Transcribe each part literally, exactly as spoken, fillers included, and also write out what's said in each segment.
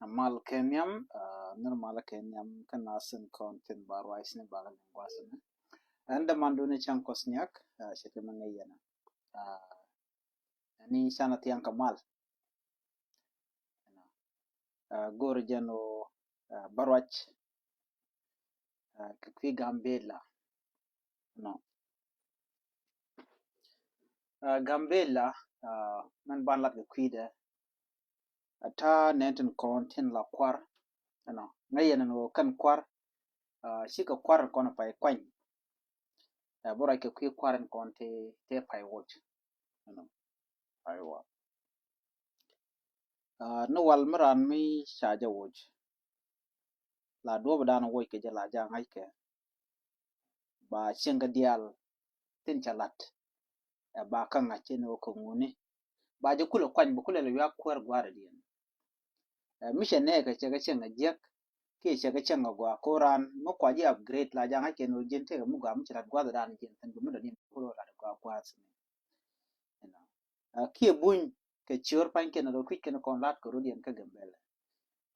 A mal kɛ nhiam, a, nir mal kɛ nhiam kä nasin kɔn tin ba ruac ni ba kɛ liŋ gua̱th ni. Ɛn däman duni cäŋ kɔs niak, a, cɛ ti mi ŋäc yɛn. A, ɛn ni canɛ thiaŋ kɛ mal. A, go̱o̱r jɛn ɣöö, a, bä ruac, a, kɛ kui̱ Gambela. Nɔ. A, Gambela, a, mɛn ban lat kɛ kui̱dɛ. A, ta̱a̱ nɛn tin kɔn tin la kuar. Nɔ. Ŋäc yɛn ɛn ɣöö kɛn kuar, a, cikɛ kuar kɔn pay kuany. A, bä ruac kɛ kui̱ kuar in kɔn tëë, tëë pay woc. Nɔ. Aywa. A, ni wal mi raan mi ca jɛ woc. La duɔ̱ɔ̱p dan woc kɛ jɛ la ja ŋa̱ckɛ. Ba cieŋ kɛ diaal tin ca lat. Ɛ ba kä ŋa̱c cɛ ni wä kä ŋuni. Ba jɛ kulɛ kuany, ba kulɛ lɛ wiak kuäär gua̱a̱r diɛn. Ɛ mi cɛ nɛɛkɛ cɛ kɛ cieŋ a jiäk. Kiɛ cɛ kɛ cieŋ a gɔaa ko raan mi kua ji̱ upgrade la ja ŋa̱ckɛ ni wä ji̱n tëëkɛ mi gɔaa mi ci lat gua̱a̱r dan jiɛn thin bi mi dɔ̱diɛn kulɛ lat gua̱a̱r gua̱a̱r thi̱n. You know. A, kiɛ buny kɛ ciöör pa̱nykiɛn rɔ kui̱c kɛn kɔn la̱t kɛ rot yɛn kä Gambela.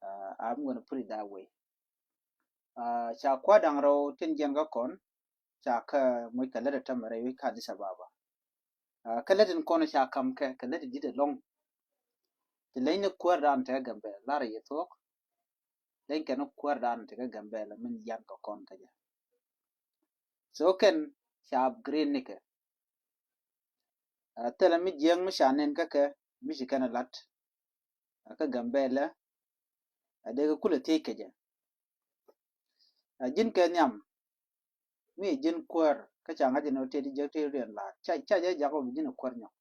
A, I'm gonna put it that way. A, ca kua̱r da̱ŋ rɛw tin jiɛn kä kɔn ca kä moc kɛ lät ɛ tämɛ rɛy wi̱c kä Addis Ababa. A, kä lät in kɔn ca kam kɛ kɛ lät in di̱t ɛlɔ̱ŋ. Ti leny ni kuäär dan te Gambela lar yɛ thuɔ̱k. Leny kɛn ni kuäär dan te kä Gambela min yan kɛ kɔn kä jɛ. So kɛn ca upgrade ni kɛ. A, thilɛ mi jiäk mi ca nen kä kɛ mi ci kɛn a lat. A, kä Gambela. A, dee kɛ kulɛ thiec kɛ jɛ. A, ji̱n kɛ nhiam mi ji̱n kuäär kä ca ŋa̱c jɛ ni wä tëë ti jiäk tëë riɛn la̱a̱t ca, ca jɛ jak wä bi ji̱n a kuäär nyɔk.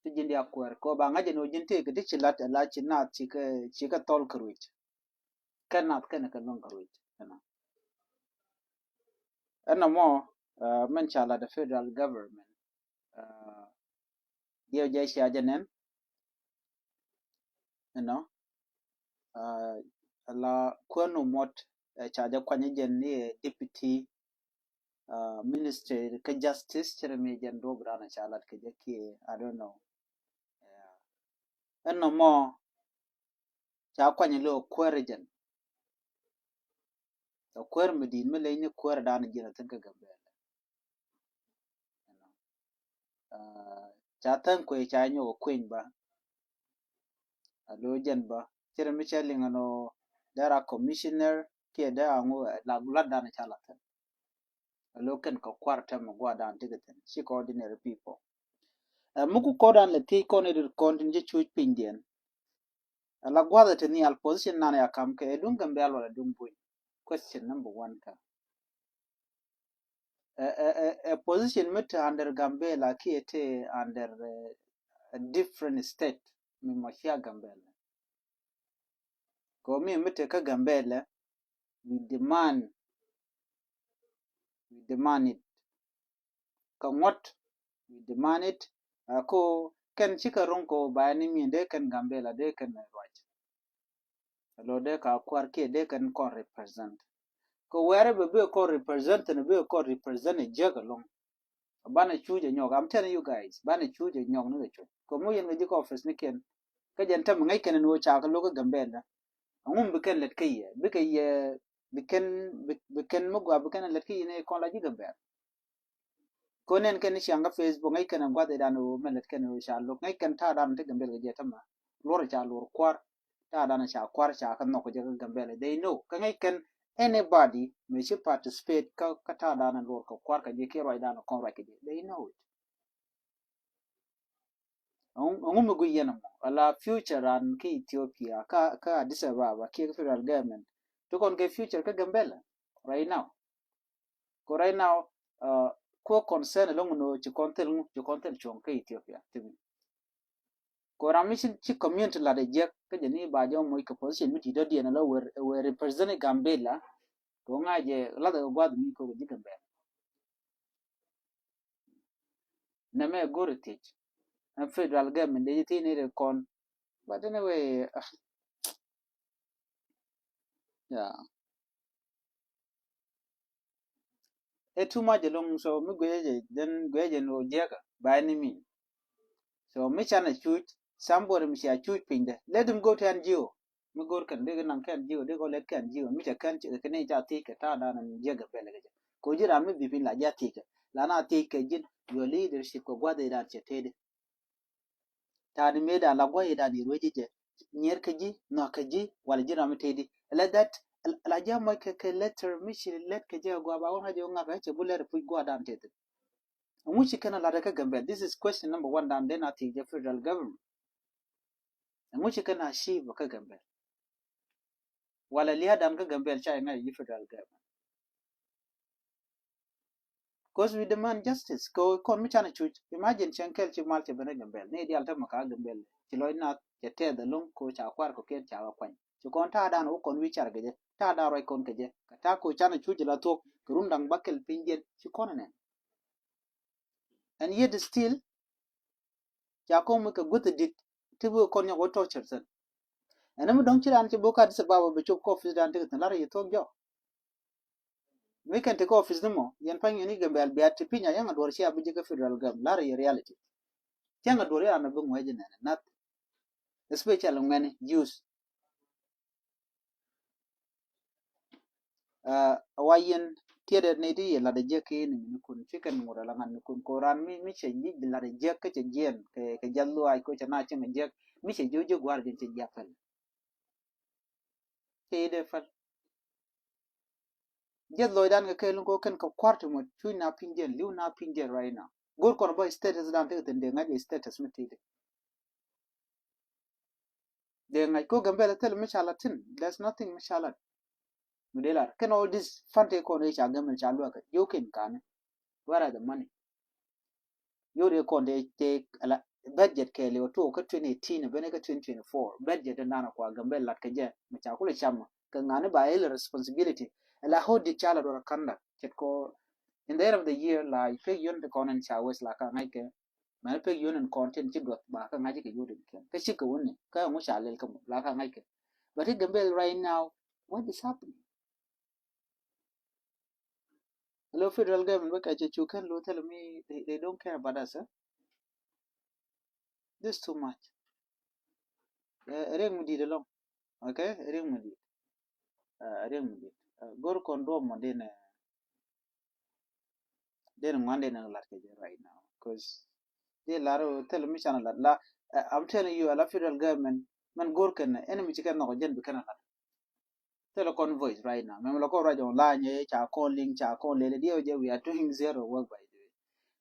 Ti ji̱n dia kuäär kɛ wä ba ŋa̱c jɛ ni wä ji̱n tëë kɛ ti ci lat a la ci naath ci kɛ, ci kɛ thɔl kɛ ruec. Kɛ nath kɛnɛ kɛ luäŋ kɛ ruec. Ɛnɔ mɔ, a, mɛn ca lat a federal government. A, diɛw jɛ cia jɛ nɛn. You know, a, la kuäär nu muɔt, ɛ, ca jɛ kuany jɛn ni ɛ deputy, a, minister kä justice cɛ rɛ mi jɛn duɔp ran ca lat kɛ jɛ kiɛ, I don't know. Yeah. Ɛnɔ mɔ ca kuany lo kuäär jɛn. Ɛ kuäär mi di̱i̱t mi leny ni kuäär dan jiɛn a thin kä Gambela. A, ca tha̱a̱ŋ kuëë ca nyɔk kueny ba. A lo jɛn ba cɛ rɛ mi cɛ liŋ ɛn ɔ dee ra commissioner kiɛ dee a ŋu la lat dan ca la thin. A lo kɛn kɛ kuar tɛm a gua dan ti kɛ thin ci kɛ ordinary people. Ɛ mi ku kɔ dan lɛ thiec kɔn irit kɔn tin ci cuc piny diɛn. A la guath ɛ ti nhial position nan ya kam kɛ ɛ duŋ Gambela wala duŋ buny. Question number one ka. Ɛ, ɛ, ɛ, ɛ position mi te under Gambela kiɛ te under, ɛ, a different state mi mɔ cia Gambela. Kɛ mi mi te kä Gambela, we demand, we demand it. Kä ŋuɔ̱t, we demand it. A ko kɛn cikɛ ro̱ŋ ko ba ni mi dee kɛn Gambela dee kɛn ruac. Lo dee ka kuar kiɛ dee kɛn kɔn represent. Kɛ wɛrɛ bɛ bɛ kɔn represent ni bɛ kɔn represent ni jiäk ɛlɔŋ. Banɛ cuc ɛ nyɔk, I'm telling you guys, banɛ cuc ɛ nyɔk ni kɛ cuc. Kɛ ŋu yɛn kɛ ji̱ kɛ office ni kiɛn. Kä jɛn tɛm ŋäc kɛn ni wä ca kɛ lo̱k kä Gambela. Ɛŋu mi bi kɛn lɛt kä yɛ, bi kɛ yɛ, bi kɛn, bi, bi kɛn mi gua bi kɛn lɛt kä yɛ ni kɔn la ji̱ Gambela. Ko nɛn kɛn ni ciaŋ kä Facebook ŋäc kɛn guath idan ɣöö mɛ lät kɛn ɣöö ca lo̱k ŋäc kɛn ta̱a̱ dan ti Gambela kɛ jɛ tämɛ. Luɔr ca luɔr kuar ta̱a̱ dan ca kuar ca kä nhɔk kɛ jɛ kä Gambela. They know kä ŋäc kɛn anybody mɛ ci participate kä, kä ta̱a̱ dan luɔr kɛ kuar kɛ jɛ kiɛ ruac dan kɔn ruac kɛ jɛ. They know it. Ɛŋu mi guic yɛn ɛmɔ ala future ran kä Ethiopia kä, kä Addis Ababa kiɛ kä federal government. Ti kɔn kɛ future kä Gambela right now. Ko right now, uh, ko concern ɛlɔŋ ni ci kɔn thil ŋu, ci kɔn thil cuɔ̱ŋ kä Ethiopia ti mi. Ko ram mi ci, ci community lat ɛ jiɛk kä jɛ ni ba jɛ moc kɛ position mi ti dɔ̱diɛn ɛlɔ wɛ, wɛ represent Gambela. Ko ŋa̱ jɛ lath ɛ guath mi ko kɛ ji̱ Gambela. Nɛ mɛ go̱r ɛ thiec. Ɛn federal government dee ji̱ thiec ni ri kɔn. But anyway, uh, yeah. Ɛ too much ɛlɔŋ, so mi guiɛ jɛ, then guiɛ jɛ ni wä jiɛkä by any means. So mi canɛ cuc, Somebody mi cia cuc pinydɛ. Let them go to N G O. Mi go̱r kɛn dee kɛ naŋ kɛ N G O, dee kɛ lɛt kɛ N G O. Mi cɛ kɛn cɛ kɛ ni ca thiec kɛ ta̱a̱ dan jiɛ Gambɛl kɛ jɛ. Kɛ ji̱ ran mi bi piny la jiɛ thiec kɛ. La na thiec kɛ ji̱n, your leadership kɛ gua̱th idan cɛ tëëdi. Ta̱a̱ ni mëëdan la gua̱th idan iruec ji̱ jɛ. Nyier kɛ ji̱, nhɔk kɛ ji̱, wala ji̱ ram mi tëëdi. Lɛt that, la jiɛ mɔc kɛ, kɛ letter mi ci lɛt kɛ jɛ gua̱th ba wä ŋa̱c jɛ wä ŋa̱k kɛ cɛ bu lɛt puc gua̱th dan tëëdi. Ɛŋu ci kɛn a lat kä Gambɛl? This is question number one dan den a thiec jɛ federal government. Ɛŋu ci kɛn a achieve kä Gambɛl? Wala lia̱a̱ dan kä Gambɛl ca iŋa̱c ji̱ federal government? Cause we demand justice. Kɛ kɔn mi canɛ cuc. Imagine cɛn kɛl ci mal cɛ ben kä Gambɛl. Ni dial te mɛ ka Gambɛl. Ci lɔc nath cɛ tɛth ɛlɔŋ ko ca kuar kɔ kiɛn ca kuany. Ci kɔn ta̱a̱ dan wä kɔn wi̱i̱ car kɛ jɛ. Ta̱a̱ dan ruac kɔn kɛ jɛ. Kɛ ta̱a̱ ko canɛ cuc la thuɔk. Kɛ run daŋ ba kɛl piny diɛn. Ci kɔn nɛn. And yet still, ca kɔŋ mi kɛ guth dit ti bi kɔn nyɔk wä torture thin. Ɛn mi dɔŋ ci dan ci bok Addis Ababa bi cop kä office dan ti kɛ thin lar yi thuɔk jɔ. Mi kɛn ti kä office ni mɔ, yɛn pa̱ny yɛn i Gambɛl bia ti piny a yɛn a duɔr ci a bi ji̱ kä federal gam lar yi reality. Cɛŋ a duɔr yan a bi ŋuɛc nɛn nath. Especially ŋuɛni youth. A wa yɛn tiɛtdɛ ni ti yɛ lat a jiäk ki ni mi ni kun ci kɛn ŋut a la ŋan ni kun ko ran mi, mi cɛ ji̱ lat a jiäk kä cɛ jiɛn kɛ, kɛ jal luaac ko cɛ na cɛŋ a jiäk mi cɛ ji̱ ji̱ gua̱r jɛn cɛ jiäk päl. Cɛ yi dee päl. Jiɛth lɔcdan kɛ kɛɛl ni ko kɛn kɛ kua̱r ti mɔ cuc na piny jɛn li̱w na piny jɛn right now. Go̱r kɔn bä status dan ti kɛ thin dee ŋa̱c status mi ti ti. Dee ŋa̱c ko Gambɛl thil mi ca lat thin. There's nothing mi ca lat. Mi dee lat kɛn all this fund ti kɔn i̱ ca Gambɛl ca luäk kɛ jokin kani. Where are the money? Yodi kɔn dee te ala budget kɛɛli wä tuɔk kä twenty eighteen ben kä twenty twenty-four budget in nana kua Gambɛl lat kɛ jɛ mi ca kulɛ cam kɛ ŋani ba il responsibility. Ala hold it ca la dɔr kanda cɛt kɔ in the end of the year la pek yun ti kɔn in ca wes la ka ŋa̱c kɛ. Mɛn pek yun in kɔn tin ci duɔth ba ka ŋa̱c kɛ yodi kɛn kä cik kɛ wuni kä ŋu ca lel kä mu la ka ŋa̱c kɛ. But i Gambɛl right now what is happening? Lo federal government bä kɛ cɛ cu kɛn lo thilɛ mi they, they don't care about us, eh? This too much. Ɛ riɛk mi dit ɛlɔŋ. Okay, ɛ riɛk mi dit. Ɛ riɛk mi dit. Go̱r kɔn duɔm mɔ den ɛ den ŋuan den ɛ lat kɛ jɛ right now. Cause den lar thilɛ mi can ɛ lat la. I'm telling you, ala federal government mɛn go̱r kɛn ɛn mi ci kɛn nhɔk jɛn bi kɛn ɛ lat. Thilɛ kɔn voice right now. Mɛmɛ lɔ kɔn ruac online, eh, ca kɔn link, ca kɔn lele diɛ wä jɛ we are doing zero work by the way.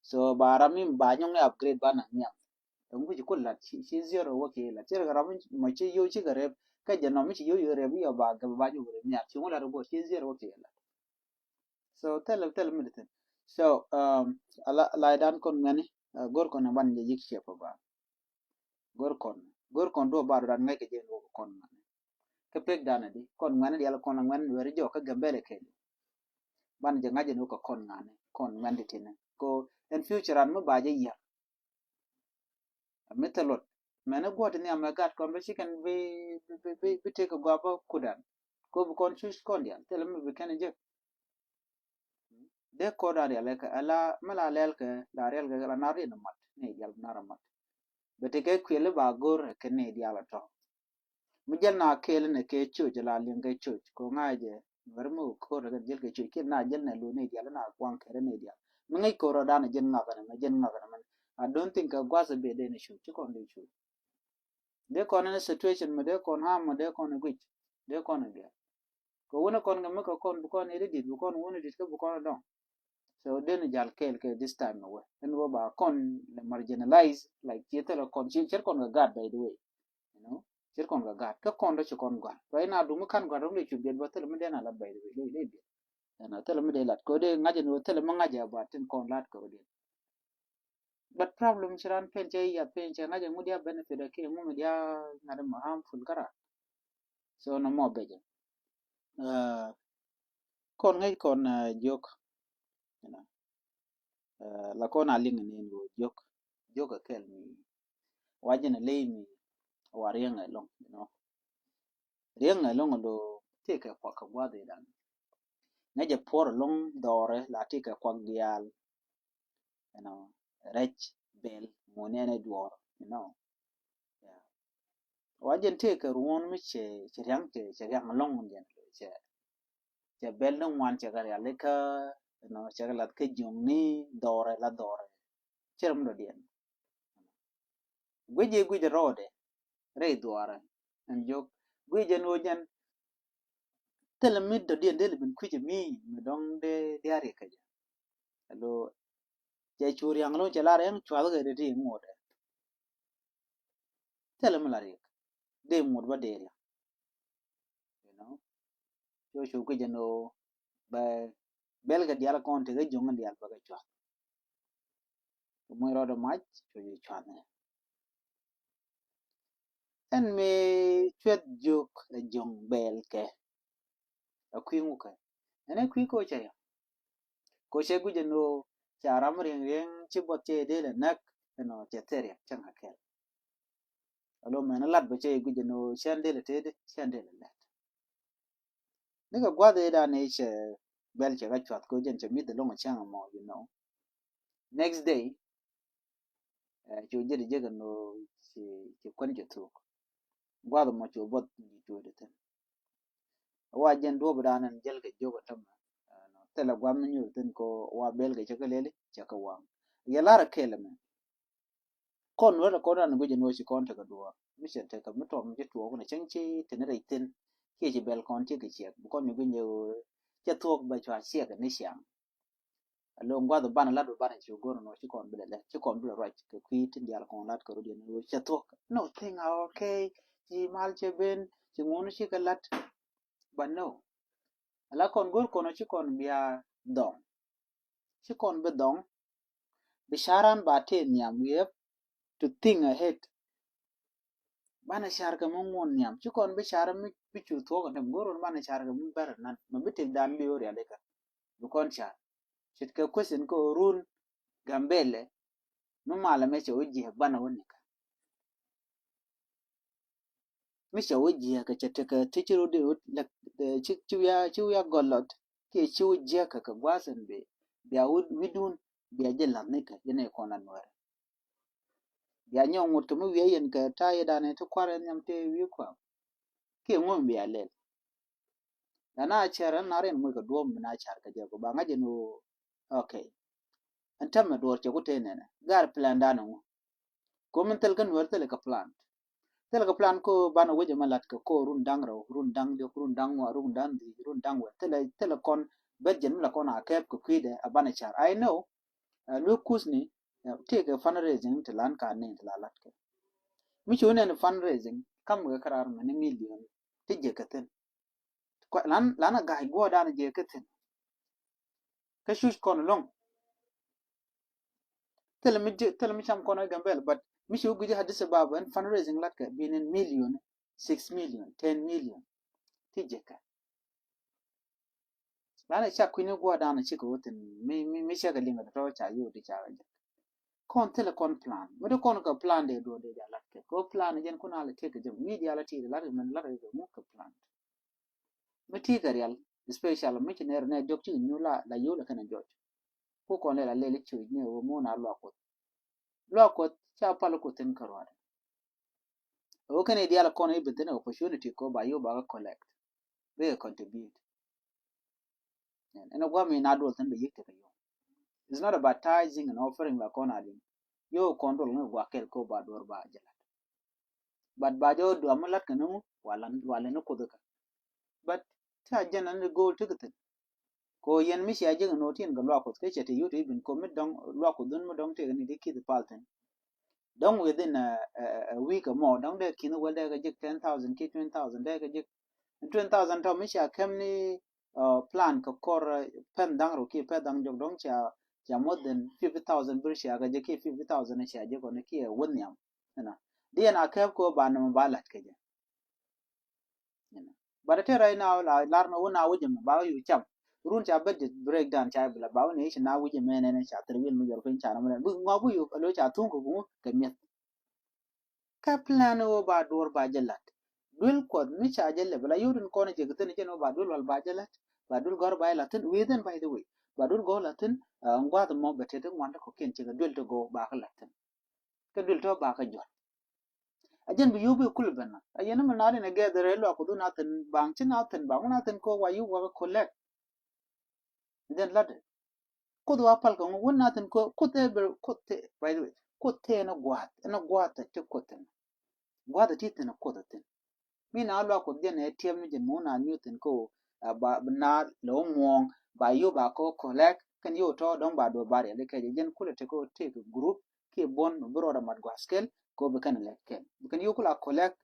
So ba ram mi ba nyɔŋ upgrade ba naŋ niam. Ɛŋu ci kul lat ci, ci zero work ci lat. Ci ram mi mɔ ci yow ci kɛ rep kä jɛ nɔ mi ci yow yow rep yɔ ba gɛ ba nyɔk rep niam ci ŋu lat rep ci zero work ci lat. So thilɛ, thilɛ mi di thin. So um, ala, ala idan kɔn mɛni go̱r kɔn iban jɛ yik ciɛ pɔ ba. Go̱r kɔn, go̱r kɔn duɔ bar dan ŋäc kɛ jɛ ni wä kɔn ŋuɛni. Kä pek dan adi kɔn ŋuɛni dial kɔn ŋuɛni weri jɔ kä Gambɛl kɛl. Ban jɛ ŋa̱c ni wä kɔn ŋuɛni kɔn ŋuɛni tini ko in future an mi ba jɛ yia. Mi thɛ luɔt mɛni guɔ tini amɛ gat kɔn bi ci kɛn bi, bi, bi, bi tek kɛ gua bä kudan. Ko bi kɔn cuc kɔn dial thilɛ mi bi kɛn jek. Dee kɔn a rial kɛ ala mi la lɛl kɛ la rial kɛ la na rin mat ni dial na mat. Bɛ ti kɛ kuɛli ba go̱r kɛ ni dial tɔ. Mi jɛl na kɛɛl ni kɛ coc la liŋ kɛ coc ko ŋa̱ jɛ. Wer mi ko̱r kɛ jɛl kɛ coc kɛɛl na jɛl ni lu ni dial na kuaŋ kɛ ni dial. Mi ŋäc ko̱r dan jɛn ŋak ni mɛ jɛn ŋak ni mɛ. I don't think kɛ guath bɛ dee ni coc ci kɔn dee coc. Dee kɔn ni situation mi dee kɔn ham mi dee kɔn ni guic dee kɔn ni dial. Kɛ wuni kɔn kɛ mi kɛ kɔn bi kɔn ni ri dit bi kɔn wuni dit kɛ bi kɔn ni dɔŋ. So den jal kɛɛl kɛ this time away. Ɛn wä ba kɔn lɛ marginalize like ci thilɛ kɔn ci cir kɔn kɛ gat by the way. You know, cir kɔn kɛ gat kɛ kɔn dɔ ci kɔn gat. Right now dumi kan gat dɔm lɛ cup diet ba thilɛ mi den a lat by the way. Lɛ lɛ diet. Ɛn a thilɛ mi den lat kɛ wä den ŋa̱c ɛn wä thilɛ mi ŋa̱c ɛ ba tin kɔn lat kɛ wä den. But problem ci ran pen cɛ yath pen cɛ ŋa̱c ɛ ŋut ya benefit ɛ kiɛ ŋut mi dia ŋa̱t ɛ ma harmful kä ran. So nɔ mɔ bɛcɛ. Kɔn ŋäc kɔn jiök. La kɔn a liŋ ni ni jiök. Jiök a kɛl mi wajin a ley mi wa riɛŋ a lɔŋ, you know. Riɛŋ a lɔŋ a lo tekɛ kuak kɛ guath idan. Ŋäc a puɔr a lɔŋ dhɔre la tekɛ kuak dial. You know, rɛc bel ŋuni ɛn a duɔr, you know. Wa jɛn tëë kɛ ruɔ̱n mi cɛ cɛ riaŋ cɛ cɛ riaŋ lɔŋ jɛn cɛ cɛ bɛl ni ŋuan cɛ kɛ rialikä, you know, cɛ kɛ lath kä jiɔŋni dhɔrɛ la dhɔrɛ. Cɛ rɛ mi dɔ̱diɛn. Guic jɛ guic rɔɔdɛ rɛy dhuaarɛ. Ɛn jiök guic jɛn ɣöö jɛn thilɛ mi dɔ̱diɛn dee lɛ bin kui̱c mi mi dɔ̱ŋ dee dee a riɛk kɛ jɛ. Alo cɛ cu riaŋ lo̱ŋ cɛ lar ɛn cuath kɛ dee ti ŋuɔ̱tɛ. Thilɛ mi la riɛk dee ŋuɔ̱t bä dee riaŋ. You know, cu cu guic jɛn ɣöö bɛ bɛl kɛ diaal kɔn tekɛ jiɔŋ diaal bɛ kɛ cuath. Kɛ muc rɔɔdɛ mac cu jɛ cuath nɛ. Ɛn mi cuɛth jiök ɛ jiɔŋ bɛɛl kɛ ɛ kui̱ ŋukɛ. Ɛn ɛ kui̱ ko cɛ yɔ ko cɛ guic ɛn ɣöö ca ram riɛŋ riɛŋ ci buɔth cɛ dee lɛ näk. Ɛn ɣöö cɛ thil riɛk cɛ ŋa̱ kɛl. Alo mɛn lat bɛ cɛ guic ɛn ɣöö cɛn dee lɛ tëëdi cɛn dee lɛ lɛt. Ni kɛ gua̱th i̱ dan i̱ cɛ bɛl cɛ kɛ cuath ko jɛn cɛ mi̱th ɛlɔŋ cäŋ ɛmɔ, you know. Next day cu ji̱ di jek ɛn ɣöö ci kuän cɛ thuk. Gua̱th ɛmɔ cu buɔth ji̱ cuɔ̱ɔ̱dɛ thi̱n. Wa jɛn duɔ̱ɔ̱p dan ɛn jäl kɛ jiök ɛn tämɛ. Thilɛ gua̱th mi nyuur thi̱n ko wa bɛl kɛ cɛ kɛ lɛli cɛ kɛ waŋ. Yɛ lar ɛ kɛl ɛmɛ. Kɔn wä rɛ kɔn ran guic ɛn ɣöö ci kɔn tekɛ duɔ̱ɔ̱r mi cɛ tekɛ mi tɔt mi ci tuɔɔk ni cäŋ ci teni rɛy thi̱n. Kiɛ ci bɛl kɔn ci kɛ ciɛk bi kɔn ni guic ɛn ɣöö cɛ thuɔ̱k bɛ cua ciɛk ni ciaŋ. Alo gua̱th banɛ lat banɛ ci go̱r nɔ ci kɔn bi lɛ lɛ ci kɔn bi lɛ ruac kɛ kui̱ tin diaal kɔn lat kɛ rut yɛn ɣöö cɛ thuɔ̱k. No thing are okay. Ci mal cɛ ben ci ŋun ci kɛ lat. But no. Ala kɔn go̱r kɔn ci kɔn bia dhɔŋ. Ci kɔn bi dhɔŋ. Bi caran ba tëë nhiam, we have to think ahead. Banɛ car kɛ mi ŋuɔn nhiam ci kɔn bi car mi bi cu thuɔk ɛn tɛm go̱r banɛ car kɛ mi bɛr nan mɛ bi tëk dan bi ɣöö rialikä. Bi kɔn car ce̱tkɛ question kä run Gambɛlɛ mi malɛ mɛ cɛ wä jiɛ banɛ wä nikä. Mi cɛ wä jiɛ kɛ cɛ tekɛ ti ci rudi wä lɛ ci ci wia ci wia gɔlɔt kiɛ ci wä jiɛ kɛ kɛ gua̱a̱th ɛn bi bia wä wi̱dun bia jɛ lath nikɛ jɛ ni kɔn la nuɛrɛ. Bia nyɔk ŋut kɛ mi wiɛ yɛn kɛ ta̱a̱ yɛ danɛ ti kuarɛ nhiam ti wi̱i̱ kuam. Kiɛ ŋuɔ̱m bia lɛl. La na cɛr ɛn na rin muc kɛ duɔ̱ɔ̱m mi na car kɛ jɛ kɛ ba ŋa̱c ɛn ɣöö okay. Ɛn tɛmɛ duɔ̱ɔ̱r cɛ ku tëë nɛnɛ gar plan dan ɛŋu. Ko min thil kä nuɛr thil kɛ plan. Thil kɛ plan ko banɛ wecɛ mɛ lat kɛ ko run da̱ŋ rɛw run da̱ŋ diɔk run da̱ŋ ŋuan run da̱ŋ dhiec run da̱ŋ wɛt thil thil kɔn budget mi la kɔn a kɛɛp kɛ kui̱dɛ a banɛ car. I know. Luek kuthni tëëkɛ fundraising ti lan ka ni ti la lat kɛ. Mi ci wä nɛn fundraising kam kɛ kɛ raar mɛni million ti jɛ kɛ thin. Lan lan a ga̱a̱c guɔ̱ɔ̱r dan jɛ kɛ thin. Kä cuc kɔn loŋ. Thilɛ mi thilɛ mi cam kɔn ɛ Gambɛl but mi ci wä gui̱ci Addis Ababa ɛn fundraising lat kɛ bi ni million, six million, ten million. Ti jɛ kɛ. Lan ɛ cak kui̱ni gua̱a̱r dan ɛ cikɛ wä thin mi mi mi cakɛ liŋ kɛ tɔ̱ ca yo̱o̱ di ca kɛ jɛ. Kɔn thilɛ kɔn plan mi di kɔn kɛ plan dee duɔ̱ɔ̱r dee ja lat kɛ kɛ wä plan jɛn kun a lɛ tiek kɛ jɛ mi di a lɛ tiek lat kɛ mɛn lat kɛ muk kɛ plan. Mi ti kɛ rial special mi ci nɛr nɛ jɔk ci nyu la la yol kɛn jɔc. Ku kɔn lɛ la lɛl ci nɛ wä mun a luak kuth. Luak kuth ca pal kuth in kɛ ruat. Wä kɛn dial kɔn ibi thin opportunity ko ba yu ba ka collect. Bi ka contribute. Ɛn guam in a duɔl thin bi yik ti kɛ yu. It's not about tithing and offering la kɔn a liŋ. Yo kɔn duɔl ŋa gua kɛl ko ba duɔr ba jɛ lat. But ba jɛ wä duam mi lat kɛ ni ŋu wa lan wa lɛ ni kuth kä. But ti a jɛn ni goal ti kɛ thin. Ko yɛn mi cia jek ni wä tin kɛ luak kuth kɛ cɛ ti yut i̱ bin ko mi dɔŋ luak kuth dun mi dɔŋ ti kɛ ni di kith pal thin. Dɔŋ within a, a, a week or more dɔŋ dee kin wäl dee kɛ jek ten thousand ki twenty thousand dee kɛ jek. Twenty thousand tɔ mi cia kɛm ni plan kɛ kɔr pɛn da̱ŋ rɔ kiɛ pɛn da̱ŋ jɔk dɔ̱ŋ cia cia more than fifty thousand bir cia kɛ jɛ kiɛ fifty thousand cia jɛ kɔn kiɛ wä nhiam. Ɛnɔ diɛn a kɛp kɛ wä ba nɛmɛ ba lat kɛ jɛ. But te right now la lar nɔ wä na wä jɛ mɛ ba wä yu cam run cia budget breakdown cia bila ba wä ni i̱ ci na wä jɛ mɛ nɛnɛ cia thir wil mi jɔr piny cia nɔmɔ dɛn bi ŋɔ bi yu kɛ lo cia thuŋ kɛ guŋ kɛ miɛth. Kä plan wä ba duɔr ba jɛ lat. Duel kuɔth mi ca jɛ lɛ bɛ la yot in kɔn jɛ kɛ thin jɛ ni wä ba duel wal ba jɛ lat. Ba duel gɔr ba jɛ lat thin within by the way. Ba duel gɔr lat thin ŋuath mɔ bɛ tet ŋuan ti kɔkiɛn cɛ kɛ duel ti gɔr ba kɛ lat thin. Kɛ duel tɔ ba kɛ jɔt. A jɛn bi yio̱w bi kul ben na. A yɛn mi na rin a gɛɛth rɛ luak Kuoth wun a thin baŋ, ci na thin baŋ, wun a thin ko wa yio̱w wa kɛ collect. Jɛn lat. Kuoth wa pal kɛ ŋu wun a thin ko, Kuoth ɛ ber, Kuoth ɛ, by the way, Kuoth ɛ ɛn a gua̱a̱th, ɛn a gua̱a̱th ɛ ti Kuoth thin. Gua̱a̱th ɛ ti thin a Kuoth ɛ thin. Mi na luak Kuoth jɛn ɛ tiɛm ni jɛn mi wun a nyuth thin ko, a, ba, na lɛ wä muɔ̱ɔ̱ŋ, ba yio̱w ba kɔ collect, kɛn yio̱w tɔ dɔ̱ŋ ba duɔ̱ɔ̱r ba riɛl ikɛ jɛ jɛn kulɛ ti ko ti kɛ group, kiɛ buɔ̱n mi bi rɔɔdɛ mat gua̱a̱th kɛl, ko bi kɛn lɛt kɛl. Bi kɛn yio̱w kula collect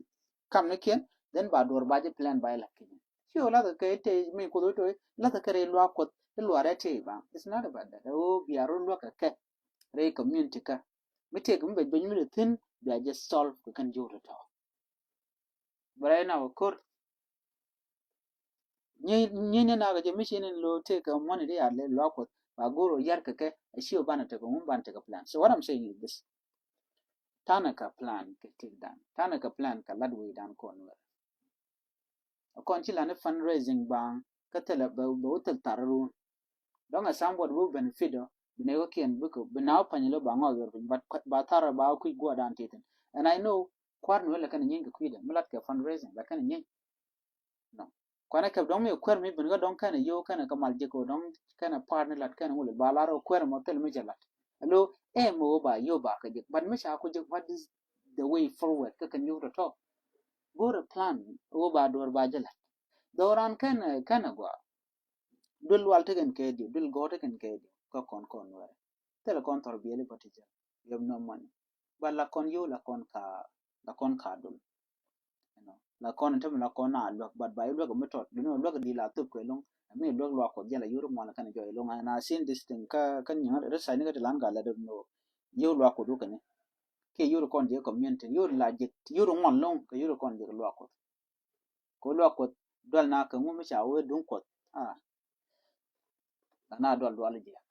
kam ni kiɛn, then ba duɔ̱ɔ̱r ba jɛ plan ba jɛ la̱t kɛ jɛ. Ci wä la̱th kɛ te mi Kuoth wä to, la̱th kɛ rɛ luak Kuɔth, iluarɛ te ba. It's not about that. O bia rɔ luak kɛ kɛ, rɛ community kä. Mi tëëk mi bɛc bɛc mi lɛ thi̱n, bia jɛ solve kɛ kɛn ji̱ wä tɔ̱tɔ̱. Bɛ rɛy na wä ko̱r. Nyi, nyi ni na kɛ jɛ mi ci ni lo tëëk kɛ muɔ̱ni di a lɛ luak Kuɔth. Ba go̱r wä yar kɛ kɛ, a ci wä banɛ tekɛ ŋun banɛ tekɛ plan. So what I'm saying is this. Tanɛ kɛ plan kɛ tëëk dan. Tanɛ kɛ plan kɛ lat wecdan kɔn wɛr. A kɔn ci la ni fundraising baŋ, kä thilɛ bɛ, bɛ wä thil thar run. Dɔ̱ŋ a somebody wä benefit ɔ, bi nɛ wä kiɛn bikɛ, bi na wä pany lo ba ŋɔk yor piny, but ba thar ba wä kui̱ guɔ dan titin. And I know, kuar ni wä lɛ kɛn nyiny kɛ kui̱dɛ, mi lat kɛ fundraising, lɛ kɛn nyiny. No. Kuanɛ kɛ dɔ̱ŋ mi kuɛr mi ben kä dɔ̱ŋ kɛn yio̱w kɛn kɛ mal jek kɛ dɔ̱ŋ kɛn part ni lat kɛn wulɛ ba lar kuɛr mɔ thil mi cɛ lat. Alo, ɛ mi wä ba yio̱w ba kɛ jek, but mi ca ku jek, what is the way forward kä kɛn yio̱w tɔ̱tɔ̱. Go̱rɛ plan wä ba duɔ̱ɔ̱r ba jɛ la̱t. Dhɔran kɛn, kɛn a gɔaa. Duel lual tekɛn kɛ diw, duel gɔ̱r tekɛn kɛ diw kä kɔn kɔn wɛrɛ. Thilɛ kɔn thɔr biɛli bä ti jɛ. You have no money. But la kɔn yio̱w la kɔn ka, la kɔn ka dul. You know, la kɔn in te mi la kɔn a luäk, but ba i luäk mi tɔt. Duni luäk di la thop kɛ loŋ. Mi luäk luak Kuɔth jɛ la yio̱w ri mual kɛn jɔy loŋ. And I seen this thing kä, kä nyiŋ ri sa ni kä ti lan ka la dul no. Yio̱w luak Kuɔth wä kɛn. Kiɛ yio̱w ri kɔn jɛ community. Yio̱w ri la jɛ, yio̱w ri ŋuɔn loŋ. Kɛ yio̱w ri kɔn jɛ luak Kuɔth. Kɛ luak Kuɔth dual na kɛ ŋu mi ca wee duŋ Kuɔth. A la na dual dual jiɛk.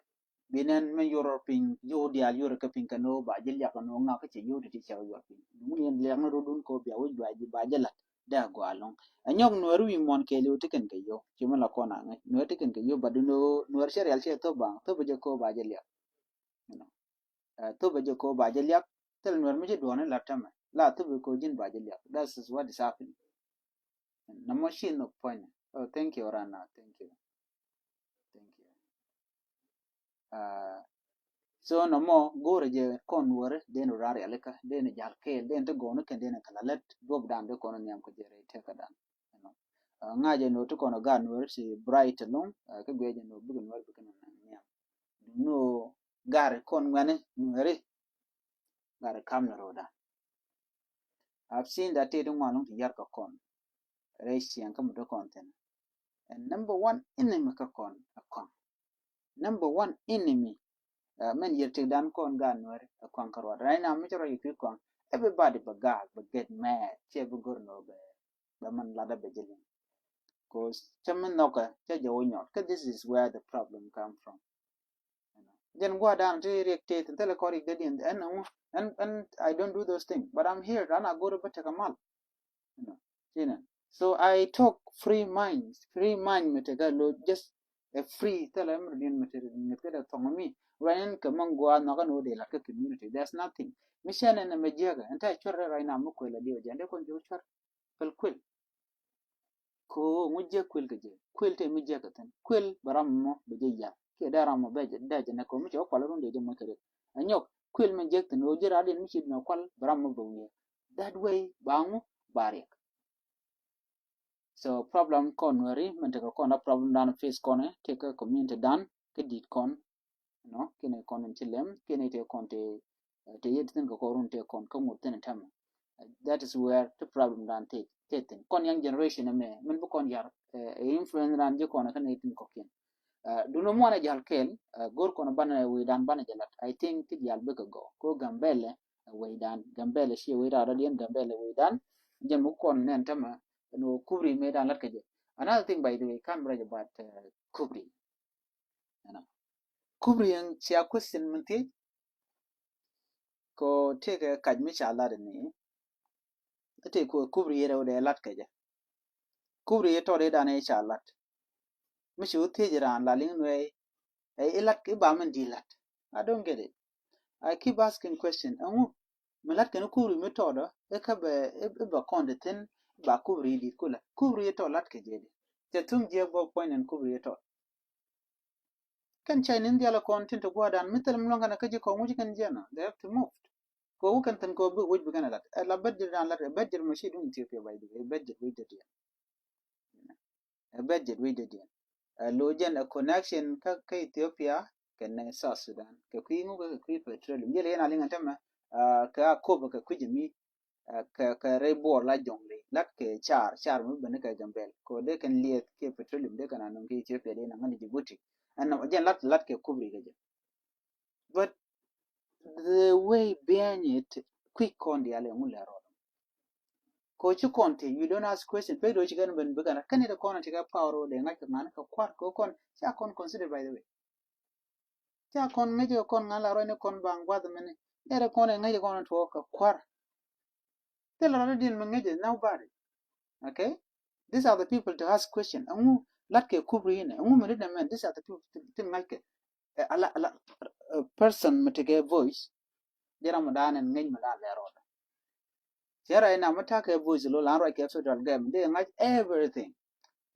Bi nɛn mi yor piny, yio̱w diaal yor kɛ piny kɛ ni wä ba ji̱ liak kɛ ni wä ŋak kä cɛ yio̱w ti ti cɛ wä yor piny. Ŋu yɛn liak ni rot dun kɛ wä bia wä juac ji̱ ba ji̱ lat dee a gɔaa loŋ. Ɛ nyɔk nuɛr wi̱i̱ muɔn kɛɛliw ti kɛn kɛ yio̱w. Ci mi la kɔn a ŋäc nuɛr ti kɛn kɛ yio̱w ba dun wä nuɛr cɛ rial cɛ thop ba thop jɛ kɛ wä ba ji̱ liak. You know. Ɛ, thop bɛ jɛ ko ba jɛ liak, thil nuɛr mi ci duɔ̱ɔ̱ni la tämɛ. La thop bɛ ko ji̱n ba jɛ liak. That is what is happening. Nɔmɔ ci nhok puɔ̱nyɛ. Oh, thank you, Rana. Thank you. Thank you. Ɛ, so nɔmɔ go̱o̱rɛ jɛ kɔn nuɛri, den ran rialikä, den jal kɛɛl, den ti gɔɔni kɛn den kɛ la lät, duɔp dan di kɔn nhiam kɛ jɛ rɛy tɛkä dan. You know. Ɛ, ŋa̱cɛ nuɛr ti kɔn gaat nuɛri ci bright ɛlɔ̱ŋ, ɛ, kä guiɛ jɛ nuɛr bikɛ nuɛr bikɛ nuɛr nhiam. Duŋni ɣöö gari kɔn ŋuɛ̈ni nuɛ̈ri. Gari kam ni ro̱o̱da. I've seen that tëë ti ŋuan lɔŋ ti yar kä kɔn. Rɛy ciɛŋ kä mi ti kɔn thi̱n. And number one enemy kä kɔn ɛ kɔn. Number one enemy. Ɛ, mɛn yir tëkdan kɔn gaat nuɛ̈ri ɛ kɔn kä ruat. Right now mi ci ruac kɛ kui̱ kɔn. Everybody bɛ gaak, bɛ get mad. Ciɛ bi go̱r ni ɣöö bɛ bɛ min latdä bɛ jɛ liŋ. Cause cä min nhɔkä cä jɛ wä nyɔt. Kä this is where the problem come from. Jɛn gua̱a̱r dan ti riɛk tëë thin thilɛ kɔn riɛk dee diɛn ɛn ɛŋu ɛn ɛn I don't do those things, but I'm here dan a go̱r bä tekɛ mal. Cinɛ. So I talk free mind, free mind mi tekɛ lo just a free thilɛ mi diɛn mi tekɛ mi tekɛ dee thɔŋ mi. Ruan in kɛ min gua̱a̱r nhɔkä ni wä dee lat kä community. There's nothing. Mi cɛ nɛn ɛmɛ jiäkä ɛn te cuɛr rɛ ruac nam mi kuël a diɛ jɛn dee kɔn jiök cuɛr. Päl kuël. Ko ŋu jiäk kuël kɛ jɛ. Kuël te mi jiäk kɛ thi̱n. Kuël bɛ ram mɔ bɛ jɛ ya̱r. Kiɛ dee ram mɔ bɛ jɛ dee jɛ nɛ ko mi cɛ wä kual run dee jɛ mɔ kɛ ri. Ɛ nyɔk kuël mi jiäk thi̱n ɣöö ji̱ rat in mi ci duŋ kual bɛ ram mɔ bɛ wiee. That way ba ŋu ba riɛk. So problem kɔn nuɛri min tekɛ kɔn a problem dan face kɔn tekɛ community dan kä dit kɔn. You know, kinɛ kɔn in ci lem, kinɛ te kɔn te, te yet thin kɛ kɔrun te kɔn kä ŋut thin tɛmɛ. That is where the problem dan te, te thin. Kɔn young generation mɛ, min bi kɔn yar, eh, influence dan ji̱ kɔn kä nɛ thin kɔkiɛn. Eh, duno muɔnɛ jal kɛl, eh, go̱r kɔn banɛ wecdan banɛ jɛ lat. I think ti dial bikɛ gɔ. Ko Gambɛlɛ, eh, wecdan, Gambɛlɛ ci wecdan rɔ diɛn Gambɛlɛ wecdan. Jɛ mi kɔn nɛn tɛmɛ, ɛn wä kubri mɛ dan lat kɛ jɛ. Another thing, by the way, kan rɛ jɛ bat, eh, kubri. You know. Kubri yɛn cia question min thiec. Ko tekɛ kac mi ca lat ni. Te ko kubri yɛ rɛw dee lat kɛ jɛ. Kubri yɛ tɔt idan i̱ ca lat. Mi ci wä thiec ran la liŋ nuɛ i̱ lat i̱ ba min di lat. I don't get it. I keep asking question. Ɛŋu? mi lat kɛn kubri mi tɔt ɔ, ikä bɛ, ikä bɛ kɔn ti thin ba kubri dit kulɛ. Kubri tɔt lat kɛ jɛ di. Cɛ thum jiɛ bɔ puɔ̱ny nɛn kubri tɔt. Kɛn cɛ ni dial kɔn tin ti gua̱dan mi thil mi luɔ̱ŋ kɛn kä ji̱ kɔn wi̱c kɛn jiɛn ɔ. They have to move. Kɛ wä kɛn thin kɛ wä bi wi̱c bi kɛn lat. Ɛ la bɛt jɛ dan lat, ɛ bɛt jɛ mɛ ci duŋ Ethiopia, by the way. Ɛ bɛt jɛ wi̱c dɛ diɛn. Ɛ bɛt jɛ wi̱c dɛ diɛn. Ɛ lo jɛn ɛ connection kä, kä Ethiopia kɛnɛ South Sudan. Kɛ kui̱ ŋu kɛ, kɛ kui̱ petroleum. Jɛ lɛ yɛn a liŋ ɛn tämɛ, ɛ, kɛ a kop kɛ kui̱ jɛ mi, ɛ, kɛ, kɛ rɛy buɔr la jɔŋ li. Lat kɛ car, car mi beni kɛ Gambel. Kɛ dee kɛn liɛth kɛ petroleum dee kɛn a nɔŋ kɛ Ethiopia dee na ŋäni Djibouti. Ɛn nɔ jɛn lat, lat kɛ kubri kɛ jɛ. But the way behind it, kui̱ kɔn dial ɛŋu lɛ rɔɔd. Ko ci kɔn ti, you don't ask question. Pek do ci kɛn ben bikɛn kɛn it kɔn ti kɛ power de ŋa̱c kɛ ŋa̱n kɛ kuar ko kɔn ca kɔn consider, by the way. Ca kɔn ŋäc kɛ kɔn ŋa̱n la rɔɔd ni kɔn baŋ guath mini. Nɛrɛ kɔn ɛ ŋäc kɔn tuɔ kɛ kuar. Thil rɔɔd din mi ŋäc, nobody. Okay? These are the people to ask question. Ɛŋu lat kɛ kubri inɛ? Ɛŋu mi rit nɛ mɛn? These are the people to, to ŋa̱c kɛ. Ɛ, ala, ala, ɛ, person mi tekɛ voice. Di ram mi dan ɛn ŋäc mi dan lɛ rɔɔd. Cɛ rɛy na mi ta̱kɛ voice lo lan ruac kɛ federal government. Di ŋa̱c everything.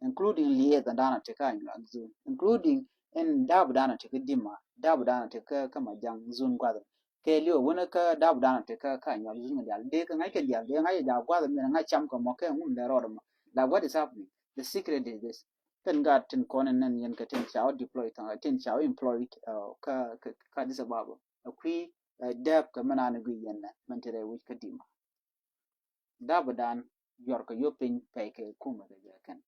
Including lieth dan a tekɛ Anyuak zone. Including in dap dan a tekɛ Dima. Dap dan a tekɛ kä Majang zone guath. Kɛ li̱w wunä kä dap dan a tekɛ kä Anyuak zone dial. Di kɛ ŋa̱c kɛ dial. Di ŋa̱c kɛ dial guath mi ŋa̱c cam kɛ mɔ kɛ ŋum lɛ rɔɔd mɔ. Like what is happening? The secret is this. Tin gaat tin kɔn in nɛn yɛn kɛ tin ca wä deploy tɔŋ, tin ca wä employed, uh, kä, kä, kä Addis Ababa. A kui̱, uh, dɛp kɛ mɛn an gui yɛn nɛ mɛn ti rɛy wi̱c kä Dima. Dap dan yuɔr kɛ yop piny pɛy kɛ kumɛ kɛ jɛ kɛn.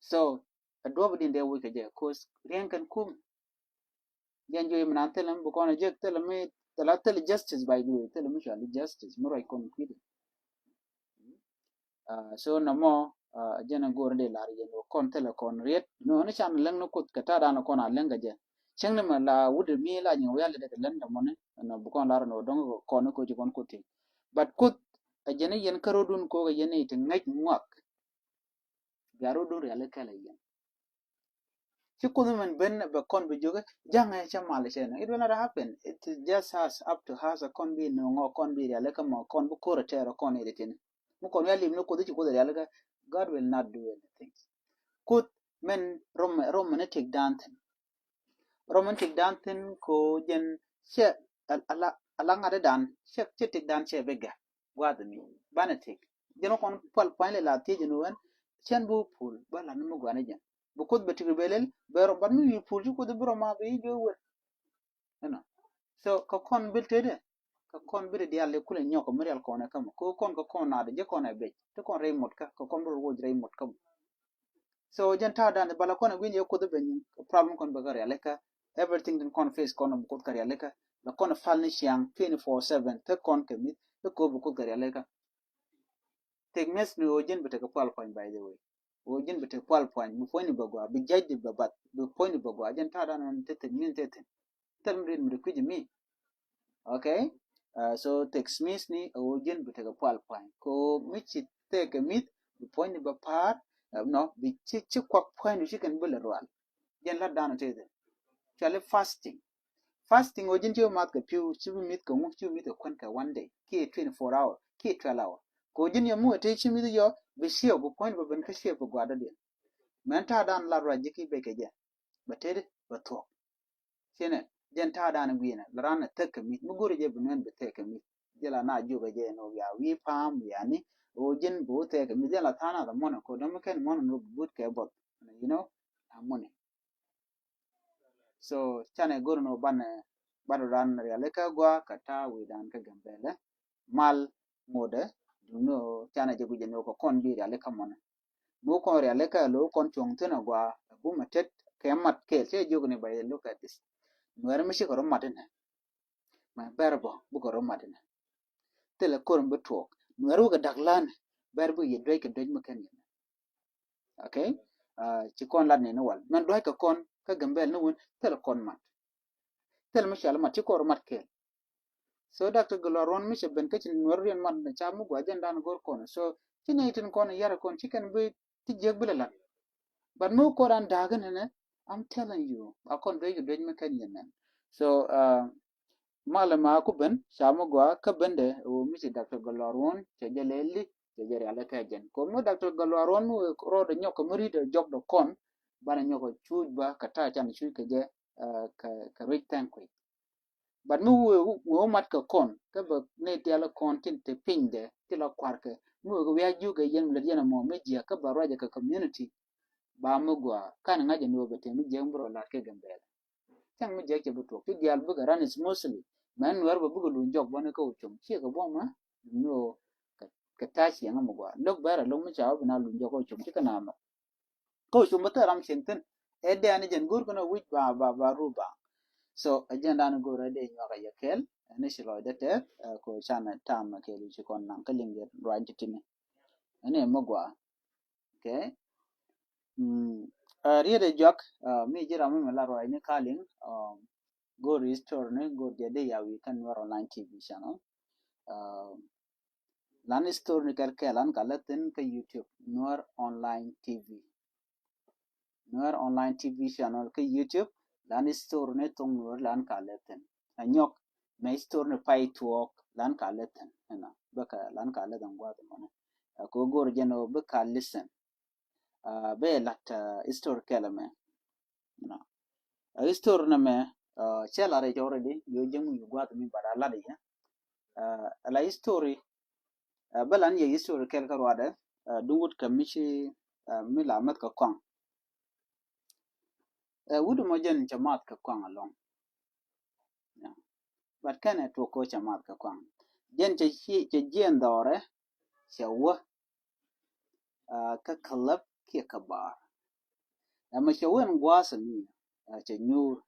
So a duɔp din dee wi̱c kɛ jɛ, 'cause riɛŋ kɛn kum. Jɛn juɔc mi nan thilɛ mi bi kɔn a jek, thilɛ mi, thilɛ, thilɛ justice, by the way, thilɛ mi cuali justice mi ruac kɔn kui̱dɛ. Ah, so nɔmɔ, ah, jɛn a go̱o̱r dee lar yɛn wä kɔn thilɛ kɔn riet. Nɔ ni can a läŋ ni Kuoth kɛ ta̱a̱ dan a kɔn a läŋ kɛ jɛ. Cäŋ ni mɛ la wut mi la nyin wial dee kɛ läŋ dɛ mɔni. Nɔ bi kɔn lar ni wä dɔŋ kɔn ni koci kɔn Kuoth thiec. But Kuoth a jɛn a yɛn kärɔdun kokɛ yɛn ni ti ŋäc ŋuak. Bia rɔdun riali kɛl a yɛn. Ci Kuoth min ben bɛ kɔn bi jiök ja̱ŋɛ cɛ mal cɛ nɔ. It will not happen. It is just us, up to us, a kɔn bi nöŋɔ, kɔn bi rialikä mɔ, kɔn bi ko̱r a tɛɛr a kɔn iri tini. Mi kɔn ya lim ni Kuoth ci Kuoth rialikä, God will not do anything. Kuoth min rom, rom min tik dan thin. Rom min tik dan thin ko jɛn cɛ ala, ala ŋa̱t dan cɛ, cɛ tik dan cɛ bi gɛ. Guath mi banɛ tik. Jɛn kɔn pual puany lɛ la thiec ni wɛn cɛn bi pul ba la ni mi guani jɛn. Bi Kuoth bɛ tik bɛ lel bɛ rɔ, but mi wi̱i̱ pul ci Kuoth bi rɔ ma bi jiö wer. Ɛnɔ. So kɛ kɔn bil tëdɛ, kɛ kɔn bil diaal kulɛ nyɔk mi rial kɔn ɛ kämɛ. Kɛ kɔn, kɛ kɔn naat jɛ kɔn ɛ bec. Ti kɔn rɛy mot kä, kɛ kɔn bi rɔ woc rɛy mot kämɛ. So jɛn ta̱a̱ dan bala kɔn ɛ gui̱n jɛ Kuoth bɛ nyin problem kɔn bɛ kɛ rialikä. Everything din kɔn face kɔn bi Kuoth kɛ rialikä. Bɛ kɔn ɛ pal ni ciaŋ twenty four seven. Te kɔn kɛ mi̱th, te kɔn bi Kuoth kɛ rialikä. Tek mi̱th ni ɣöö ji̱n bi tekɛ pual puany, by the way. Ɣöö ji̱n bi tekɛ pual puany, bi puɔ̱nyni bɛ gɔaa, bi judge bɛ bath, bi puɔ̱nyni bɛ gɔaa. Jɛn ta̱a̱ dan ɛn te tek mi̱th te thin. Thil mi rit mi ri kui̱c mi. Okay? Uh, so tek mi̱th ni ɣöö ji̱n bi tekɛ pual puany. Ko mi ci tekɛ mi̱th, bi puɔ̱nyni bɛ pa̱a̱r, uh, nɔ, bi ci, ci kuak puɔ̱nydu ci kɛn bi lɛ rual. Jɛn lat dan ɔ te thin. Cuali fasting. Fasting ɣöö ji̱n ci bi math kɛ pi̱w, ci bi mi̱th kɛ ŋu, ci bi mi̱th kɛ kuän kɛ one day, kiɛ twenty four hour, kiɛ twelve hour. Kɛ ɣöö ji̱n yɛ muk ɛ te ci mi̱th yɔ, bi ciɛ bi puɔ̱ny bɛ ben kä ciɛ bi gua̱a̱r dɔ̱diɛn. Mɛn ta̱a̱ dan lat ruac ji̱ ki bec kɛ jɛ. Bɛ teti, bɛ thuɔ̱k. Cinɛ, jɛn ta̱a̱ dan gui̱i̱nɛ, la ran ɛ thek kɛ mi̱th, mi go̱ri jɛ bi nuɛn bi thek kɛ mi̱th. Jɛ la na jiök ɛ jɛ ɛn ɣöö ya wi̱i̱ pa̱a̱m, yani, ɣöö ji̱n bi wä thek kɛ mi̱th, jɛ la tha̱a̱n a the morning, kɛ ɣöö dämi kɛn morning rɔ bi buut kɛ buɔth. You know, a morning. So canɛ go̱r ni wä banɛ, banɛ ran rialikä gua kɛ ta̱a̱ wi̱i̱ dan kä Gambɛlɛ. Mal ŋotdɛ duŋni wä canɛ jɛ gui̱c ni wä kɛ kɔn bi rialikä mɔnɛ. Mi wä kɔn rialikä lo wä kɔn cuɔ̱ŋ thi̱n a gua, a bumɛ tet kɛ mat kɛɛl, cɛ jiök ni ba yɛ look at this. Nuɛri mi cikɛ rɔ mat inɛ. Mɛ bɛr bɔ bikɛ rɔ mat inɛ. Thilɛ ko̱r mi bi tuɔɔk. Nuɛri wä kɛ da̱k lan bɛr bikɛ yɛ duec kɛ duec mi kɛn yɛ. Okay? Ah, ci kɔn lat ni ni wal. Mɛn dua̱c kɛ kɔn kä Gambɛl ni wun thilɛ kɔn mat. Thilɛ mi cɔal mat, ci kɔn rɔ mat kɛɛl. So dak ti gɛ luar ruɔn mi cɛ ben kä ci nuɔr riɛn mat ni ca mi gua jɛn dan go̱r kɔn. So ci ni tin kɔn yar kɔn ci kɛn bi ti jiäk bi lɛ lat. But mi kɔn dan da̱a̱k ni ni, I'm telling you, a kɔn duec kɛ duec mi kɛn yɛn nɛn. So, ah, Malɛ ma ku ben ca mi gɔaa kä bendɛ ɛ wä mi ci Doctor Gatluak Ruɔ̱n cɛ jɛ lɛli cɛ jɛ rial ɛ kɛ jɛn. Kɛ mi Doctor Gatluak Ruɔ̱n mi wee rɔɔdɛ nyɔk kɛ mi ri̱t ɛ jɔk dɛ kɔn banɛ nyɔk ɛ cuuc ba kɛ ta̱a̱ can cuuc kɛ jɛ kɛ ric tha̱a̱ŋ kui̱. But mi wee wee mat kɛ kɔn kä bɛ ni tiɛl kɔn tin te piny dɛ ti la kuarkɛ mi wee kɛ wiak juk kɛ yɛn mi lät yɛn ɛmɔ mi jiɛk kä bɛ ruacɛ kɛ community. Ba mi gɔaa kan ŋa̱c ɛn wee bɛ te mi jiɛk mi bi rɔ lat kɛ Gambɛla. Cäŋ mi jek cɛ bi tuɔk ti diaal bikɛ run smoothly. Mɛn Nuɛr bɛ bikɛ luny jɔk bɔni kä Ocom ciɛ kɛ buɔ̱m ɛ luny ɔ kɛ ta̱a̱ ciɛŋä mi gɔaa lo̱k bɛr ɛ lo̱k mi ca wä bi na luny jɔk kä Ocom ci kɛ na nhɔk. Kä Ocom bä thil ram cieŋ thi̱n. Ɛ dee ani jɛn go̱o̱r kɛn ɔ wi̱c ba ba ba ru ba. So ɛ jɛn dan go̱o̱r ɛ dee nyuak ɛ yɛ kɛɛl ɛn i̱ ci lɔcdä tɛth ɛ kɛ can ɛ tam ɛ kɛɛl i̱ ci kɔn naŋ kä liŋ jɛ ruany ti tini. Ɛn i̱ mi gɔaa. Okay. Mm. Uh, riet ɛ juak uh, mi ji̱ ram mi mi la ruac ni kaliŋ. Um, go̱r history ni go̱r jɛ di ya wi kä Nuer Online T V channel. Uh, lan history ni kɛl kɛl an ka lɛ thin kä YouTube Nuer Online T V. Nuer Online T V channel kä YouTube lan history ni thok Nuer lan ka lɛ thin. A nyɔk mɛ history ni pay tuɔk lan ka lɛ thin. Ɛnɔ bɛ ka lan ka lɛ thin guath mɔni. Ko go̱r jɛ ni bɛ ka listen. Uh, bɛ lat uh, history kɛl mɛ. You know. Uh, history nɛ mɛ uh, cɛ lat rɛ cɔrɛ di yo jɛ mu yu guath mi bada lat yɛ. Uh, la history uh, bɛ lan yɛ history kɛl kä ruadɛ uh, duŋut kɛ mi ci uh, mi la mɛth kɛ kɔŋ. Uh, wut mɔ jɛn cɛ math kɛ kɔŋ alɔŋ. But kɛnɛ tuɔk kɛ cɛ math kɛ kɔaŋ. Jɛn cɛ jiɛn dhɔrɛ cɛ wä kä käläp kiɛ kä bar. Ɛmɛ cɛ wä ɛn gua̱a̱th ɛmi cɛ nyuur.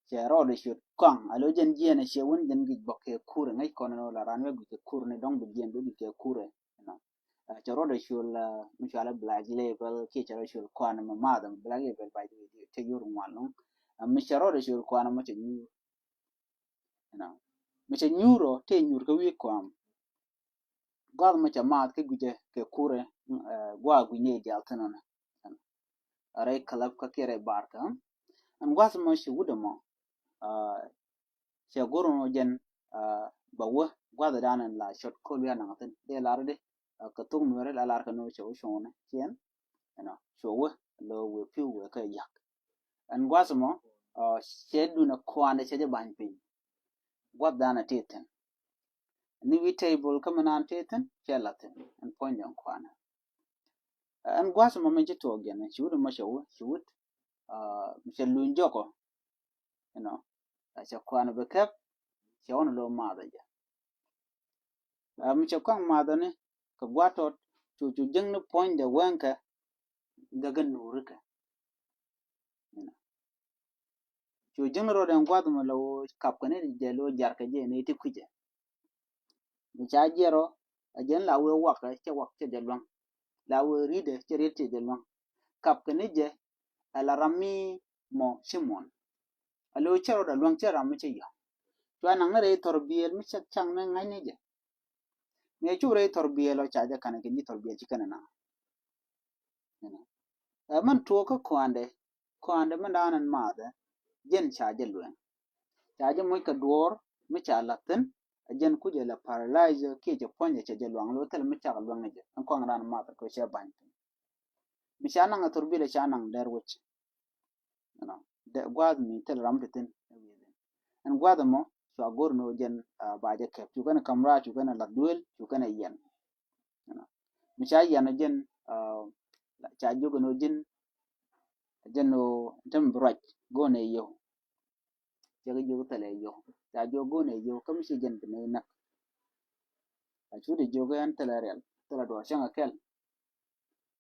Cɛ rɔɔdɛ ciöt kɔaŋ alo jɛn jiɛn ɛ cɛ wä ɛn jɛn gi̱c bɔk kɛ kurɛ ŋäc kɔn ɛn ɣöö la ran wä gi̱c kɛ kurɛ ni dɔ̱ŋ bi jiɛn bi gi̱c kɛ kurɛ. Cɛ rɔɔdɛ ciöl mi cualɛ Black Label kiɛ cɛ rɔɔdɛ ciöl kuan ɛmɛ math ɛmɛ Black Label bac cɛ yur ŋuan loŋ. Mi cɛ rɔɔdɛ ciöl kuan ɛmɛ cɛ nyuur. You know, mi cɛ nyuur ɔ tëë nyuur kä wi̱i̱ kɔam. Gua̱th mɔ cɛ maath kä guicɛ kɛ kurɛ gua̱a̱ gui̱ny ni diaal thin ɔnɛ. Rɛy käläp kä kiɛ rɛy bar kä ɛn gua̱th mɔ ci wut ɛmɔ. Cɛ go̱r mɔ jɛn bɛ wä gua̱th dan ɛn la cɔt ko̱l wi̱i̱ anaŋ thin dee lar di. Kɛ thok Nuɛri la lar kɛ ni wä cɛ wä cuɔ̱ŋni ciɛn. You know, cuɛ wä lo wee pi̱w wee kä yak. Ɛn gua̱th mɔ cɛ dun ɛ kuandɛ cɛ jɛ ba̱ny piny. Gua̱th dan ɛ ti thin ni wi̱i̱ table kä mi naan ti thin cɛ la thin ɛn puɔ̱ny jɛ ɛn kuandɛ. Ɛn gua̱th mɔ min ci tuɔɔk jɛn ci wut mɔ cɛ wä ci wut mi cɛ luny jɔkɔ. You know, cɛ kuandɛ bi kɛp cɛ wä ni lo maath ɛ jɛ. Mi cɛ kɔaŋ mathani kɛ gua̱a̱th tɔt cu cu jiäkni puɔ̱nydɛ wɛŋkɛ gäkä nuurikɛ. Cu jiäkni rɔɔdɛ ɛn gua̱a̱th mɔ la wä kapkɛ ni jɛ lo jarkɛ jɛ ni ti kui̱cɛ. Mi ca jiɛrɔ a jɛn la wee wakɛ cɛ wak cɛ jɛ luaŋ. La wee ri̱tdɛ cɛ ri̱t cɛ jɛ luaŋ. Kapkɛ ni jɛ ɛ la ram mi mɔ ci muɔ̱n. A lo cɛ rɔɔdɛ luaŋ cɛ ram mi cɛ yɔ̱ŋ. Cua naŋ ni rɛy thɔr biɛl mi cak cak ni ŋa̱cni jɛ. Mëë cu rɛy thɔr biɛl ɔ ca jɛ kanɛ kɛ ji̱ thɔr biɛl ci kɛnɛ naŋ. Ɛ mɛn tuɔɔk kä kɔaandɛ kɔaandɛ mɛn daanɛ maathɛ jɛn ca jɛ luɛŋ. Ca jɛ moc kɛ duɔɔr mi ca la̱th thi̱n. Ɛ jɛn kucɛ la paralyze kiɛ cɛ puɔ̱nyɛ cɛ jɛ luaŋ lo thil mi cak luaŋ jɛ ɛn kɔaŋ daanɛ maathɛ kɛ cɛ ba̱ny thi̱n. Mi ca naŋ a thor bilɛ ca naŋ dɛr wec. You know, gua̱a̱th mi thil ram ti thin. Ɛn gua̱a̱th mɔ cua go̱r ni wä jɛn ba jɛ kɛp cu kɛn kam raar cu kɛn lath duel cu kɛn yɛn. You know, mi ca yɛn wä jɛn ca jiök ni wä jɛn jɛn wä tem bi ruac go̱r ni yio̱w. Cɛ kɛ jiök thilɛ yio̱w ca jiök go̱r ni yio̱w kä mi ci jɛn bi ni näk. A cu di jiök ɛn thilɛ riɛl thilɛ duɔɔr cäŋ a kɛl.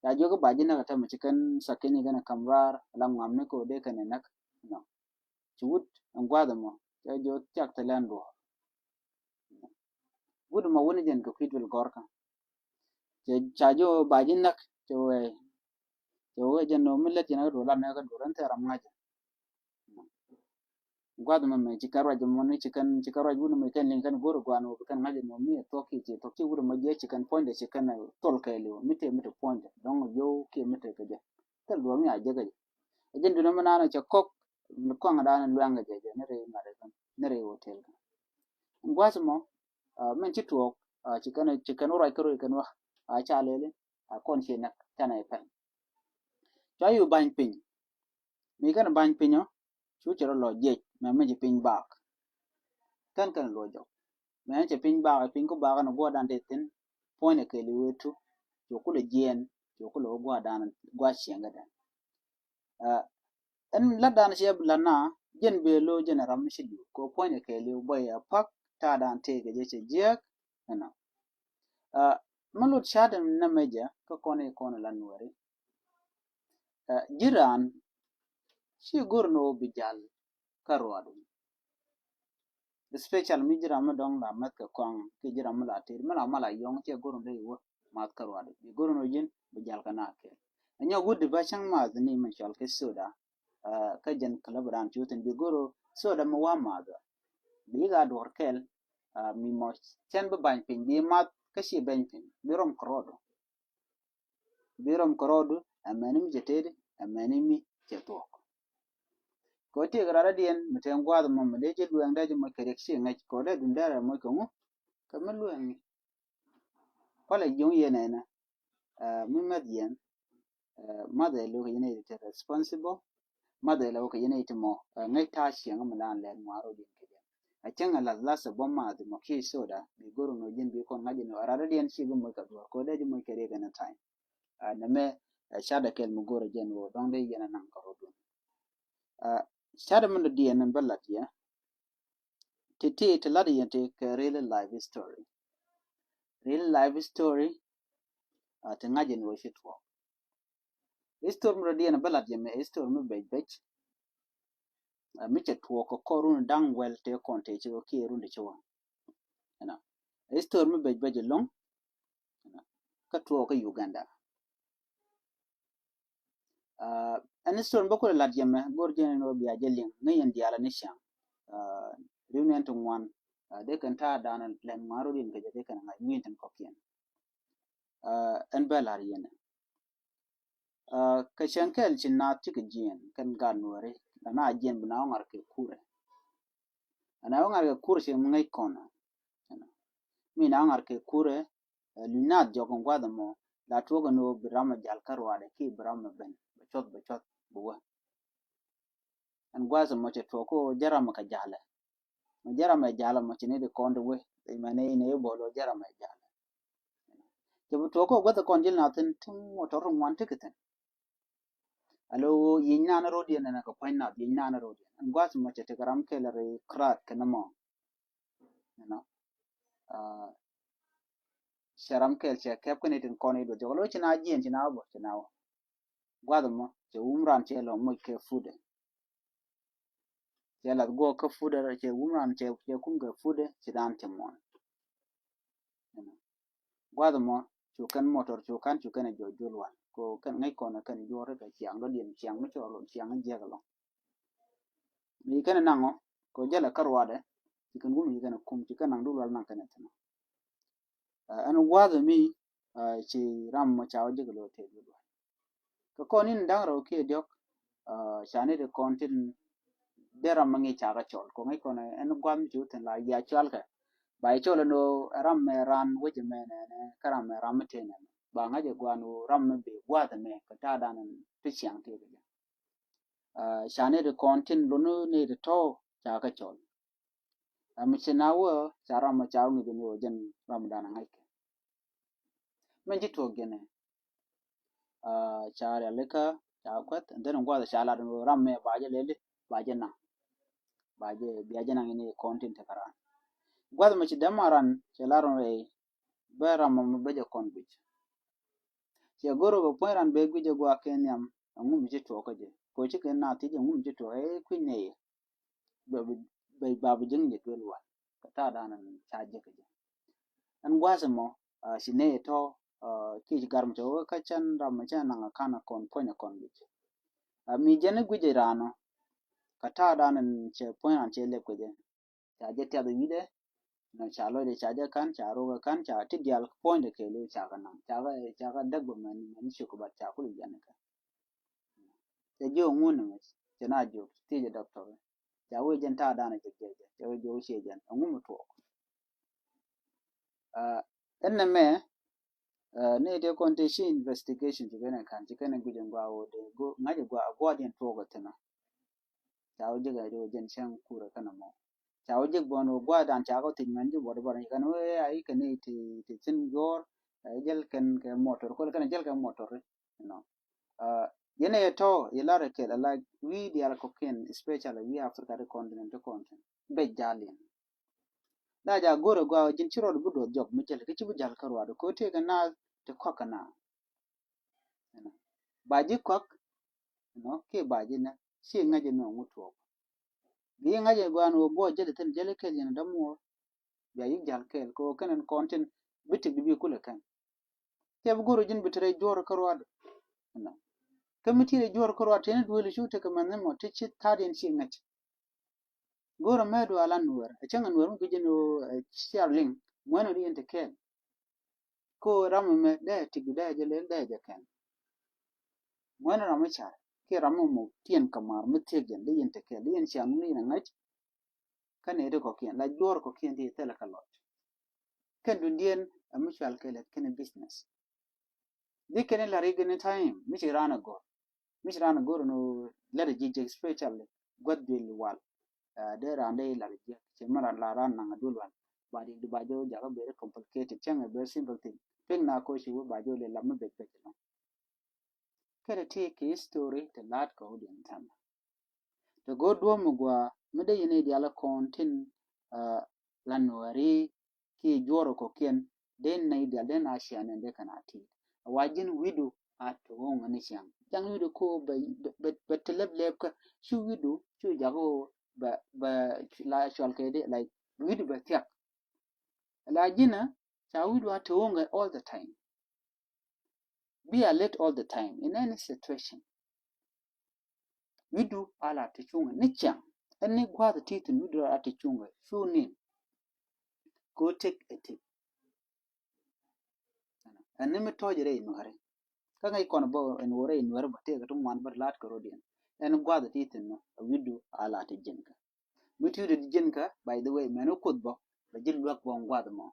Ca jiök ba ji̱ näk a tämɛ ci kɛn sakini kɛn a kam raar a la ŋuam ni kɛ wä dee kɛn a näk. Nɔ ci wut ɛn gua̱a̱th ɛmɔ cɛ jiök cak thilɛ ɛn duɔɔr. Wut ɛmɔ wuni jɛn kɛ kui̱ duël gɔ̱rkä. Cɛ ca jiök ba ji̱ näk cɛ wee cɛ wee jɛn nɔ mi lät jɛn a kɛ duɔɔr lat ni kɛ duɔɔr ɛn thil ram ŋa̱cä. Gua̱th mɛ mɛ ci kɛn ruac mɔ ni ci kɛn ci kɛn ruac wut mɛ kɛn liŋ kɛn go̱r gua̱n wä bi kɛn ŋa̱c mɔ mi thuɔk ki ci thuɔk ci wut mɔ jiɛ ci kɛn puɔ̱nydɛ ci kɛn thol kɛɛliw mi tëë mi te puɔ̱nydɛ dɔ̱ŋ yow kiɛ mi te kɛ jɛ. Thil duɔ̱ɔ̱r mi a jɛ kɛ jɛ. A jɛn dunɛ mi naan cɛ kɔk mi kɔaŋ daan luɛŋ kɛ jɛ jɛ ni rɛy mat kɛn ni rɛy hotel kɛn. Gua̱th mɔ, ah, min ci tuɔɔk, ah, ci kɛn, ci kɛn wä ruac kä rööc kɛn wä, ah, ca lɛli, ah, kɔn ci näk, canɛ pɛl. Cua yu ba̱ny piny. Mi kɛn ba̱ny pinyɔ, cu cɛ rɔ lɔ jiɛc, mɛ mi ci piny baak. Kɛn kɛn luɔ jɔk. Mɛ ci piny baak, piny ku baak ni gua̱dan te thin, puɔ̱ny ni kɛɛliw wee tu, cu kulɛ jiɛɛn, cu kulɛ wä gua̱dan, gua̱ cieŋ kɛ dɛn. Ah, ɛn lat dan ciɛ lat na, jɛn bee lo̱ jɛn ram mi ci li̱w, kɛ puɔ̱ny ni kɛɛliw bɔy a pak, ta̱a̱ dan tëëkɛ jɛ cɛ jiääk, ɛnɔ. Ah, mi lut ca̱t ɛn nɛmɛ jɛ, kä kɔn i̱ kɔn i̱ la nuɛri. Ah, ji̱ raan, ci go̱r ni wä bi jal kä ruaadu. Especially mi ji̱ ram mi dɔ̱ŋ la mäth kɛ kɔaŋ, ki ji̱ ram mi la tëër, mi la mal a yɔ̱ŋ, ciɛ go̱r ni wä math kä ruaadu. Bi go̱r ni wä ji̱n, bi jal kä na kɛɛl. Ɛ nyɔk wut di ba cäŋ math ni mi cɔal kɛ soda, ah, kä jɛn kɛ lä bi raan cu thin, bi go̱r wä soda mi wa math. Bi ka duɔr kɛɛl, ah, mi mɔ cɛn bi ba̱ny piny, bi math kä ci bɛny piny, bi rɔm kɛ ruaadu. Bi rɔm kɛ rɔɔdu, ɛmɛni mi cɛ tëëdi, ɛmɛni mi cɛ thuɔ̱k. Kɛ ɣöö tiek raradiɛn mi te gua̱a̱th ɛmɔ mi dee ji̱ luɛŋ dee ji̱ moc kɛ riɛk ci ŋäc kɛ ɣöö dee dun dee rɛ moc kɛ ŋu, kɛ mi luɛŋ. Kualɛ jiɔ̱ŋ yɛn ɛnɛ, ah, mi mäth yɛn, ah, math ɛ lo̱k yɛn ɛ ti responsible, math ɛ lo̱k yɛn ɛ ti mɔ, ah, ŋäc ta̱a̱ cieŋ mi daan lɛt ŋuan rɔɔdiɛn kɛ jɛ. A cäŋ a lath lath ɛ bä math mɔ kiɛ soda, bi go̱r nɔ ji̱n bi kɔn ŋa̱c ɛn ɣöö raradiɛn ci bi moc kɛ duɔ̱ɔ̱r kɛ ɣöö dee ji̱ moc kɛ riɛk anytime. Ah, nɛmɛ, ah, ca̱t ɛ kɛl mi go̱o̱rä jɛn ɣöö dɔ̱ŋ dee yɛn ɛ naŋ kɛ rɔ̱dun. Ah, ca̱t ɛ mi dɔ̱diɛn ɛn bä la̱t yɛ. Ti ti ti la̱t yɛn ti kɛ real life story. Real life story, ah, ti ŋa̱c ɛn ɣöö ci tuɔɔk. History mi dɔ̱diɛn ɛn bä la̱t yɛ mɛ history mi bec bec. Ah, mi cɛ tuɔɔk kɛ kɔr run da̱ŋ wɛl tëë kɔn tëë ci wä kiɛ run ti ci wä. Ɛnɔ. History mi bec bec ɛlɔ̱ŋ. Ɛnɔ. Kä tuɔɔk kä Uganda. Ah, ɛn history bä kulɛ lat yɛmɛ go̱r jɛn ɛn wä bia jɛ liŋ ŋäc yɛn diaal ɛn i̱ ciaŋ. Ah, riw ni ɛn ti ŋuan. Ah, dee kɛn ta̱a̱ da̱a̱n lɛn ŋuan rot in kɛ jɛ dee kɛn ŋa̱c wi̱i̱n tin kɔ̱kiɛn. Ah, ɛn bä lar yɛn ɛ. Ah, kɛ cɛn kɛɛl ci naath cikɛ jiɛɛn kɛn gaat nuɔri la na jiɛɛn bi na wä ŋa̱r kɛ kurɛ. Ɛn a wä ŋa̱r kɛ kurɛ ci mi ŋäc kɔn. Mi na wä ŋa̱r kɛ kurɛ, ɛ, luny naath jɔk in gua̱th ɛmɔ la tuɔk ɛn ɣöö bi ram ɛ jal kä ruaadɛ ki bi ram ɛ ben bɛ cuɔth bɛ cuɔth bi wä. Ɛn gua̱th ɛmɔ cɛ tuɔk kä ɣöö jɛ ram ɛ kɛ jalɛ. Mɛ jɛ ram ɛ jalɛ mɔ ci ni di kɔn di wä. Mɛn ɛ in ɛ bol ɣöö jɛ ram ɛ jalɛ. Cɛ bi tuɔk kä ɣöö gua̱th ɛ kɔn jil na thin ti mɔ tɔr ti ŋuan ti kɛ thin. Alo yic nan rodiɛn ɛn kɛ pua̱ny nath yic nan rodiɛn. Ɛn gua̱th mɔ cɛ tekɛ ram kɛl ri krat kɛ nɔmɔ. You know. Ah, cɛ ram kɛl cɛ kɛp kɛn itin kɔn iduɔth jɔk. Alo ci na jiɛn ci na wä bä ci na wä. Gua̱th mɔ cɛ wum ran cɛ lɔ moc kɛ food. Cɛ lath guɔk kä food cɛ wum ran cɛ, cɛ kum kɛ food ci dan cɛ muɔn. You know. Gua̱th mɔ cu kɛn motor cu kan cu kɛn a juɔc duel wal ko kɛn ŋäc kɔn kɛn juɔr kɛ ciaŋ dɔ̱diɛn ciaŋ mi cɔɔr lon ciaŋ jiɛk lɔŋ. Mi kɛn naŋ ɔ ko jɛlɛ kä ruadɛ ci kɛn wum ci kɛn kum ci kɛn naŋ duel wal naŋ kɛn thin. Ɛn gua̱th mi ci ram mɔ ca wä jek lo̱ tëë duel wal. Kɛ kɔn in da̱ŋ rɛw kiɛ diɔ̱k, ah, ca ni ti kɔn tin dee ram mi ŋi̱i̱c ca kɛ cɔl kɔ ŋi̱i̱c kɔn ɛn gua̱th mi ci wä thin la yia cɔal kɛ. Ba yi cɔl ɛn ɣöö ram mɛ ran wecɛ mɛ nɛnɛ kä ram mɛ ram mi tëë nɛnɛ ba ŋa̱c ɛ gua̱a̱n ɣöö ram mi bi gua̱th ɛmɛ kɛ ta̱a̱ dan ti ciaŋ tëë kɛ jɛ. Ah, ca ni ti kɔn tin luni ni ti tɔ̱ ca kɛ cɔl. Ɛ mi ci na wä ca ram mɛ ca wä ŋi̱i̱c ɛn ɣöö jɛn ram dan ɛ ŋa̱c kɛ. Mɛn ci tuɔk jɛn ɛ. Ah, ca rialikä ca kueth and then guath ca lat ram mɛ ba jɛ leli ba jɛ naŋ. Ba jɛ bia jɛ naŋ ini kɔn tin tekɛ ran. Guath mɛ ci dɛm a ran cɛ lar rɛy bɛ ram mɛ bɛ jɛ kɔn guic. Cɛ goro bɛ puɔ̱ny ran bɛ guic jɛ gua kɛ nhiam ɛŋu mi ci tuɔk kä jɛ ko ci kɛ na thiec ɛŋu mi ci tuɔk ɛ kui̱ nɛy. Bɛ ba bi ji̱ŋ jɛ duel wal kɛ ta̱a̱ dan ca jek jɛ. Ɛn gua̱a̱th ɛmɔ ci nɛy tɔ̱ kiɛ ci gar mi cɛ wä kä cɛn ram mi cɛ naŋ a kan a kɔn puɔ̱ny a kɔn guic. Mi jɛn i̱ guic iran ɔ kɛ ta̱a̱ dan cɛ puɔ̱ny ran cɛ lɛp kɛ jɛ. Ca jɛ tiath wi̱dɛ nɔ ca lɔcdɛ ca jɛ kan ca rok ɛ kan ca ti diaal puɔ̱nydɛ kɛɛliw ca kɛ naŋ ca kɛ ca kɛ däk bä mɛn mɛn cuk bat ca kul jɛn kɛ. Cɛ jiök ŋun ni mɛ cɛ na jiök thiecɛ dɔktɔr. Ca wee jɛn ta̱a̱ da̱a̱n a jɛ jɛ jɛ cɛ wee jiök ciɛ jɛn ɛŋu mi tuɔɔk. Ɛn nɛ mɛ ni ti kɔn ti ci investigation ci kɛn ɛ ka̱n ci kɛn ɛ guic ɛn gua wä dee go ŋa̱c ɛ gua gua̱diɛn tuɔk ɛ thi̱n ɔ. Ca wä jek ɛ di wä jɛn cäŋ kur ɛ kɛn ɛ mɔ. Ca wä jek bɔn wä gua̱dan ca kɔ thiec mɛn ji̱ bɔt bɔt ɛ kɛn wä ɛ a ikɛ ni ti ti thi̱n yuɔr ɛ jɛl kɛn kɛ motor kol kɛn ɛ jɛl kɛ motor. Yɛn ɛ tɔ yɛ lar ɛ kɛl ɛ la wi̱i̱ diaal kɔkiɛn especially wi̱i̱ Africa ti continent ti continent bɛ jal yɛn. La ja go̱r ɛ gɔaa ji̱n ci rɔɔd bi duɔth jɔk mi jäl kä ci bi jal kä ruaad ko tëëk ɛ naath ti kɔak ɛ naath. Ba ji̱ kɔak nɔ kiɛ ba ji̱ nɛ ci ŋäc ɛ nɔ ŋut tuɔɔk. Bi ŋäc ɛ gɔaa ni wä guɔ jäl ɛ thin jäl ɛ kɛl yɛn ɛ dämuɔɔr. Bia yi̱k jal kɛɛl kɛ ɣöö kɛn ɛn kɔn tin bi tik di bi kulɛ kɛn. Cɛ bi go̱r ji̱n bi te rɛy juɔ̱ɔ̱r kä ruaadɛ. Kä mi ti rɛy juɔ̱ɔ̱r kä ruaadɛ teni duëëli cu tekɛ mɛnh ni mɔ ti ci tha̱a̱diɛn ci ŋäc. Go̱r ɛmɛ duaal an nuɛɛr ɛ cäŋ ɛ nuɛɛr mi gui̱c jɛn ɣöö ɛ ciar liŋ muɛn ɣöö di yɛn te kɛɛl. Ko ram ɛmɛ dee ɛ tik di dee ɛ jɛ lel dee ɛ jɛ kɛn. Muɛn ram mi car kiɛ ram mi mɔ tiɛn kɛ maar mi thiek jɛn di yɛn te kɛɛl di yɛn ciaŋ ni yɛn ɛ ŋäc. Kä nɛy ti kɔ̱kiɛn la juɔ̱ɔ̱r kɔ̱kiɛn ti thilɛ kɛ lɔc. Kɛn dundiɛn ɛ mi cual kɛ lɛt kɛn business. Di kɛn la rik ni time mi ci ran a gor mi ci ran a gor no lɛt a ji̱ jek specially gua̱th duël wal. Dee ran dee la rik jek ci mi ran la ran naŋ a duël wal. Ba dik di ba jɛ wä jakä very complicated cäŋ a very simple thing. Pek na ko ci wä ba jɛ wä lɛ la mi bec bec lɔŋ. Kɛ ti ti kɛ history ti la̱t kɛ wä diɛn thamɛ. Ti go̱o̱r duɔ̱ɔ̱p mi gɔaa mi dee yɛn i̱ diaal kɔn tin la nuääri kiɛ juɔr kɔ̱kiɛn dee nɛy diaal dee na ciaŋ nɛn dee kɛn a ti̱i̱t. A wa ji̱n wi̱du a ti ɣo̱ŋ ni ciaŋ jaŋ wi̱du ko bɛ bɛ bɛ ti lɛp lɛp kä cu wi̱du cu jak ɣöö bɛ bɛ la cual kɛ dee like wi̱du bɛ thiak. La ji̱n a ca wi̱du a ti ɣo̱ŋ all the time. Be alert all the time in any situation. Wi̱du a la ti cuŋɛ ni ciaŋ ɛn ni gua̱a̱th ti thi̱n wi̱du a ti cuŋɛ cu nin. Ko tek ɛ tek. Ɛn ni mi tɔ̱ɔ̱c rɛy nuääri kä ŋäc kɔn bä ɛn wä rɛy nuääri bä tëëk ti ŋuan bä la̱t kɛ rɔ̱diɛn. Ɛn gua̱a̱th ti thi̱n a wi̱du a la ti ji̱n kä mi ti wi̱du ti ji̱n kä by the way mɛn wä kuoth bä bɛ ji̱ luäk bä ŋua̱th mɔ.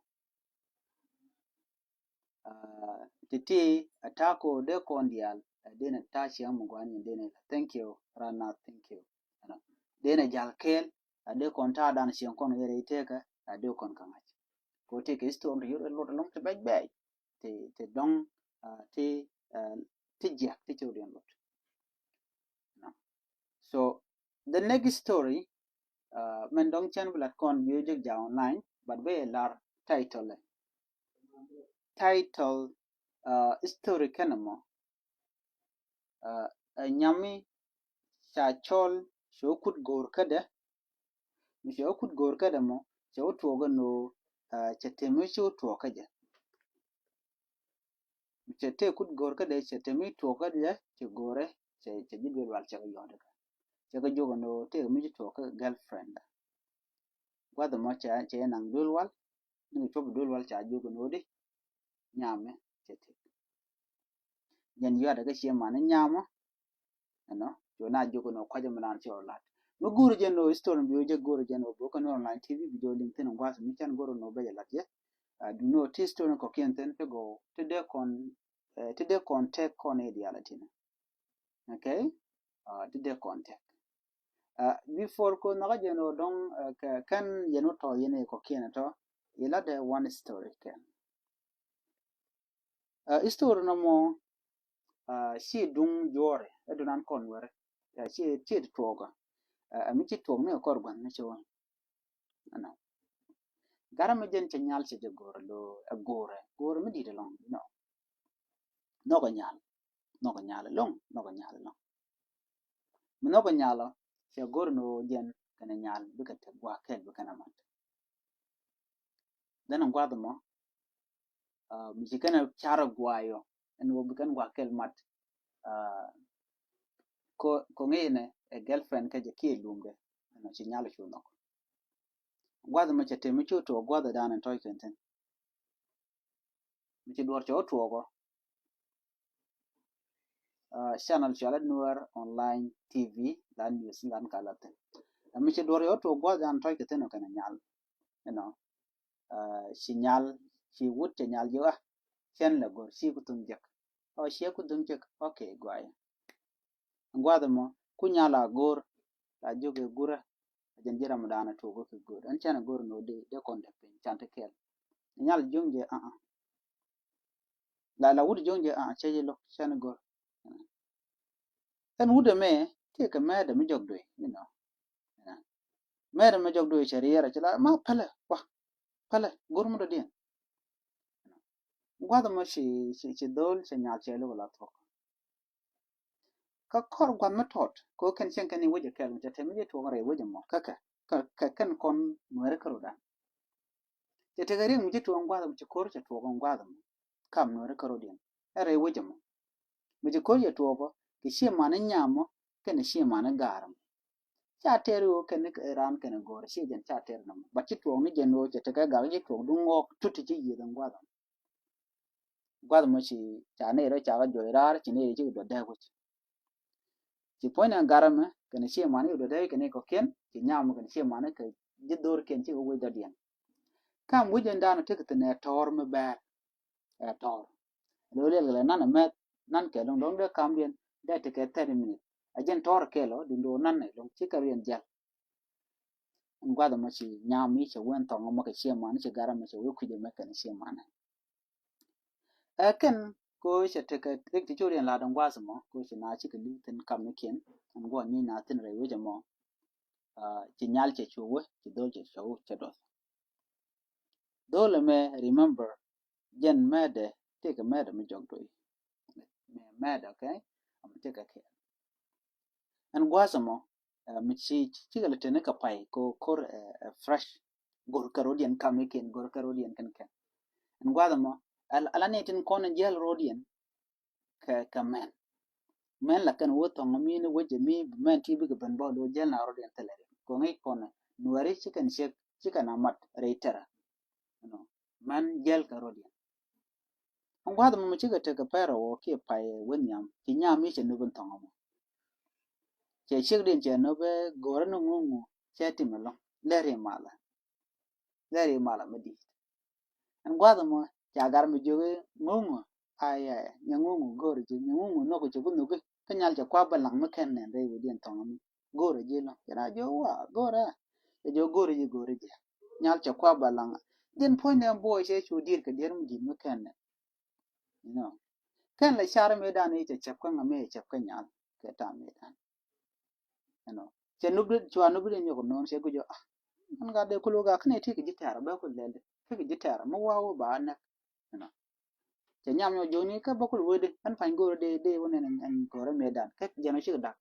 Ti ti a ta̱a̱ ko dee kɔn diaal a dee na ta̱a̱ ciɛŋ mi gua̱n yɛn dee na thank you ran na thank you. Dee na jal kɛɛl a dee kɔn ta̱a̱ dan ciɛŋ kɔn yɛrɛ i̱ tekä a dee kɔn kä ŋa̱c. Ko ti kɛ history ti yot ɛ lot ɛlɔŋ ti bɛc bɛc ti ti dɔŋ ti ti jiak ti ci rot yɛn lot. So the next story mɛn dɔŋ cɛn bi lat kɔn bi jek ja online but bɛ lar title. Title story kɛn mɔ ɛ nyami ca cɔl cɛ wä kut go̱o̱r kädɛ. Mi cɛ wä kut go̱o̱r kädɛ mɔ cɛ wä tuɔɔk ɛn ɣöö cɛ temi ci wä tuɔɔk kä jɛ. Mi cɛ tëë kut go̱o̱r kädɛ cɛ temi tuɔɔk kä jɛ cɛ go̱o̱rɛ cɛ cɛ ji̱ duel wal cɛ kɛ yɔ̱ɔ̱t kä cɛ kɛ jiök ɛn ɣöö tëë mi ci tuɔɔk kä girlfriend. Gua̱th ɛmɔ cɛ cɛ naŋ duel wal ni kɛ cuɔp duel wal ca jiök ɛn ɣöö di nyamɛ cɛ tëk. Jɛn yua̱t kä ciɛ man ni nyamɔ. Ɛnɔ cu na jiök ɛn ɣöö kuacä mi naan cɛ rɔ la̱t mi go̱o̱r jɛn ɣöö history bi wä jɛ go̱o̱r jɛn ɣöö bok kɛ ni online T V bi jɛ wä liŋ thi̱n ŋua̱th mi can go̱o̱r ɛn ɣöö bɛ jɛ la̱t jɛ. Duŋni ɣöö ti history kɔ̱kiɛn thi̱n ti gɔw ti dee kɔn ti dee kɔn tɛk kɔn i̱ diaal ɛ ti̱n. Okay. Ti dee kɔn tɛk. Before ko nhɔkä jɛn ɔ dɔŋ kɛ kɛn yɛn wä tɔ yɛn ɛ kɔ̱kiɛn ɛ tɔ ilat dee one story kɛn. History nɔmɔ ci duŋ juɔrɛ ɛ dunan kɔn wɛrɛ ci ci ti tuɔɔkä. Ɛ mi ci tuɔɔk ni ɛ kɔr gua̱n ni ci wä. Ɛnɔ. Garɛ mi jɛn cɛ nyal cɛ jɛ go̱o̱rɛ lo ɛ go̱o̱rɛ go̱o̱rɛ mi di̱t ɛlɔŋ nɔ. Nhɔkɛ nyal nhɔkɛ nyal ɛlɔŋ nhɔkɛ nyal ɛlɔŋ. Mi nhɔkɛ nyal ɔ cɛ go̱r ni ɣöö jɛn kɛnɛ nyal bikɛ te gua̱a̱k kɛl bikɛ nɛ mat. Dhän in gua̱th mɔ mi ci kɛnɛ car gua̱a̱yɔ ɛn ɣöö bikɛn gua̱a̱k kɛl mat. Ko ŋi̱i̱nɛ ɛ girlfriend kä jɛ kiɛ lumdɛ ɛn ɔ ci nyal cu nhɔk. Gua̱th mɔ cɛ te mi cu tuɔɔk gua̱th ɛ da̱a̱n in tɔ̱c kɛn thi̱n. Mi ci duɔr cɛ wä tuɔɔkɔ. Channel cɔal ɛ Nuer Online T V lan news lan ka la thin. Mi ci duɔr cɛ wä tuɔɔk gua̱th dan tɔc kɛ thin ɔ kɛn nyal. You know, ci nyal ci wut cɛ nyal jiök a cɛn lɛ go̱r ci ku thuŋ jek. Ɔ ciɛ ku thuŋ jek. Ok, guayɛ. Gua̱th ɛmɔ ku nyal a go̱r la jiök ɛ gurä. A jɛn ji̱ Ramadan a tuɔk kɛ go̱r ɛn cɛn a go̱r ni wä dee kɔn dee piny can ti kɛl. Nyal jiök jɛ a a la la wut jiök jɛ a a cɛ ji̱ lo̱k cɛn a go̱r. Ɛn wut ɛmɛ tëëkɛ mɛɛdɛ mi jɔk duee, you know. Mɛɛdɛ mi jɔk duee cɛ riɛɛr a cɛ la ma pälɛ wa pälɛ go̱r mi dɔ̱diɛn. Gua̱th ɛmɔ ci ci ci dho̱l cɛ nyal cɛ lo̱k la thuɔk. Kä kɔr gua̱th mi tɔt kɛ ɣöö kɛn cieŋ kɛn i̱ wec ɛ kɛl mi cɛ tɛm i̱ jɛ tuɔk rɛy wec ɛmɔ kä kɛ kɛ kɛn kɔn nuɛri kä rodan. Cɛ tekɛ riɛk mi ci tuɔk ɛn gua̱th ɛmɔ ci ko̱r cɛ tuɔk ɛn gua̱th ɛmɔ kam nuɛri kä rodiɛn ɛ rɛy wec ɛmɔ. Mi ci ko̱r cɛ tuɔk ɔ kɛ cie mani nyam ɔ kɛn cie mani ga̱a̱r ɛmɔ. Ca tɛr i̱ ɣöö kɛn i̱ raan kɛn i̱ go̱o̱r cie jɛn ca tɛr nɔmɔ ba ci tuɔk ni jɛn ɣöö cɛ tekɛ gak ci tuɔk duŋ ŋɔɔk tuti ci yieth ɛn gua̱th ɛmɔ. Gua̱th mɔ ci ca nɛy rɔ ca kɛ juɔc raar ci nɛy rɔ ci kɛ duɔth dee wi̱c. Ci puɔ̱ny nɛ garɛ mɛ kɛn ci man ci kɛ duɔth dee wi̱c kɛn kɔkiɛn ci nyam mɛ kɛn ci man kɛ ji̱ dho̱rkiɛn ci kɛ wi̱c dɔ̱diɛn. Kam wi̱c in da̱a̱n tekɛ thi̱n ɛ tɔ̱ɔ̱r mi bɛɛr ɛ tɔ̱ɔ̱r. Lo̱ liɛl kɛ lɛ nan ɛ mɛth nan kɛ luŋ luŋ dee kamdiɛn dee tekɛ thirty minute. A jɛn tɔ̱ɔ̱r kɛl ɔ dundo nan ɛ luŋ ci kɛ riɛn jial. Ɛn gua̱th ɛmɔ ci nyam mi cɛ wen thɔŋ ɛmɔ kɛ ciɛ man ci gar ɛmɔ cɛ wee kui̱c ɛmɛ kɛn ciɛ man. Ɛ kɛn ko cɛ tekɛ rik ti coriɛn lat ɛn gua̱th ɛmɔ ko ci na cikɛ li̱w thin kam ni kiɛn ɛn gua̱n ni na thin rɛy wec ɛmɔ. Ci nyal cɛ cu wee ci dhol cɛ cu cɛ duɔth. Dhol ɛmɛ remember jɛn mɛɛdɛ tëëkɛ mɛɛdɛ mi jɔk doi. Mɛɛdɛ, okay? Ɛmɛ tëëkɛ kɛ ɛn gua̱a̱th ɛmɔ mi ci cikɛ lɛ teni kɛ pay kɛ ko̱r ɛ fresh. Go̱r kɛ rodiɛn kam ikiɛn go̱r kɛ rodiɛn kɛn kɛn. Ɛn gua̱a̱th ɛmɔ ala ni tin kɔn in jiɛl rodiɛn kɛ kɛ mɛn. Mɛn la kɛn wä thɔŋ mi ni wecɛ mi mɛn ti bikɛ ben bä lo̱ jiɛl na rodiɛn thilɛ ri kɔŋ i̱ kɔn nuɛri cikɛn ciek cikɛn amat rɛy tɛrɛ. Mɛn jiɛl kɛ rodiɛn. Ɛn gua̱a̱th ɛmɔ mi cikɛ tekɛ pɛrɛ wä kiɛ pay wen nhiam ci nyam mi cɛ nöp in thɔŋ ɛmɔ. Cɛ ciek din cɛ nöp ɛ go̱rä ni ŋuŋu cɛ tim ɛlɔŋ lɛri malä. Lɛri malä mi di̱i̱t. Ɛn gua̱a̱th ɛmɔ ca gar mi jiök i̱ ŋuŋu. Ayɛ nyɛ ŋuŋu go̱o̱ri ji̱ nyɛ ŋuŋu nhɔk i̱ cɛ bi nhɔki. Kä nyal cɛ kua̱ bä laŋ mi kɛn nɛn rɛy wi̱diɛn thɔŋ ɛmɔ. Go̱o̱ri ji̱ lɔ kɛn a jiök wa go̱o̱ri. Cɛ jiök go̱o̱ri ji̱ go̱o̱ri ji̱ nyal cɛ kua̱ bä laŋ. Ji̱n puɔ̱ny nɛn buɔy cɛ cu di̱i̱r kɛ diɛr mi ji̱n mi kɛn nɛn. You know. Kɛn lɛ car mëë dan i̱ cɛ cɛp kä ŋa mëë cɛp kä nyal kɛ tam mëë dan. You know. Cɛ nup di cua nup di nyɔk no̱o̱n cɛ guic ɔ ah. Ɛn gat dee kul wä gat kä ni ti kɛ ji̱ tɛ̈rä bɛ kul lɛl di ti kɛ ji̱ tɛ̈rä mi wa wä ba näk. You know. Cɛ nyam nyɔ joni kä bä kul wä di ɛn pa̱ny go̱o̱rä dee dee wä nɛn ɛn go̱o̱rä mëë dan kä jɛn wä cikɛ dak.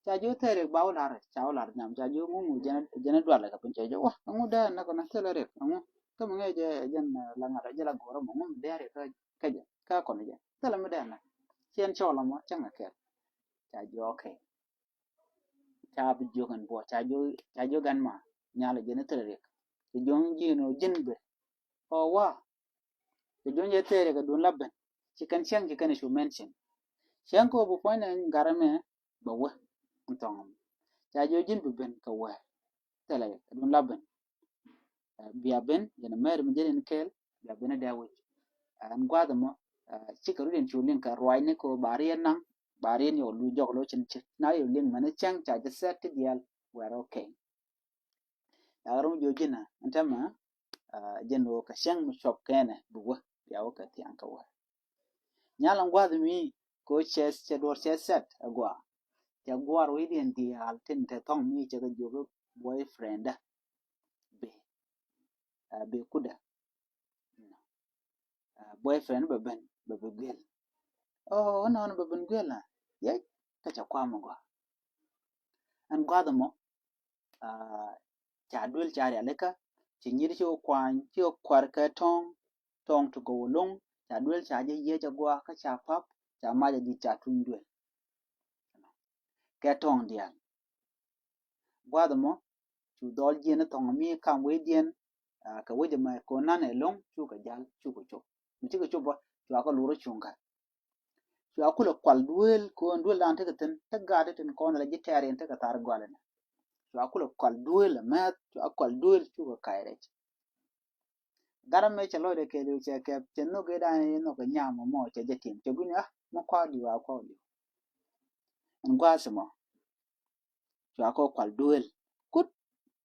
Ca ji̱ wä thɛɛr riɛk ba wä lar ca wä lar nyam ca ji̱ wä ŋuŋ wä jɛn wä dualɛ kɛ piny cɛ ji̱ wä ɛŋu dee ɛn näk kɔn thilɛ riɛk ɛŋu. Kä mi ŋäc jɛ jɛn la ŋa̱t jɛ la go̱o̱rä mɔ ŋuŋ dee riɛk kä kɛ jɛ kä kɔn jɛ thilɛ mi dee nɛ. Ciɛn cɔl ɛmɔ cäŋ ɛ kɛl. Ca jiök okay. Ca bi jiök ɛn buɔ ca jiök ca jiök ɛn ma nyal jɛn thilɛ riɛk. Cɛ jiök ji̱n ɔ ji̱n bɛ ɔ wa. Cɛ jiök jɛ thilɛ riɛk ɛ duun la ben. Ci kɛn cäŋ ci kɛn cu mention. Cäŋ kɛ ɔ bi puɔ̱ny nɛ gat ɛmɛ bɛ wä. Ɛn thɔŋ ɛmɔ ca jiök ji̱n bi ben kɛ wä. Thilɛ riɛk ɛ duun la ben. Bia ben yɛn mɛr mi jɛ rin kɛɛl bia ben dee wi̱c. Ɛn gua̱a̱th ɛmɔ cikɛ rut in cu liŋ kɛ ruacni kɛ ba riɛn naŋ ba riɛn yɔk lu jɔk lo cin ci na yɔk liŋ mɛn cɛŋ ca jɛ sɛt ti diaal wɛr okay. Yak rum jiök ji̱n ɛn tɛmɛ jɛn wä kɛ cäŋ mi cuɔp kɛnɛ bi wä bia wä kɛ thiaŋ kɛ wä. Nyal ɛn gua̱a̱th mi ko cɛ cɛ duɔr cɛ sɛt ɛ gua. Cɛ guar wi̱diɛn diaal tin te thɔŋ mi cɛ kɛ jiök boyfriend dä. Bi bi kudä. Boyfriend bɛ ben bɛ bi guiɛl. Oh, ɛnɔn bɛ ben guiɛl a yɛ kä cɛ kuam gua. Ɛn gua̱a̱th ɛmɔ ca duel ca rialikä ci nyir ci kuany ci kuar kɛ tɔŋ. Tɔŋ ti gow loŋ ca duel ca jɛ yiec a gua kä ca pap ca mac a dit ca tuny duel. Kɛ tɔŋ diaal. Gua̱a̱th ɛmɔ cu dhɔl jiɛn thɔŋ mi kam wecdiɛn. Kɛ wec ɛmɛ kɛ nan ɛ loŋ cukɛ jal cukɛ cop mi cikɛ cop bä cua kɛ lur cuŋkä. Cua kulɛ kual duel kɛ ɣän duel dan tekɛ thin te gat tin kɔn lɛ ji̱ tɛɛr in tekɛ thar gɔal ɛnɛ. Cua kulɛ kual duel ɛmɛth cua kual duel cukɛ kac rɛc. Garɛ mɛ cɛ lɔcdɛ kɛɛliw cɛ kɛp cɛ nhök i̱ dan i̱ nhök i̱ nyam mɔ cɛ jɛ tim cɛ gui̱n ah mɔ kɔak diw a kɔak diw. Ɛn gua̱a̱th mɔ cua kɔ kual duel kut.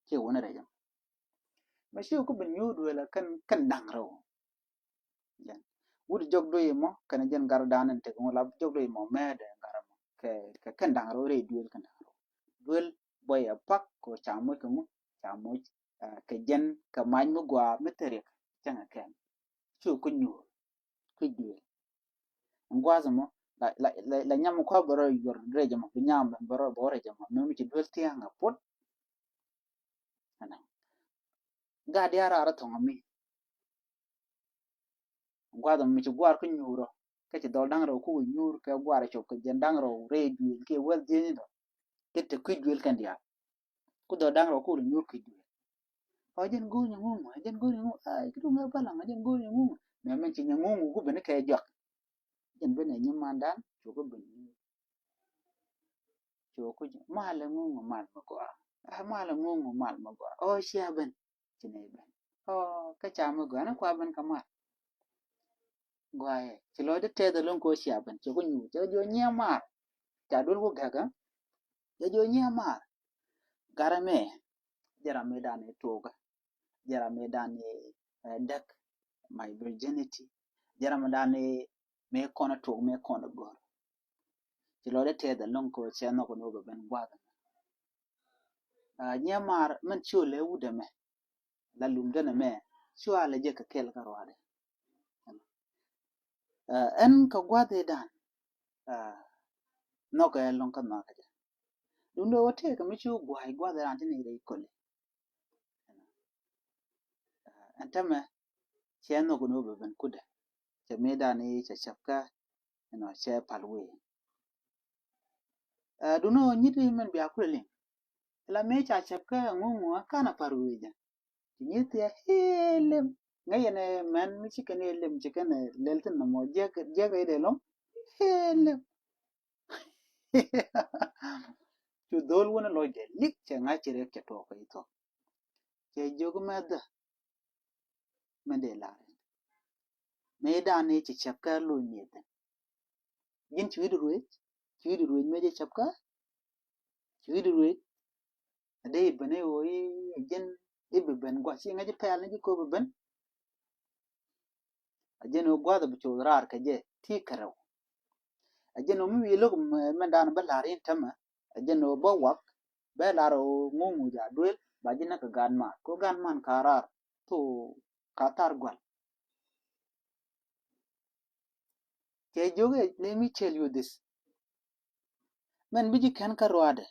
Ci wun rɛc mɔ mɛ ci ku bin nyuur duel kɛn kɛn da̱ŋ rɛw. Jɛn wut jɔk do̱y mɔ kɛn jɛn gar dan in tek ŋu la jɔk do̱y mɔ mɛ de gar mɔ kɛ kɛ kɛn da̱ŋ rɛw rɛy duel kɛn da̱ŋ rɛw. Duel bɔy a pak ko ca moc kɛ ŋu ca moc kɛ jɛn kɛ mac mi gua mi theriek cɛŋ a kɛn. Cu ku nyuur ku duel. Gua̱a̱th mɔ la la la nyam kua bärɔ yuɔr rɛc mɔ bi nyam bärɔ bɔ rɛc mɔ mi mi ci duel thia̱a̱ŋ a puɔt. Gat diaar raar thɔŋ mi gua̱a̱th mi ci gua̱a̱r kä nyuurɔ kä ci dhɔl da̱ŋ rɛw ku nyuur kɛ gua̱a̱r cop kɛ jɛn da̱ŋ rɛw rɛy duëël kiɛ wäl dhieecni dɔ. Kɛ te kui̱ duëël kɛn diaal ku dhɔl da̱ŋ rɛw ku nyuur kui̱ duëël. Ɔ jɛn go̱o̱nyɛ ŋuŋ ɔ jɛn go̱o̱nyɛ ŋuŋ ay kɛ duŋ ɛ balaŋ ɔ jɛn go̱o̱nyɛ ŋuŋ. Mɛ mɛn ci nyɛ ŋuŋ ku ben kɛ jɔak. Jɛn ben ɛ nyimandan cu kä ben nyuur. Cu ku jɛ mal ɛ ŋuŋ mal mi gɔaa. Ɛ mal ɛ ŋuŋ mal mi gɔaa ɔ cia ben. Ci nɛ ben ɔ kä ca mi gɔaa ni kua ben kä mal. Gɔaa yɛ ci lɔcdɛ tɛth ɛ loŋ kɛ ɔ cia ben cu ku nyuur cɛ jɛ ɔ nyiɛ mar. Ca duel ku gɛk ɛ jɛ jɛ ɔ nyiɛ mar. Garɛ mɛ jɛ ram mi dan i̱ tuɔkä. Jɛ ram mi dan i̱ däk my virginity. Jɛ ram mi dan i̱ mi kɔn a tuɔk mi kɔn a gɔr. Ci lɔcdɛ tɛth a loŋ kɛ cɛ nhɔk ni wä bɛ ben gua̱th. Nyɛ mar mɛn ci wä lɛ wut ɛmɛ la lum den ɛmɛ ci wä lɛ jɛ kɛ kɛl kä ruaadɛ. Ɛn kɛ gua̱th i̱ dan nhɔk ɛ loŋ kä nhɔk ɛ jɛ. Dundɛ wä tëëk mi ci wä gua̱a̱c gua̱th i̱ dan ti ni rɛy koli. Ɛn tämɛ cɛ nhɔk ni wä bɛ ben kudɛ cɛ mi dan i̱ cɛ cɛp kä inɔ cɛ pal wee. Ɛ dunɔ nyit i̱ mɛn bia kulɛ liŋ ila mi ca cɛp kä ŋuŋu a kan a pal wee jɛ. Ci nyit thiɛ hilem ŋäc yɛn ɛ mɛn mi ci kɛn ilem ci kɛn lɛl thin nɔmɔ jiɛk jiɛk rɛy dee lɔŋ hilem. Cu dhol wun lɔcdɛ lik cɛ ŋa̱c ci rɛk cɛ tuɔk kɛ ithuɔk. Cɛ jiök mɛthdä mɛn dee lar. Mëë dan i̱ ci cɛp kä loc ni thin. Ji̱n ci wi̱cdu ruëc ci wi̱cdu ruëc mëë jɛ cɛp kä ci wi̱cdu ruëc. A dee i̱ ben i̱ ɣöö i̱ ji̱n i̱ bi ben gua̱c ci ŋäc i̱ pɛl ni ji̱ kööp i̱ ben. A jɛn ɣöö gua̱th bi coth raar kɛ jɛ ti kärɛw. A jɛn ɣöö mi wi̱i̱ lo̱k mɛn dan bä la̱r in tämɛ a jɛn ɣöö bä wak bɛ la̱r ɣöö ŋuŋ wi̱c a duël ba ji̱ näk kɛ gat man kɛ gat man ka raar thok ka thar gua̱l. Cɛ jiök ɛ let me tell you this. Mɛn bi ji̱ kɛn kä ruaadɛ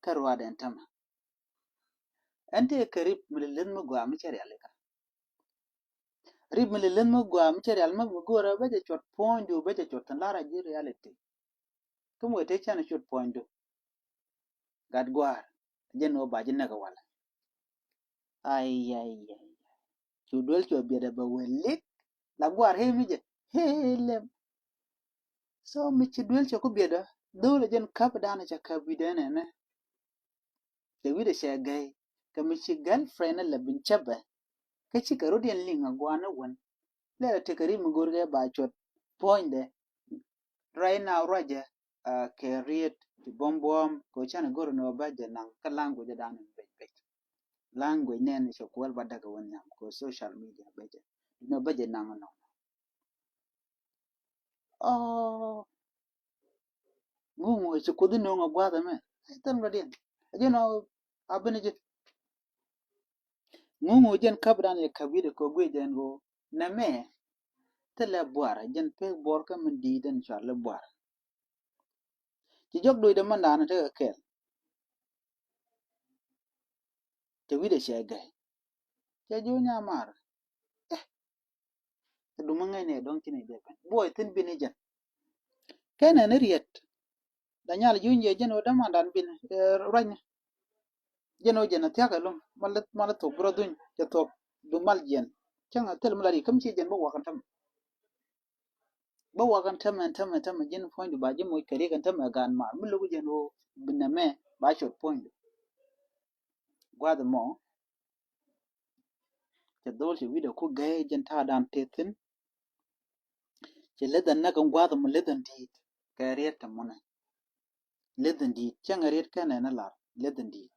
kä ruaadɛ ɛn tämɛ. Ɛn tëë kɛ rip mi lɛ leth mi gɔaa mi cɛ rialikä. Rip mi lɛ leth mi gɔaa mi cɛ rial mi bi go̱o̱rä bä jɛ cuɔt puɔ̱nydu bä jɛ cuɔt thin lar a ji̱ reality. Kä mi wee tëë cɛn cuɔt puɔ̱nydu. Gat gua̱a̱r jɛn wä ba ji̱ näk walɛ. Ai ai ai. Cu duel cuɔ biɛtdɛ bɛ wee lik la gua̱a̱r hee mi jɛ hee lem. So mi ci duel cɛ ku biɛtdɛ dho̱o̱l jɛn käp dan cɛ käp wi̱dɛ nɛnɛ. Cɛ wi̱dɛ cɛ gɛy kɛ mi ci girlfriend lɛ bin cɛpɛ. Kä cikɛ rot yɛn liŋ a gua̱a̱n ni wän lɛ lɛ tekɛ ri mi go̱rkɛ ba cuɔt puɔ̱nydɛ. Right now ruacɛ kɛ riet ti buɔm buɔm kɛ canɛ go̱r ni wä bä jɛ naŋ kä language dan in bec bec. Language nɛn cɛ kuɛl ba däk wä nhiam kɛ social media bec. Ni wä bä jɛ naŋ nɔ. Ɔ ŋuŋu ci kuoth inoŋ a gua̱th ɛmɛ. Thil rɔ diɛn a jɛ nɔ a ben jɛ. Ŋuŋu jɛn käp dan yɛ käp wi̱dɛ kɛ guic jɛn ɣöö nɛmɛ thilɛ buar jɛn pek buɔr kä min di̱i̱t ɛn cual lɛ buar. Ci jɔk doc dɛ mɛn daanɛ tekɛ kɛl. Cɛ wi̱dɛ cɛ gɛy. Cɛ ji̱ wä nyamar. Ɛ dum mi ŋäcnɛ dɔ̱ŋ ci ni dee ben buɔy thin bini jɛn. Kɛnɛ ni riet. Da nyal ji̱ wä nyiɛ jɛn wä dämandan bini ruacni. Jɛn wä jɛn a thiak ɛlɔ̱ŋ mal thok bi rɔ dhuny cɛ thok dum mal jiɛn. Cäŋ a thil mi la ri käm ci jɛn bä wakan tämɛ. Bä wakan tämɛ tämɛ tämɛ ji̱n puɔ̱nydu ba ji̱ moc kɛ riek ɛn tämɛ gan mar mi lo̱k jɛn wä binɛ mɛ ba cot puɔ̱nydu. Gua̱th mɔ. Cɛ dhol cɛ wi̱dɛ ku gɛy jɛn ta̱a̱ dan tëë thi̱n. Cɛ leth ɛn näk ɛn gua̱a̱th ɛmɔ leth ɛn di̱i̱t kɛ riet tɛ mɔnɛ. Leth ɛn di̱i̱t cäŋ ɛ riet kɛn ɛn ɛ lar leth ɛn di̱i̱t.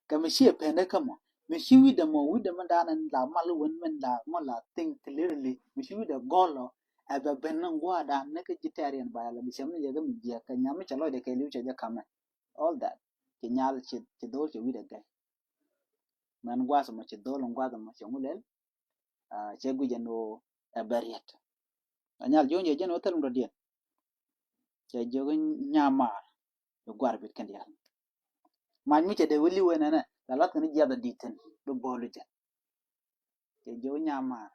Kɛ mi ciɛ pɛn ɛ kä mɔ mi ci wi̱dɛ mɔ wi̱dɛ mi dan ɛn la mal wen min la mɔ la think clearly mi ci wi̱dɛ gɔl ɔ. Ɛ bɛ ben ɛn gua̱a̱th dan ni kä ji̱ tɛɛr yɛn ba yɛ la bi cɛ mi jɛ kä mi jiɛk kɛ nyam mi cɛ lɔcdɛ kɛ li̱w cɛ jɛ kamɛ. All that ci nyal ci dhol cɛ wi̱dɛ gɛy. Mɛn gua̱a̱th ɛmɔ ci dhol ɛn gua̱a̱th ɛmɔ cɛ ŋu lɛl. Cɛ guic ɛn ɣöö ɛ bɛ riɛt. Anyal jiöny jɛ jɛn ɣöö thil mi dɔ̱diɛn. Cɛ jiök nyamaar bi gua̱r bit kɛn diaal. Mac mi cɛ dee wä li̱w ɛn ɛnɛ la lath kɛn jiath a di̱t thi̱n bi bo̱o̱l jɛ. Cɛ jiök nyamaar.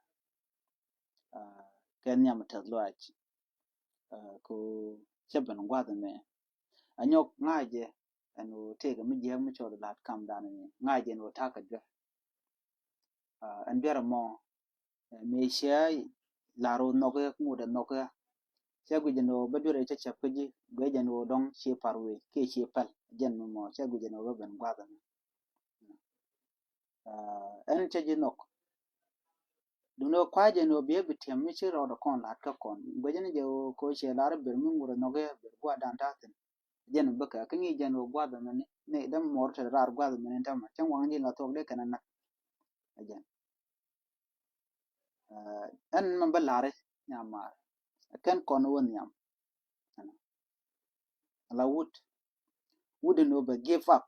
Kɛ nhiam tɛth luaac. Ko cɛ ben gua̱th ɛmɛ. Anyɔk ŋa̱cɛ ɛn ɣöö tëëkɛ mi jiääk mi cɔl la̱t kamdan ɛmɛ ŋa̱cɛ ɛn ɣöö ta̱kɛ duer. Ɛn duer ɛmɔ mëë cia la̱r ɣöö nhɔk i̱ ŋot ɛ nhɔk i̱. Cɛ guic ɛn ɣöö bä duer ɛ cä cäp kä ji̱ guic ɛn ɣöö dɔ̱ŋ ci par wec kiɛ ci pɛl jɛn mi mɔ cɛ guic ɛn ɣöö bä ben gua̱th ɛmɛ. Ɛn cä ji̱ nhɔk. Duundɛ ɣöö kua̱c jɛ ni ɣöö biɛ bi tiɛm mi ci rɔɔdɛ kɔn la̱t kä kɔn guecä ni jɛ ɣöö koc cɛ lar i̱ ber mi ŋut ɛ nhɔk i̱ ber gua̱a̱r dan ta̱a̱ thi̱n. Jɛn bäkɛ kä ŋi̱i̱c jɛn ɣöö gua̱a̱th ɛmɛ ni däm mɔr te raar gua̱a̱th ɛmɛ ni tämɛ cä ŋuaŋ ji̱n la thuɔk dee kɛn ɛ näk. Ɛ jɛn ɛn mɛ bä la̱ri nyamaar kɛn kɔn wä nhiam. Ala wut wut in wä bɛ give up.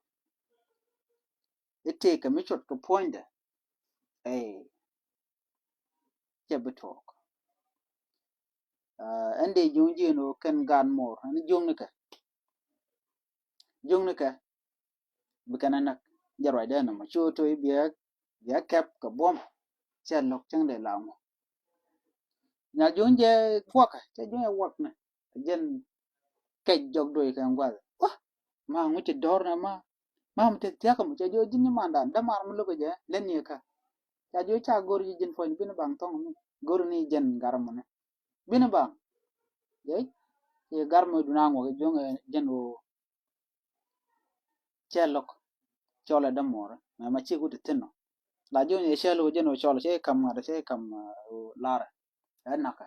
I̱ tëëkɛ mi cuɔt kɛ puɔ̱nydɛ. Ey cɛ bi tuɔɔk. Ɛn dee juŋ ji̱ in wä kɛn gaat mɔɔr ɛn juŋnikɛ. Juŋnikɛ bi kɛn ɛ näk jɛ ruacdɛ ɛn ɛmɔ ci wä to̱ i̱ biɛ biɛ kɛp kɛ buɔ̱m. Cɛ lo̱k cäŋ dee la ŋu. Nya juŋ jɛ guɔkä cɛ juŋ jɛ wuɔk ni. Jɛn kɛc jɔk doc kɛ gua̱th. Wah ma ŋu ci dɔr na ma ma mi te thiak mi cɛ jiɔ ji̱n nyimandan dämar mi lokä jɛ leni kä. Ca jiɔ ca gor ji̱ ji̱n puɔ̱ny bini baŋ thɔŋ mi gor ni jɛn gar mi ni bini baŋ. Jɛ ci gar mi duna ŋuɔk jiɔŋ jɛn wo. Cɛ lo̱k cɔlɛ dämor mɛ ma ci wut ti thin nɔ. La jiɔ ni cɛ lo̱k jɛn wo cɔl cɛ kam ŋa̱t cɛ kam larɛ. Ɛ nakä.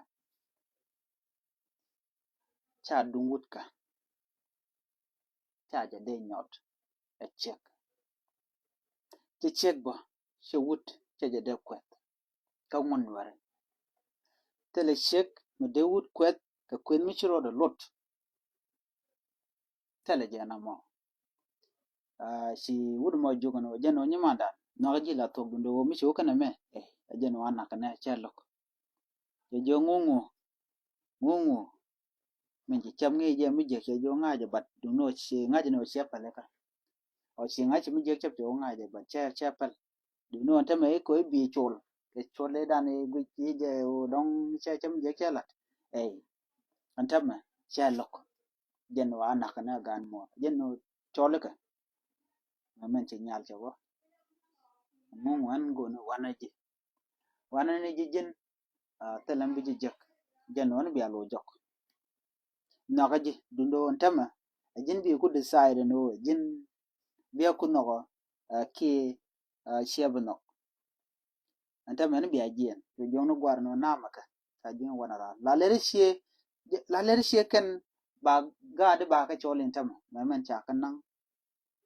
Ca duŋ wut kä ca jɛ dee nyɔt ɛ ciek. Ci ciek bä ci wut cɛ jɛ dee kuɛth kä ŋun nuɛri. Thilɛ ciek mi dee wut kuɛth kɛ kueth mi ci rɔɔdɛ luɔt. Thilɛ jɛ na mɔ. Ci wut mɔ jukɛ ni wä jɛ ni wä nyimandan nhɔk ji̱ la thuɔk duundɛ wä mi ci wä kɛnɛ mɛ. Ɛ jɛ ni wä nakɛ nɛ cɛ lo̱k. Cɛ jiɔ ŋuŋu ŋuŋu. Min ci cäp ŋi̱i̱c jɛ mi jiäk cɛ jiɔ ŋa̱cɛ bat duundɛ wä ci ŋa̱cɛ ni wä cɛ pɛl kä. Ɔ ci ŋa̱cɛ mi jiäk cäp cɛ wä ŋa̱cɛ bat cɛ cɛ pɛl. Duundɛ wä tämɛ i̱ ko̱ i̱ bi col kɛ col i̱ dan i̱ guic i̱ jɛ wä dɔŋ cɛ cäp mi jiäk cɛ lat. Ey ɛn tämɛ cɛ lo̱k. Jɛn wä a nak kɛn a gan muɔ̱ɔ̱n jɛn wä cɔl ikɛ. Mɛ mɛn ci nyal cɛ wä. Ŋuŋ wän goni wanɛ ji̱. Wanɛ ni ji̱ ji̱n. Thilɛ mi bi ji̱ jek jɛn wän bia lo̱ jɔk. Nhɔkä ji̱ dundo ɛn tämɛ. Ɛ ji̱n bi ku decide ni wä ji̱n bia ku nhɔkä. Ki ciɛ bi nhɔk. Ɛn tämɛ ni bia jiɛn cu jiɔŋ ni guar ni wä namɛ kɛ. Ca ji̱n wanɛ raar la lɛri ciɛ la lɛri ciɛ kɛn ba gaadi ba kɛ cɔl in tämɛ mɛ mɛn ca kɛ naŋ.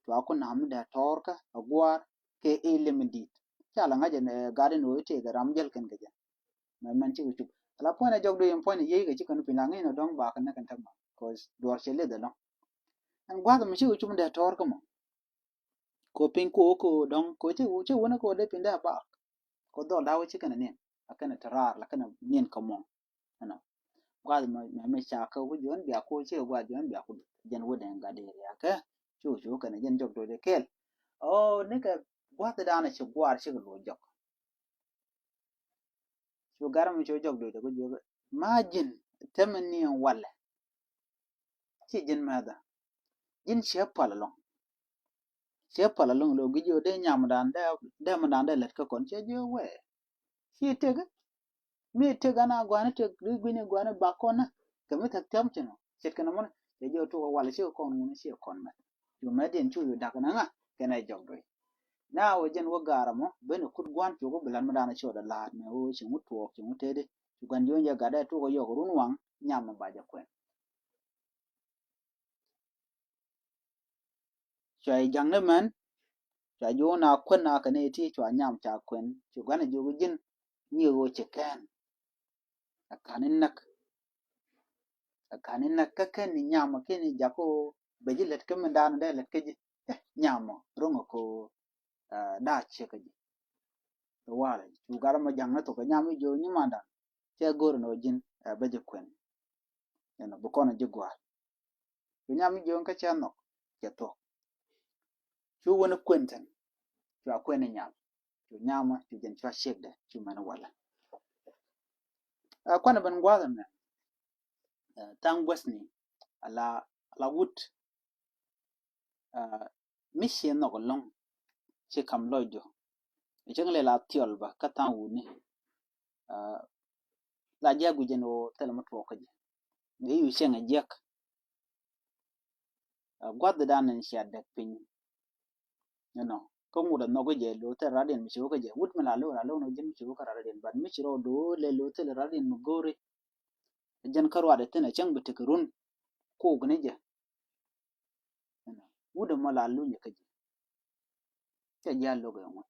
Cua ku nam mi dee tɔɔrkä a gua̱a̱r kɛ ëë lemi di̱i̱t. Ca la ŋa̱c ɛn ɛ gat in ɣöö i̱ tëëkɛ ram jäl kɛn kɛ jɛ. Mɛ mɛn cikɛ cup ala puɔ̱nɛ jɔk dee in puɔ̱nɛ yiey kɛ cikɛ ni piny la ŋi̱n ɛ dɔ̱ŋ bakɛ näk ɛn tämɛ. Cause duɔr cɛ leth ɛlɔ̱ŋ. Ɛn gua̱a̱th ɛmɔ cikɛ cup mi dee tɔɔrkä mɔ. Ko piny ko ko dɔ̱ŋ ko ci ci wuni ko dee piny dee a bak. Ko dhɔl da̱wä ci kɛnɛ niɛn a kɛnɛ te raar la kɛnɛ niɛn kä mɔŋ. Ɛnɔ gua̱a̱th mɛ mɛ ca kä ku juɔ̱n bia ko ci gua̱a̱th juɔ̱n bia ku jɛn wä dɛŋ gat dee ria kɛ. Cu cu kɛnɛ jɛn jɔk dee kɛɛl. Ɔ nikɛ gua̱a̱th dan ci gua̱a̱r cikɛ luɔ jɔk. Cu gar mi cu jɔk dee ku juɔ̱k ma ji̱n tämɛ ni walɛ. Ci ji̱n mɛtha ji̱n ciɛ pal ɛlɔ̱ŋ. Ciɛ pal ɛlɔ̱ŋ lo̱ gi̱ ji̱ ɔ dee nyam dan dee dee mi dan dee lät kä kɔn ciɛ ji̱ ɔ wee. Ci tëk mi tëk an a gua̱ni tëk ri guini gua̱ni bak kɔn na kɛ mi thäk thiam cin ɔ ce̱tkɛ ni mɔni. Ciɛ ji̱ ɔ tuk ɔ wal ci kɔn ŋuni ci kɔn mɛth. Cu mɛth diɛn cu yu dak ni ŋa kɛn ɛ jɔk doi. Na wä jɛn wä gaar ɛmɔ ben kut gua̱n cuk bi lat mi da̱a̱n cɔɔd ɛ la̱a̱t mɛ wä cieŋ wä tuɔɔk cieŋ wä tëëdi. Cu gua̱n jiɔ̱n jɛ gat ɛ tuɔk ɛ yɔk run waŋ nyam mi ba jɛ kuɛn. Cua i̱ ja̱ŋni mɛn cua ji̱ wä na kuän na kɛ ni ti cua nyam ca kuɛn. Cu gua̱n ɛ jiök ji̱n nyiëë ɣöö ci kɛn. Ɛ ka̱n in näk. Ɛ ka̱n in näk kä kɛn ni nyam kä ni jak ɣöö bɛ ji̱ lät kä min da̱a̱n dee lät kä ji̱. Nyam ɔ ro̱ŋ ɛ ko da̱a̱ ciek kä ji̱. Walɛ cu gat ɛmɔ ja̱ŋni thok ɛ nyam i̱ jiök nyimandan. Cɛ go̱r ni ɣöö ji̱n ɛ bɛ ji̱ kuɛn. Ɛn ɔ bi kɔn ɛ ji̱ gua̱a̱r. Cu nyam mi jiök kä cɛ nhɔk cɛ thuɔ̱k. Cu wen kuɛn thin cua kuɛn inyal. Cu nyamä cu jɛn cua ciekdɛ cu mɛn walɛ. Ɛ kuanɛ ben gua̱a̱th ɛmɛ. Ɛ tha̱a̱ŋ guäthni ala ala wut. Ɛ mi ciɛ nhɔk ɛlɔ̱ŋ ci kam lɔcdu. Cäŋ lɛ la thiɔl bä kä tha̱a̱ŋ wutni. Ɛ la jiak guic ɛn ɣöö thilɛ mi tuɔɔk kä jɛ. Dee yu cieŋ ɛ jiäk. Ɛ gua̱thdan in cia däk piny. Inɔ kä ŋut ɛ nhɔk kä jɛ lo̱o̱ thil radiɛn mi ci wä kä jɛ wut mi la lo̱o̱ la lo̱o̱ nɔ ji̱n mi ci wä kä radiɛn but mi ci rɔ do̱o̱ lɛ lo̱o̱ thil radiɛn mi go̱o̱ri. Ɛ jɛn kä ruaadɛ thin ɛ cäŋ bi tekɛ run kuk ni jɛ. Inɔ wut ɛmɔ la lunyɛ kä jɛ. Cɛ ji̱ a lo̱k ɛŋu.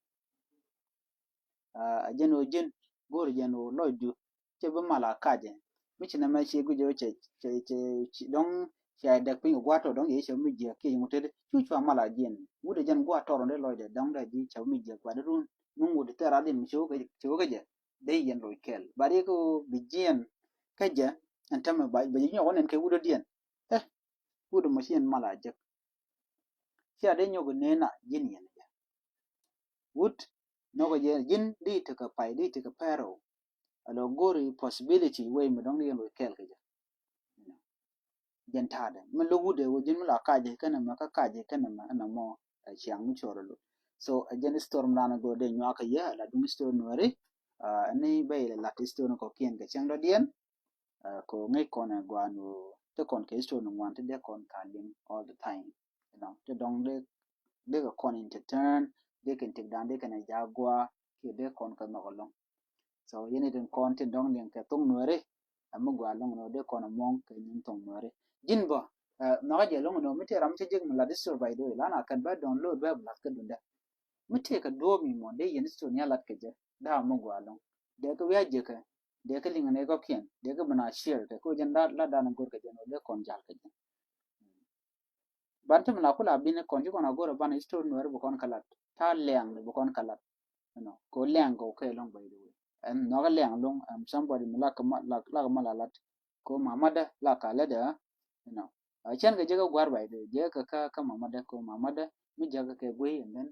Ɛ jɛn ɣöö ji̱n go̱o̱r jɛn ɣöö lɔcdu cɛ bi mal a kacɛ. Mi ci nɛmɛ ci guic ɣöö cɛ cɛ cɛ dɔ̱ŋ cia dɛk piny kɛ gua̱a̱r tɔr dɔ̱ŋ yɛ cɛ bi mi jiäk kiɛ ŋut teti cu cua mal a jiɛn wut ɛ jɛn gua̱a̱r tɔr ɔn dee lɔcdɛ dɔ̱ŋ dee ji̱ cɛ bi mi jiäk gua̱a̱r di run mi ŋut tɛr a din mi ci wä kɛ jɛ dee yɛn loc kɛl ba ri kɛ ɣöö bi jiɛn kä jɛ. Ɛn tämɛ ba ba ji̱ nyɔk wä nɛn kɛ wut ɛ diɛn. Ɛ wut ɛ mɔ ci yɛn mal a jek. Cia dee nyɔk nena ji̱n yɛn jɛ. Wut nɔkɔ jɛ ji̱n di tekɛ pay di tekɛ pɛrɛw. Alo go̱ri possibility way mi dɔ̱ŋ di yɛn wä kɛɛl kɛ jɛ. Jɛn ta̱a̱dɛ mi lo̱k wut ɛ wä ji̱n mi la kacɛ kɛnɛ mɛ kä kacɛ kɛnɛ mɛ ɛnɛ mɔ. Ɛ ciaŋ mi cɔr alo so ɛ jɛn story mi dan go̱r dee nyuak kɛ yɛ ala duŋ story nuɛri. Ni bɛ ilɛ lat story ni kɔkiɛn kɛ cɛŋ dɔ̱diɛn. Ko ŋäc kɔn ɛ guan wä te kɔn kɛ history ni ŋuan te dee kɔn ka liŋ all the time. Inɔ te dɔŋ dee dee kɛ kɔn entertain dee kɛn tek dan dee kɛn ɛ jagua kiɛ dee kɔn kɛ nhɔk ɛlɔŋ. So yɛn itin kɔn tin dɔŋ liŋ kɛ thoŋ nuɛri. Ɛ mi gua lɔŋ nɔ dee kɔn ɛ muɔŋ kɛ nyin thoŋ nuɛri. Ji̱n bä nhɔk a jɛ lɔŋ nɔ mi te ram cɛ jek mi lat history by the way lan a kɛn bä download bä bi lath kä dundä. Mi tëëkɛ duɔ̱ɔ̱p mi mɔ dee yɛn story ni a lat kɛ jɛ da̱a̱ mi gɔaa ɛlɔ̱ŋ. Dee kɛ wi̱i̱ a jiäkä dee kɛ liŋɛ nɛy kɔ̱kiɛn dee kɛ ben a share kɛ kä jɛn la la dan go̱r kɛ jɛn wä dee kɔn jal kɛ jɛn. Ban ti mi la kula bin kɔn ci kɔn a go̱r a ban story nuɛri bi kɔn kɛ lat ta̱a̱ lɛŋ bi kɔn kɛ lat. Inɔ ko lɛŋ kɛ wä kɛ ɛlɔ̱ŋ by the way. Ɛn nhɔk lɛŋ ɛlɔ̱ŋ ɛn somebody mi la kɛ ma la la kɛ ma la lat. Ko mamadä la ka lat ɛ. Inɔ a cɛn kɛ jɛ kɛ gua̱r by the way jɛ kɛ kä kä mamadä ko mamadä mi jakä kɛ guey and then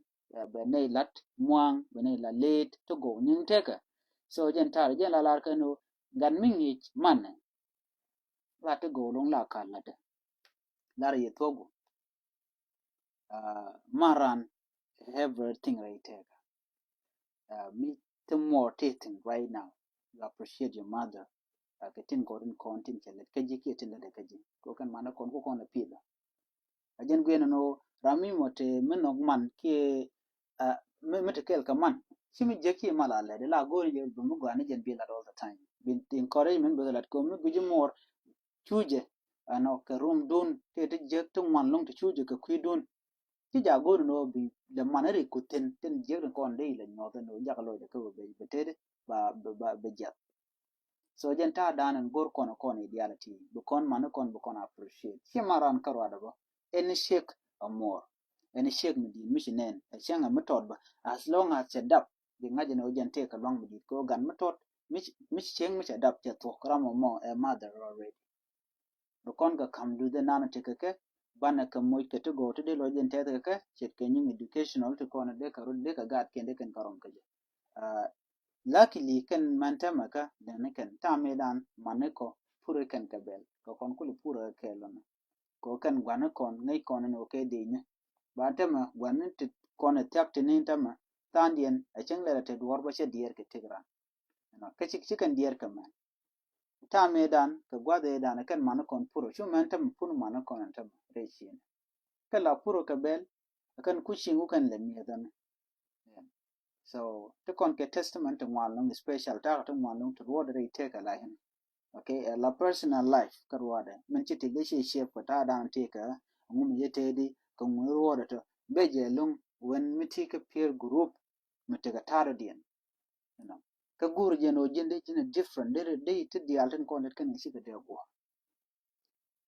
bɛ nɛy lat muaŋ bɛ nɛy lat leet ti go̱o̱k nyiŋ tekɛ. So jɛn ta̱a̱r jɛn la lar kɛn ɣöö gat mi ŋi̱i̱c manɛ. Lat ti go̱o̱k lo̱ŋ la ka̱l latdä lar yɛ thuɔ̱k gu. Man ran everything right tekɛ. Mi ti muɔɔr ti thin right now you appreciate your mother. Kɛ tin kɔn tin kɔn tin cɛ lɛt kä ji̱ kiɛ tin lɛt kä ji̱ ko kɛn manɛ kɔn ko kɔn lɛ pi̱i̱th. A jɛn guiɛn ɛn ɣöö ram mi mɔ te mi nhɔk man kiɛ mi mi te kɛɛl kɛ man ci mi jiäk ci mal a lɛt ila go̱o̱r ni jɛ bi mi gɔaa ni jɛn bi lat all the time bi encouragement bi lat kɛ mi guic muɔr. Cu jɛ ɛn ɔ kɛ rum dun kiɛ ti jiäk ti ŋuan loŋ ti cu jɛ kɛ kui̱ dun. Ci ja go̱o̱r ni ɣöö bi lɛ man ri ku thin tin jiäk ni kɔn dee ilɛ nyuɔth ɛn ɣöö jakɛ lɔcdɛ kä bi bi teti ba bi jiath. So jɛn ta̱a̱ dan in go̱r kɔn kɔn ideality bi kɔn mani kɔn bi kɔn appreciate ci ma ran kä ruadä bä. Ɛn ciek a muɔr ɛn ciek mi di̱i̱t mi ci nɛn ɛ cäŋ ɛ mi tɔt bä as long as cɛ dap bi ŋa̱c ɛn ɣöö jɛn tëëk kɛ luaŋ mi di̱i̱t kɛ ɣöö gan mi tɔt mi ci mi ci cieŋ mi cɛ dap cɛ thuɔ̱k ram ɛmɔ ɛ mother already. Bi kɔn kɛ ka̱m luth ɛnan ti kɛ kɛ banɛ kɛ moc kɛ ti gɔw ti dee lɔc jɛn tɛth kɛ kɛ ce̱tkɛ nyiŋ educational ti kɔn dee kɛ rot dee kɛ gaat kiɛn dee kɛn kɛ rɔm kɛ jɛ. Luckily kɛn mɛn tɛmɛ kä dɛn ni kɛn tam mi dan mani kɔ purɛ kɛn kɛ bɛl kɛ kɔn kuli purɛ kɛ kɛɛl lɔnɛ. Kɛ kɛn gua̱ni kɔn ŋäc kɔn ni wä kɛ dee ni ba tɛmɛ gua̱ni ti kɔn ɛ thiak ti ni tɛmɛ tha̱a̱ŋdiɛn ɛ cäŋ lɛl ɛ te duɔ̱ɔ̱r bä cɛ diɛɛr kɛ tëk ran. Kä ci ci kɛn diɛɛr kɛ mɛn. Tam ëëdan kɛ gua̱th ëëdan kɛn mani kɔn puro cu mɛn tämɛ pun mani kɔn ɛn tämɛ rɛy ciënɛ. Kɛ la puro kɛ bɛl kɛn kuc ciŋ ku kɛn lɛ miɛth ɛn. So ti kɔn kɛ testimony ti ŋuan loŋ special, ta̱a̱ ti ŋuan loŋ ti ruɔdɛ rɛy tëëkɛ la hin. Okay, ɛ la personal life kä ruɔdɛ min ci ti gɛ ci ciɛ pɛ ta̱a̱ dan tëëkɛ ŋu mi yɛ tëëdi kɛ ŋu ruɔdɛ tɔ bɛ jɛ loŋ wen mi ti kɛ peer group mi ti kɛ ta̱a̱ dɔ̱diɛn. You know, kä guur jɛn ɔ ji̱n dee ji̱n different dee dee ti diaal tin kɔn det kɛn ci kɛ dee guɔ.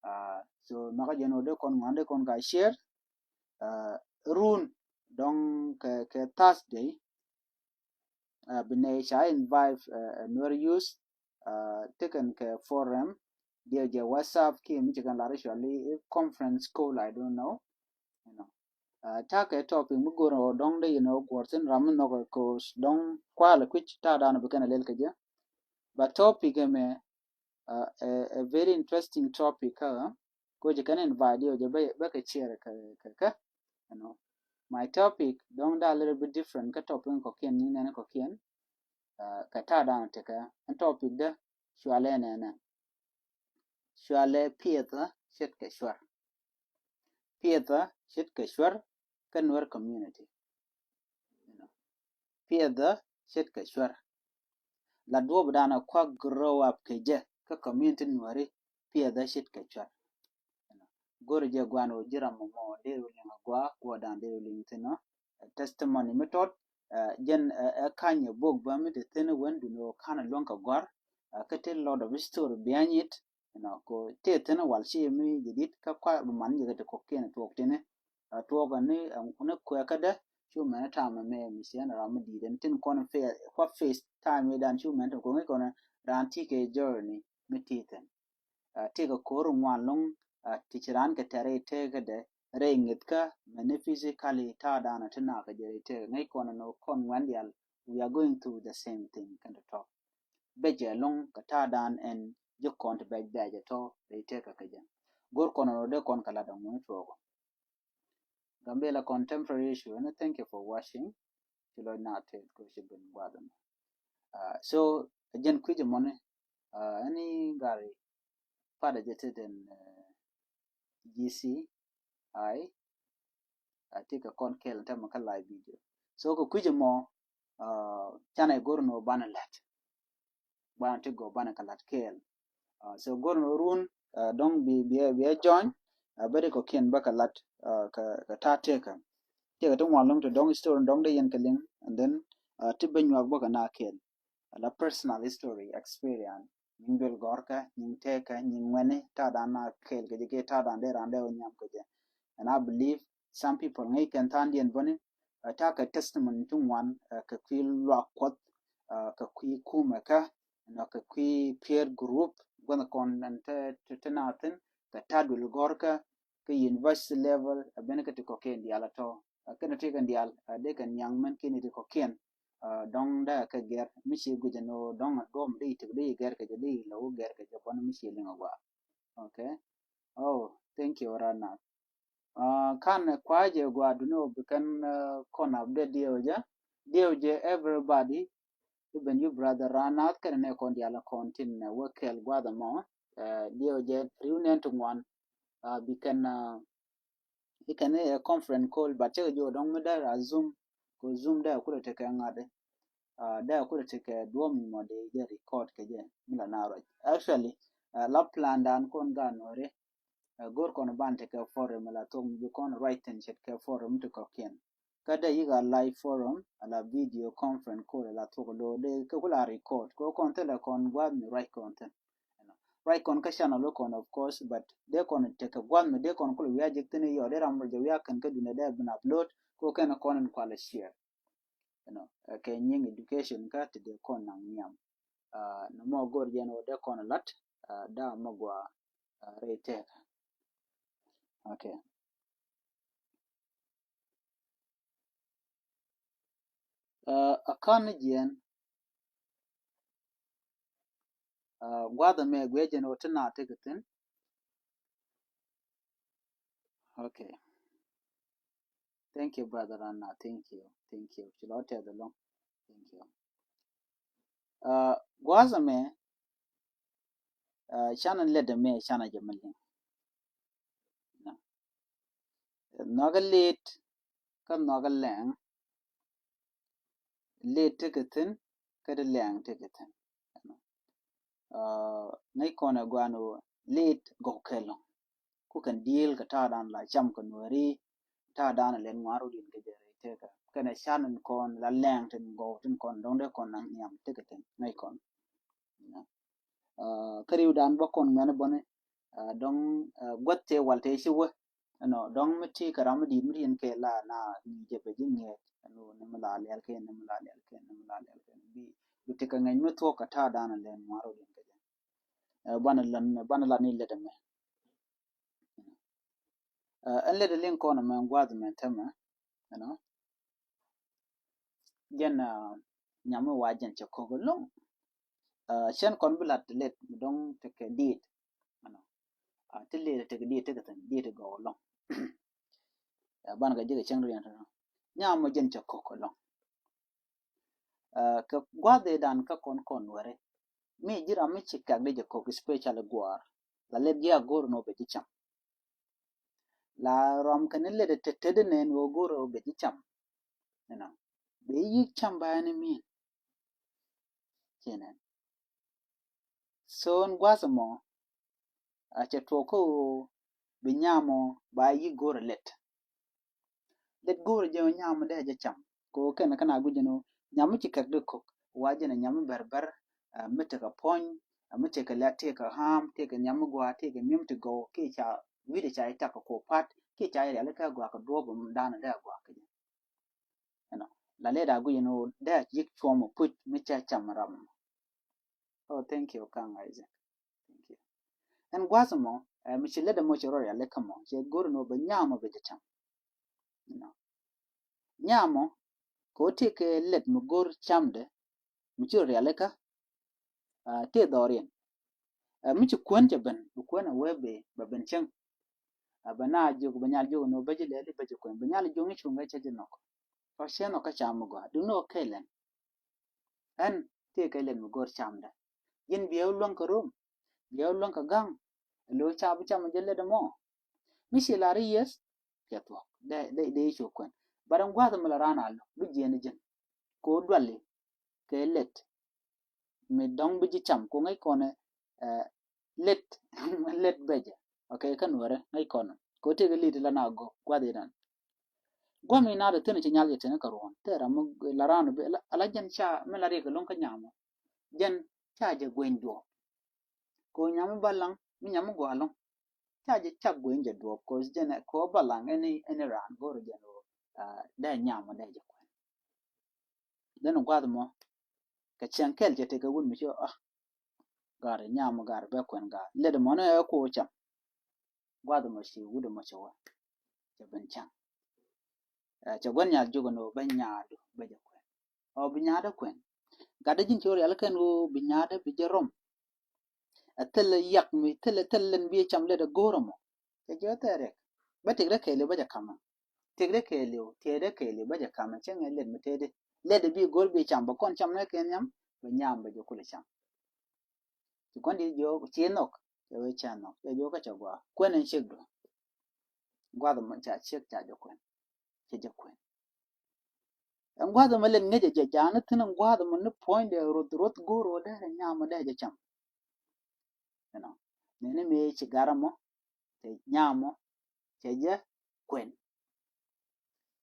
Uh, so maka jɛn ɔ dee kɔn ŋuan dee kɔn ka share. Uh, run dɔŋ kɛ kɛ Thursday. Uh, bi nɛ ca invite uh, Nuer youth uh, tekɛn kɛ forum diɛ jɛ WhatsApp ki mi ci kɛn lar actually conference call, I don't know. You know, uh, ta̱a̱ kɛ topic mi go̱r ɔ dɔŋ dee, you know, guɔr thin ram mi nhɔk kɛ dɔŋ kual kui̱c ta̱a̱ dan bi kɛn a lel kɛ jɛ. But topic ɛmɛ uh, a, a very interesting topic kä ko jɛ kɛn invite diɛ jɛ bɛ bɛ kɛ share kɛ kɛ kɛ. You know, my topic dɔŋ da little bit different kä topic kɔkiɛn ni nɛn kɔkiɛn. Uh, kɛ ta̱a̱ dan tekɛ ɛn topic dɛ cualɛ nɛnɛ. Cualɛ piɛthä ce̱tkɛ cuar. Piɛthä ce̱tkɛ cuar kä Nuer community. You know, piɛthä ce̱tkɛ cuar. La duɔ̱ɔ̱p dan a kuak grow up kɛ jɛ kä community Nuɛri, piɛthä ce̱tkɛ cuar. You know, go̱ri jɛ guan wä ji̱ ram mɔ mɔ dee wä liŋ a gua guɔ dan dee wä liŋ thin ɔ. Testimony mi tɔt uh, jɛn uh, ɛ kany ɛ bok bä mi te thin wen duni wä kan a luäŋ kɛ gɔr. Uh, kä te lot of story behind it. You know, ko te thin wal ci mi jadid kä kua bi man jɛ kɛ te kɔkiɛn tuɔk tini. Uh, tuɔk ni uh, ni kuɛ kä dɛ cu mɛn tam mɛ mi siɛn ram mi dit ɛn tin kɔn face kua face time dan cu mɛn te ko ŋi kɔn ran ti kɛ journey mi ti thin. Uh, ti kɛ kor ŋuan loŋ uh, ti ci ran kɛ tɛr i tɛk kɛ dɛ rɛy ŋi̱thkä mɛn ni physically ta̱a̱ dan ti nak kɛ jɛ rɛy tɛk ŋäc kɔn ni kɔn ŋuan dial. We are going through the same thing kɛn tɔ̱tɔ̱. Bɛ jɛ loŋ kɛ ta̱a̱ dan ɛn ji̱ kɔn ti bɛc bɛc ɛ tɔ rɛy tëkä kɛ jɛ. Go̱r kɔn rɔ dee kɔn kɛ lat ɛ ŋuni tuɔɔkɔ. Gambela contemporary issue ɛn thank you for watching. Ci lɔc na tëth ko ci ben guath ɛn. Uh, so jɛn kui̱c ɛmɔni uh, ɛni gari padɛ jɛ tëth ɛn uh, G C I. A ti kɛ kɔn kɛl tɛmɛ kä live video. So kɛ kui̱c ɛmɔ uh, canɛ go̱r ni wä banɛ lat. Banɛ ti gɔɔ banɛ kɛ lat kɛɛl. Uh, so go̱r ni wä run uh, dɔŋ bi bi bi join. Uh, bɛ di kɔ kiɛn bä kɛ lat uh, kɛ kɛ ta̱a̱ tëkä. Tëkä ti ŋuan loŋ ti dɔŋ story dɔŋ dee yɛn kɛ liŋ and then uh, ti bɛ nyuak bä kɛ na kɛɛl. Ala personal history experience. Nyiŋ duel gɔ̱rkä, nyiŋ tëkä, nyiŋ ŋuɛni, ta̱a̱ dan na kɛɛl kɛ jɛ kɛ ta̱a̱ dan dee ran dee wä nyam kɛ jɛ. And I believe some people ŋäc kɛn tha̱a̱ŋdiɛn bäni uh, ta̱a̱ kɛ testimony ti ŋuan uh, kɛ kui̱ luak kuɔth uh, kɛ kui̱ kumɛ kä nɔ kɛ kui̱ peer group gua̱n kɔn ɛn te te na thin kɛ ta̱a̱ duel gɔ̱rkä kɛ university level a ben kɛ ti kɔkiɛn dial a tɔ. Uh, kɛn ti kɛn dial uh, dee kɛn nyaŋ mɛn kɛn ti kɔkiɛn. Uh, dɔŋ dee kɛ gɛr mi ci guic ɛn ɣöö dɔŋ a duɔm dee itik dee i gɛr kɛ jɛ dee i lɛ wä gɛr kɛ jɛ bɔn mi ci liŋ a gua. Okay. Oh, thank you Ranat. Uh, kan kua jɛ gua duni wä bi kɛn uh, kɔn update diɛw jɛ diɛw jɛ everybody. Even you brother Ranat kɛn nɛ kɔn dial a kɔn tin uh, wä kɛl guath ɛmɔ uh, diɛw jɛ riw nɛn ti ŋuan uh, bi kɛn uh, Ikɛn i̱ ɛ conference call but cɛ kɛ jiök dɔ̱ŋ mi dee a Zoom. Kɛ Zoom dee a kulɛ tekɛ ŋa̱t i̱ dee a kulɛ tekɛ duɔ̱ɔ̱p mi mɔ dee jɛ record kɛ jɛ mi la na ruac. Actually la plan dan kɔn gaat Nuɔri. Go̱r kɔn ban tekɛ forum mi la thok mi bi kɔn ruac thi̱n ce̱tkɛ forum ti kɔ̱kiɛn. Kä dee yik a live forum ala video conference call ala thok lo̱o̱ dee kɛ kula record kɛ kɔn thilɛ kɔn gua̱a̱th mi ruac kɔn thi̱n. Ruac kɔn kä channel wä kɔn of course but dee kɔn tekɛ gua̱th mi dee kɔn kul wi̱i̱ a jek thi̱n i̱ yɔ dee ram rɔ jɛ wi̱i̱ a kɛn kä dunia dee bin upload ko kɛn kɔn in kualɛ share. Kɛ nyiŋ education kä ti dee kɔn naŋ niam. Nɔmɔ go̱r jɛn wä dee kɔn lat daa mɔ gua rɛy tɛk. Okay. A kan ni jiɛn gua̱dhɛ mɛ guiɛ jɛn wä ti na ti kɛ thin. Okay. Thank you brother Anna. Thank you. Thank you. Ci lɔ tɛth along. Thank you. Gua̱dhɛ mɛ canɛ lɛt mɛ canɛ jɛ mɛ liŋ. Nhɔakä lit kä nhɔakä lɛŋ. Lɛt tekɛ thi̱n kä ti lɛŋ tekɛ thi̱n. Aa, ŋäc kɔn ɛ gua̱a̱n ɣöö lɛt gɔw kɛ ɛlɔ̱ŋ. Ku kɛn diëël kɛ ta̱a̱dan la cam kɛ Nuääri, ta̱a̱dan ɛ lɛt ŋuan rɔ̱diɛn kɛ jɛ rɛy tëkä. Kɛnɛ can in kɔn la lɛŋ tin gɔw tin kɔn dɔ̱ŋ dee kɔn naŋ nhiam tekɛ thi̱n ŋäc kɔn. Aa, kä ri̱wdan bä kɔn ŋuɛ̈ni bäni, aa, dɔ̱ŋ, aa, guäth tëë wal tëë ci wä. Ɛnɔ dɔ̱ŋ mi ti kɛ ram mi di̱i̱t mi riɛn kɛ la na ŋi̱i̱cɛ bɛ ji̱ ŋi̱eec. Ɛnɔ ni mi la liɛl kɛ ni mi la liɛl kɛ ni mi la liɛl kɛ bi, bi ti kɛ ŋɛny mi thuɔ̱k kɛ ta̱a̱dan ɛ lɛt ŋuan rɔ̱diɛn kɛ jɛ. Ɛ, banɛ lan, banɛ lan ni lɛt ɛmɛ. Ɛ, ɛn lɛt ɛ liŋ kɔn ɛmɛ gua̱a̱th ɛmɛ tämɛ, ɛnɔ. Jɛn, ɛ, nyam mi wa jɛn cɛ ko̱k ɛlɔ̱ŋ. Ɛ, cɛn kɔn bi lat lɛt mi dɔ̱ŋ tekɛ diet. Ɛnɔ. Ɛ, ti lɛt tekɛ diet tekɛ thi̱n, diet gɔw ɛlɔ̱ŋ. Ɛ, banɛ kɛ jek ɛ cɛn riɛn tɔnɔ. Nyam mi jɛn cɛ ko̱k ɛlɔ̱ŋ. Ɛ, kɛ gua̱dhidan kä kɔn kɔn wɛri. Mi ji̱ ram mi ci kɛk di jɛ ko̱k, especially gua̱a̱r. La lɛt gi̱ a go̱r nɔ bɛ ji̱ cam. La ram kɛn ni lɛt ɛ tet tet nɛn wä go̱r nɔ bɛ ji̱ cam. You know. Bɛ yi̱ cam ba ɛn imin. Ci nɛn. So ɛn gua̱th ɛmɔ a cɛ tuɔɔk kä ɣöö bi nyam ɔ ba yi̱ go̱o̱rɛ lɛt. Lɛt go̱o̱rɛ jɛ ɔ nyam ɔ dee jɛ cam. Kɛ ɣöö kɛn kä na gui̱c ɛn ɣöö nyam mi ci kɛk dee ko̱k wa jɛn ɛ nyam mi bɛr bɛr, ɛ, mi tekɛ puɔ̱ny, ɛ, mi tekɛ lɛt, tekɛ ham, tekɛ nyam mi gua̱a̱, tekɛ mi̱em ti gɔw, kiɛ ca wi̱cdɛ ca itak kɛ kuɔ pat, kiɛ ca iriali kɛ gua̱a̱ kɛ duɔ̱ɔ̱p ɛmɔ dan ɔ dee gua̱a̱ kɛ jɛ. You know, la lɛt a guic ɛn ɣöö dee a yi̱k cuɔ̱m ɔ puc mi ca cam ram. Oh, thank you, Kaŋ Isaac. Thank you. Ɛn gua̱th ɛmɔ, ɛ, mi ci lɛt ɛmɔ ci rɔ rialikä mɔ, cɛ go̱r ɛn ɣöö bɛ nyam ɔ bɛ jɛ cam. You know. Nyam ɔ, kɛ ɣöö tekɛ lɛt mi go̱r camdɛ, mi ci rɔ rialikä, ɛ, tëë dhɔriɛn. Ɛ, mi ci kuän cɛ ben, bi kuän ɛ wee bɛ, bɛ ben cäŋ. Ɛ, bɛ na jiök, bɛ nyal jiök ɛn ɣöö bä ji̱ lɛli bä ji̱ kuän. Bɛ nyal jiök ni cuŋ kɛ cä ji̱ nhɔk. Tɔ cɛ nhɔk kä cam mi gɔaa. Duŋni ɣöö kɛɛl ɛn. Ɛn, tëë kɛ lɛt mi go̱r camdɛ. Ji̱n bia wä luäŋ kɛ rom. Bia wä luäŋ kɛ ga̱ŋ. Ɛ lo̱c ca bi cam jɛ lɛt ɛmɔ. Mi ci lar i̱ yes, kɛ thuɔ̱k. Dee, dee, dee i̱ cu kuän. But ɛn gua̱th mi la raan a lo̱k, bi jiɛn i̱ ji̱n. Kɛ ɣöö duali kɛ lɛt mi dɔ̱ŋ bi ji̱ cam, kɛ ɣöö ŋäc kɔn ɛ, ɛ, lɛt, lɛt bɛcɛ. Okay, kä Nuäärɛ ŋäc kɔn. Kɛ ɣöö tëëkɛ li̱t la na gɔ̱ gua̱th inan. Gua̱th mi naat ɛ thi̱n ci nyal jɛ thi̱n kä ruɔ̱n. Thil ram mi la raan bi, la, la jɛn ca, mi la riɛk ɛlɔ̱ŋ kä nyam ɔ. Jɛn ca jɛ gueny duɔ̱ɔ̱p. Kɛ ɣöö nyam mi balaŋ, mi nyam mi gɔaa ɛlɔ̱ŋ. Ca jɛ cak gueny jɛ duɔ̱ɔ̱p, kɛ ɣöö jɛn ɛ, kɛ ɣöö balaŋ ɛn i̱, ɛn i̱ raan go̱o̱rɛ jɛn ɣöö, aa, dee nyam ɔ dee jɛ kuɛn. Then gua̱th mɔ kɛ cieŋ kɛl cɛ tekɛ wut mi ci ɣöö, ah, gaari nyam ɔ gaari bɛ kuɛn gaari. Lɛt mɔ ni ɛ kuɔ cam. Gua̱th mɔ ci wut mɔ cɛ wä. Cɛ ben cam. Ɛ, cɛ gua̱n nyal jiök ɛn ɣöö bɛ nyaadu bɛ jɛ kuɛn. Ɔ bi nyaadä kuɛn. Gatdä ji̱n ci ɣöö rialikä ɛn ɣöö bi nyaadä bi jɛ rɔm. Ɛ thilɛ yak mi thilɛ, thilɛ lɛn bi cam lɛt ɛ go̱o̱r ɛmɔ. Cɛ jiök thilɛ riɛk. Bä tëkdä kɛɛliw bä jɛ kamä. Tëkdä kɛɛliw, tëkdä kɛɛliw bä jɛ kamä. Cä ŋɛ lɛt mi tëëdi. Lɛt ɛ bi go̱o̱r bi cam bä kɔn cam nɛ kɛ nhiam. Bä nyam bä jɛ kulɛ cam. Ci kɔn di jiök ci nhɔk. Cɛ wee cɛ nhɔk. Cɛ jiök kä cɛ gɔaa. Kuɛn ɛn ciekdu. Gua̱th ɛmɔ ca ciek ca jɛ kuɛn. Cɛ jɛ kuɛn. Ɛn gua̱th ɛmɔ lɛn ŋäcɛ jɛ ja̱a̱n ni thi̱n ɛn gua̱th ɛmɔ ni puɔ̱nydɛ ruth, ruth go̱o̱r ɣöö dee rɛ nyam ɔ dee jɛ cam. You know. Nɛni mëë ci gar ɛmɔ, cɛ nyam ɔ, cɛ jɛ kuɛn.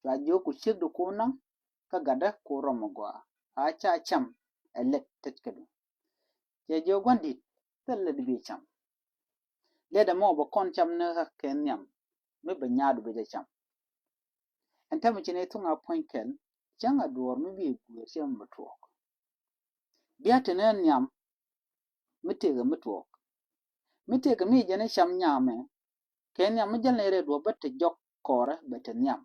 Cua jiök ku ciekdu ku naŋ, kä gatdä ku rɔm ɔ gɔaa. A ca cam ɛ lɛt tet kädu. Cɛ jiök gua̱n di̱t, thil lɛt bi cam. Lɛt ɛmɔ bɛ kɔn cam ni ɣä kɛ nhiam, mi bɛ nyaadu bɛ jɛ cam. Ɛn täämɛ ci nɛ thuŋ a puɔ̱ny kɛl, cäŋ a duɔ̱ɔ̱r mi bi guëër cɛ mi bɛ tuɔɔk. Bia te ni nhiam, mi tëëkɛ mi tuɔɔk. Mi tëëkɛ mi jɛn i̱ cam nyamɛ, kɛ nhiam mi jäl ni rɛy duɔ̱ɔ̱p bä te jɔk kɔɔrɛ bɛ te nhiam.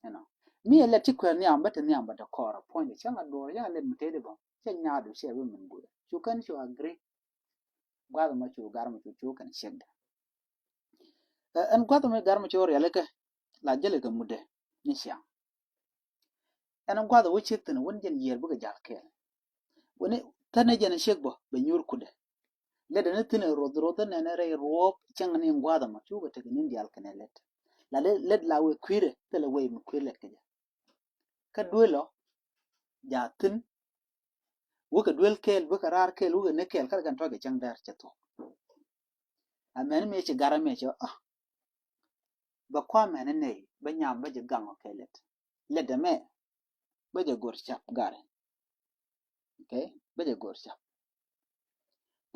You know. Mi ɛ lɛt ci kuɛɛr nhiam bä te nhiam bä te kɔɔrɛ. Puɔ̱nydɛ cäŋ a duɔ̱ɔ̱r cäŋ a lɛt mi tëëdi bä. Cɛ nyaadu cɛ bi min guëër. Cu kɛn cu agree. Gua̱th ɛmɔ cu gar ɛmɔ cu cu kɛn ciekdɛ. Ɛ, ɛn gua̱th ɛmɔ gar ɛmɔ cu rialikä la jälikä mutdɛ ni ciaŋ. Ɛn gua̱th ɛ wä ciek thi̱n wän jɛn yiër bikɛ jal kɛɛl. Wani thänɛ jɛn ciek bä bɛ nyuur kutdɛ. Lɛt ɛn thi̱n ɛ roth roth ɛn ɛn rɛy ruɔ̱ɔ̱p cäŋ ni gua̱th ɛmɔ cukɛ tek ni diaal kɛnɛ lɛt. La lɛt, lɛt la wee kui̱rɛ thilɛ wee mi kui̱r lɛt kɛ jɛ. Kä duël ɔ jaathin. Wä kɛ duel kɛɛl, wä kɛ raar kɛɛl, wä kɛ ni kɛɛl, kä rɛ kɛn tɔ̱ kɛ cäŋ däär cɛ thuɔ̱k. Amäni mëë ci garɛ mëë cɛ ɔ, bɛ kua̱ mɛn ni nɛy, bɛ nyam bä jɛ gaŋ ɔ kɛ lɛt. Lɛt dɛ mɛ bä jɛ go̱r cap garɛ. Okay, bä jɛ go̱r cap.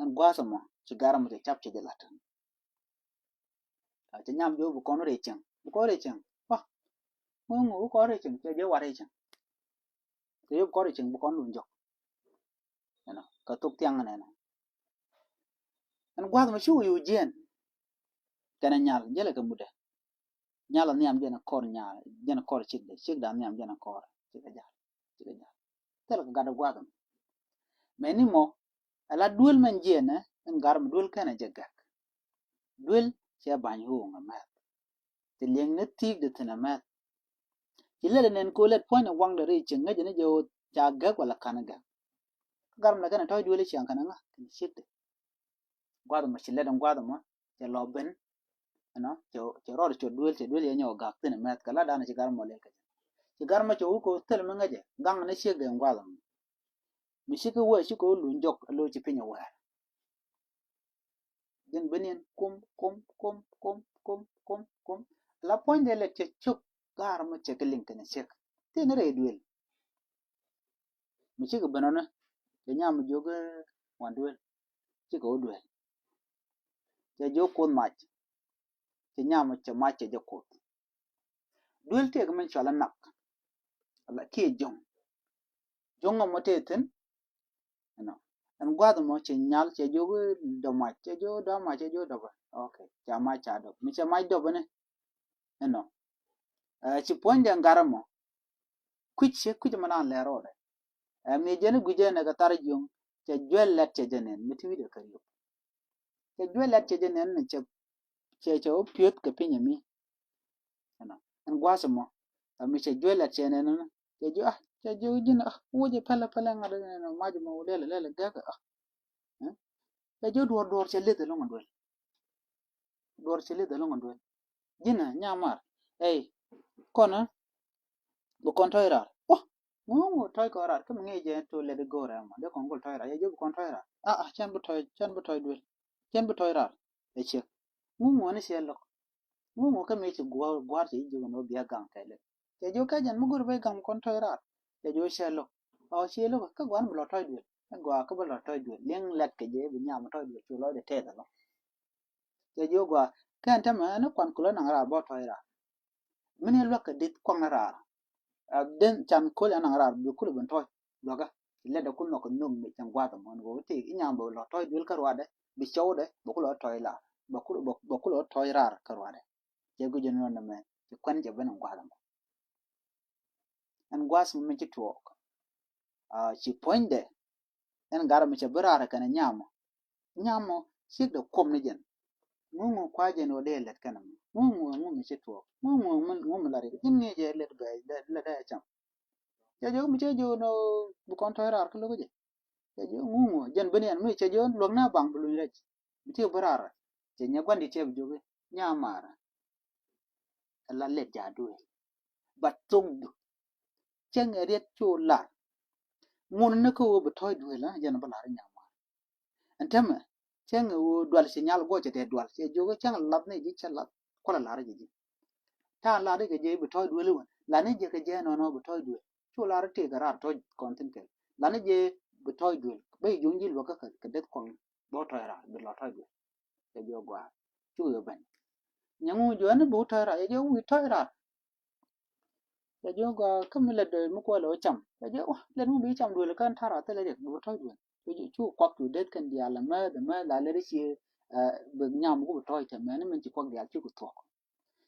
Ɛn gua̱a̱th ɛmɔ ci garɛ mɔ cɛ cap cɛ jɛ la̱t. A cɛ nyam jiök bi kɔn rɛy cieŋ, bi kɔn rɛy cieŋ. Wah, ŋuŋ ŋuŋ bi kɔn rɛy cieŋ, cɛ jiök wa rɛy cieŋ. Cɛ jiök bi kɔn rɛy cieŋ, bi kɔn luny jɔk. Ɛnɔ kɛ thok thiaŋ nɛnɛ. Ɛn gua̱a̱th mɛ ci wä yo̱o̱ jiɛn. Kɛnɛ nyal jälɛ kɛ mudɛ. Nyal a nhiam jɛn a kɔr nyal, jɛn a kɔr cikdɛ, cikdɛ a nhiam jɛn a kɔr. Cikɛ jal, cikɛ jal. Thilɛ kɛ gat a gua̱a̱th mɛ. Mɛ ni mɔ, ala duel mɛn jiɛnɛ, ɛn gar mɛ duel kɛnɛ jɛ gɛk. Duel cɛ ba̱ny ɣööŋ a mɛth. Ti liɛŋ ni thi̱i̱k di thi̱n a mɛth. Ci lɛt a nɛn ko̱ lɛt puɔ̱ny a waŋdɛ ri cieŋ ŋäcɛ ni jɛ ɣöö ca gɛk wala ka̱n gɛk. Kä gar mɛ la kɛnɛ tɔ̱c duel i ciaŋ kɛnɛ ŋa kɛnɛ cikdɛ. Gua̱th mɔ ci lɛt in gua̱th mɔ cɛ lɔ ben. Ɛnɔ cɛ rɔɔd cɛ duel, cɛ duel yɛ nyɔk gak thin mɛth kɛ la danɛ ci gar mɔ lɛl kɛ. Ci gar mɔ cɛ wuk kɛ thil mi ŋäcɛ gaŋ ni ciek den gua̱th mɔ. Mi ci kɛ wee ci kɛ wä luny jɔk a lo̱c ci piny a wɛɛr. Jin ben yɛn kum kum kum kum kum kum kum. La puɔ̱ny dee lɛt cɛ cop gar mɔ cɛ kɛ liŋ kɛnɛ ciek. Thin rɛy duel. Mi cikɛ ben ɔni cɛ nyam mi jiök wan duel. Cikɛ wä duel. Cɛ jiök kuoth mac. Cɛ nyam cɛ mac cɛ jɛ kuoth. Duel tëëk min cɔal inak. Ala kiɛ jo̱ŋ. Jo̱ŋ ɔmɔ tëë thi̱n. Ɛnɔ ɛn gua̱th mɔ cɛ nyal cɛ jiök dɔ̱p mac cɛ jiök dɔ̱p mac cɛ jiök dɔ̱p. Ok, ca mac ca dɔ̱p mi cɛ mac dɔ̱p ni. Ɛnɔ ci puɔ̱nydɛ ŋa̱r ɛmɔ. Kui̱c ci kui̱c ɛmɔ nan lɛr rɔɔdɛ. Ɛ mi jɛn i̱ gui̱c jɛn ɛ kɛ thar jiöŋ cɛ juɛl lɛt cɛ jɛ nɛn mi ti wi̱cdɛ kɛ riöp. Cɛ juɛl lɛt cɛ jɛ nɛn ni cɛ cɛ cɛ wä piöth kɛ piny ɛmi. Ɛnɔ ɛn gua̱a̱th ɛmɔ ɛ mi cɛ juɛl lɛt cɛ nɛn ni cɛ jiök ah cɛ jiök ji̱n ah wucɛ pɛlɛ pɛlɛ ŋa̱t ɛn ɛn mac ɛmɔ lɛlɛ lɛlɛ gɛk ah. Cɛ jiök duɔ̱ɔ̱r duɔ̱ɔ̱r cɛ leth ɛlɔ̱ŋ ɛn duel. Duɔr ci lith ɛlɔŋ ɛn duel. Ji̱n ɛ nyamar. Ey kɔn ɛ bi kɔn tɔ̱c raar. Wä ŋuŋ ŋuŋ tɔ̱c kɔn raar kä mi ŋi̱i̱c jɛ to let it go rɛm ɔ dee kɔn gol tɔ̱c raar yɛ jiök bi kɔn tɔ̱c raar. Aa cɛn bi tɔ̱c cɛn bi tɔ̱c duel. Cɛn bi tɔ̱c raar. Ɛ ciek ŋuŋ ŋuŋ ni ciɛ lo̱k. Ŋuŋ ŋuŋ kä mi ci gua̱a̱r gua̱a̱r ci jiök ɛn wä bia gaŋ kɛɛliw. Cɛ jiök kɛ jɛn mi go̱r ben gaŋ bi kɔn tɔ̱c raar. Cɛ jiök cɛ lo̱k. Ɔ ciɛ lo̱k kä gua̱a̱r bi lɔ tɔ̱c duel. Kä gua̱a̱r kä bi lɔ tɔ̱c duel liŋ lɛt kɛ jɛ bi nyam tɔ̱c duel cu lɔcdɛ tɛth ɛlɔ̱ŋ. Cɛ jiök gua̱a̱ kɛn tämɛ ɛn kuan kulä naŋ raar bä tɔ̱c raar. Min i̱ luäk kɛ dit kuaŋ raar. Ɛ den can kol ɛn naŋ raar bi kul ben tɔ̱c luäkä. Lɛt dɛ kun nhɔk kɛ nhök mi cɛn gua̱a̱th ɛmɔ ɛn ɣöö ti i̱ nyam bɛ lɔ tɔ̱c duel kä ruaadɛ bi cɔwdɛ bɛ kul ɔ tɔ̱c raar bɛ kul bɛ kul ɔ tɔ̱c raar kä ruaadɛ. Cɛ guic ɛn nɔn nɛmɛ ci kuɛn cɛ ben ɛn gua̱a̱th ɛmɔ. Ɛn gua̱a̱th mi ci tuɔɔk. Ci puɔ̱nydɛ ɛn garɛ mi cɛ bi raar kɛn nyamɔ. Nyamɔ ciek dɛ kuɔm ni jɛn. Ŋuŋu kua jɛn wä dee lɛt kɛn mɔ ŋuŋu ŋu mi ci tuɔɔk ŋuŋu ŋu mi la rik ji̱n ŋi̱i̱c jɛ lɛt bɛ lɛt dee cam. Cɛ jiök mi cɛ jiök ni bi kɔn tɔ̱c raar kä lo̱k jɛ. Cɛ jiök ŋuŋu jɛn ben yɛn mi cɛ jiök luäk ni a baŋ bi luny rɛc. Mi ti bi raar cɛ nyɛ gua̱n di tiɛp jiök nyamar. Ɛ la lɛt ja̱a̱ duëël. But thokdu cäŋ ɛ riet cu lar. Ŋun ni kä ɣöö bi tɔ̱c duëël ɛ jɛn bi lar i̱ nyamar. Ɛn tämɛ cäŋ ɛ ɣöö dual ci nyal guɔc cɛ tɛ dual cɛ jiök cäŋ lath ni ji̱ cɛ lath kualɛ lar ji̱ ji̱. Ta̱a̱ lar i̱ kɛ jɛ bi tɔ̱c duëël i̱ wän lar ni jɛ kɛ jɛ nɔnɔ bi tɔ̱c duëël. Cu lar i̱ tëëk kɛ raar tɔ̱c kɔn thi̱n kɛl lar ni jɛ bi tɔ̱c duëël ben ji̱ juɔ̱ŋ ji̱ luäk kä kɛ deth kuɔl. Bä tɔ̱c raar bi lɔ tɔ̱c duëël. Cɛ jiök gua̱a̱ cuk yɛ ben. Nyɛ ŋu juɔ̱ɔ̱n ni bi wä tɔ̱c raar cɛ jiök wi̱i̱ tɔ̱c raar. Cɛ jiök gua̱a̱ kä mi lät mi kuɔl ɛ wä cam cɛ jiök wä lät mi bi cam duëël kä ɛn ta̱a̱ raar thilɛ riɛk bi wä tɔ̱c duëël. Cɛ jiök cuk kuak cu deth kɛn diaal ɛmɛth ɛmɛth la lät i̱ cie bi nyam ku bi tɔ̱c tɛmɛ ni min ci kuak diaal cuk thuɔ̱k.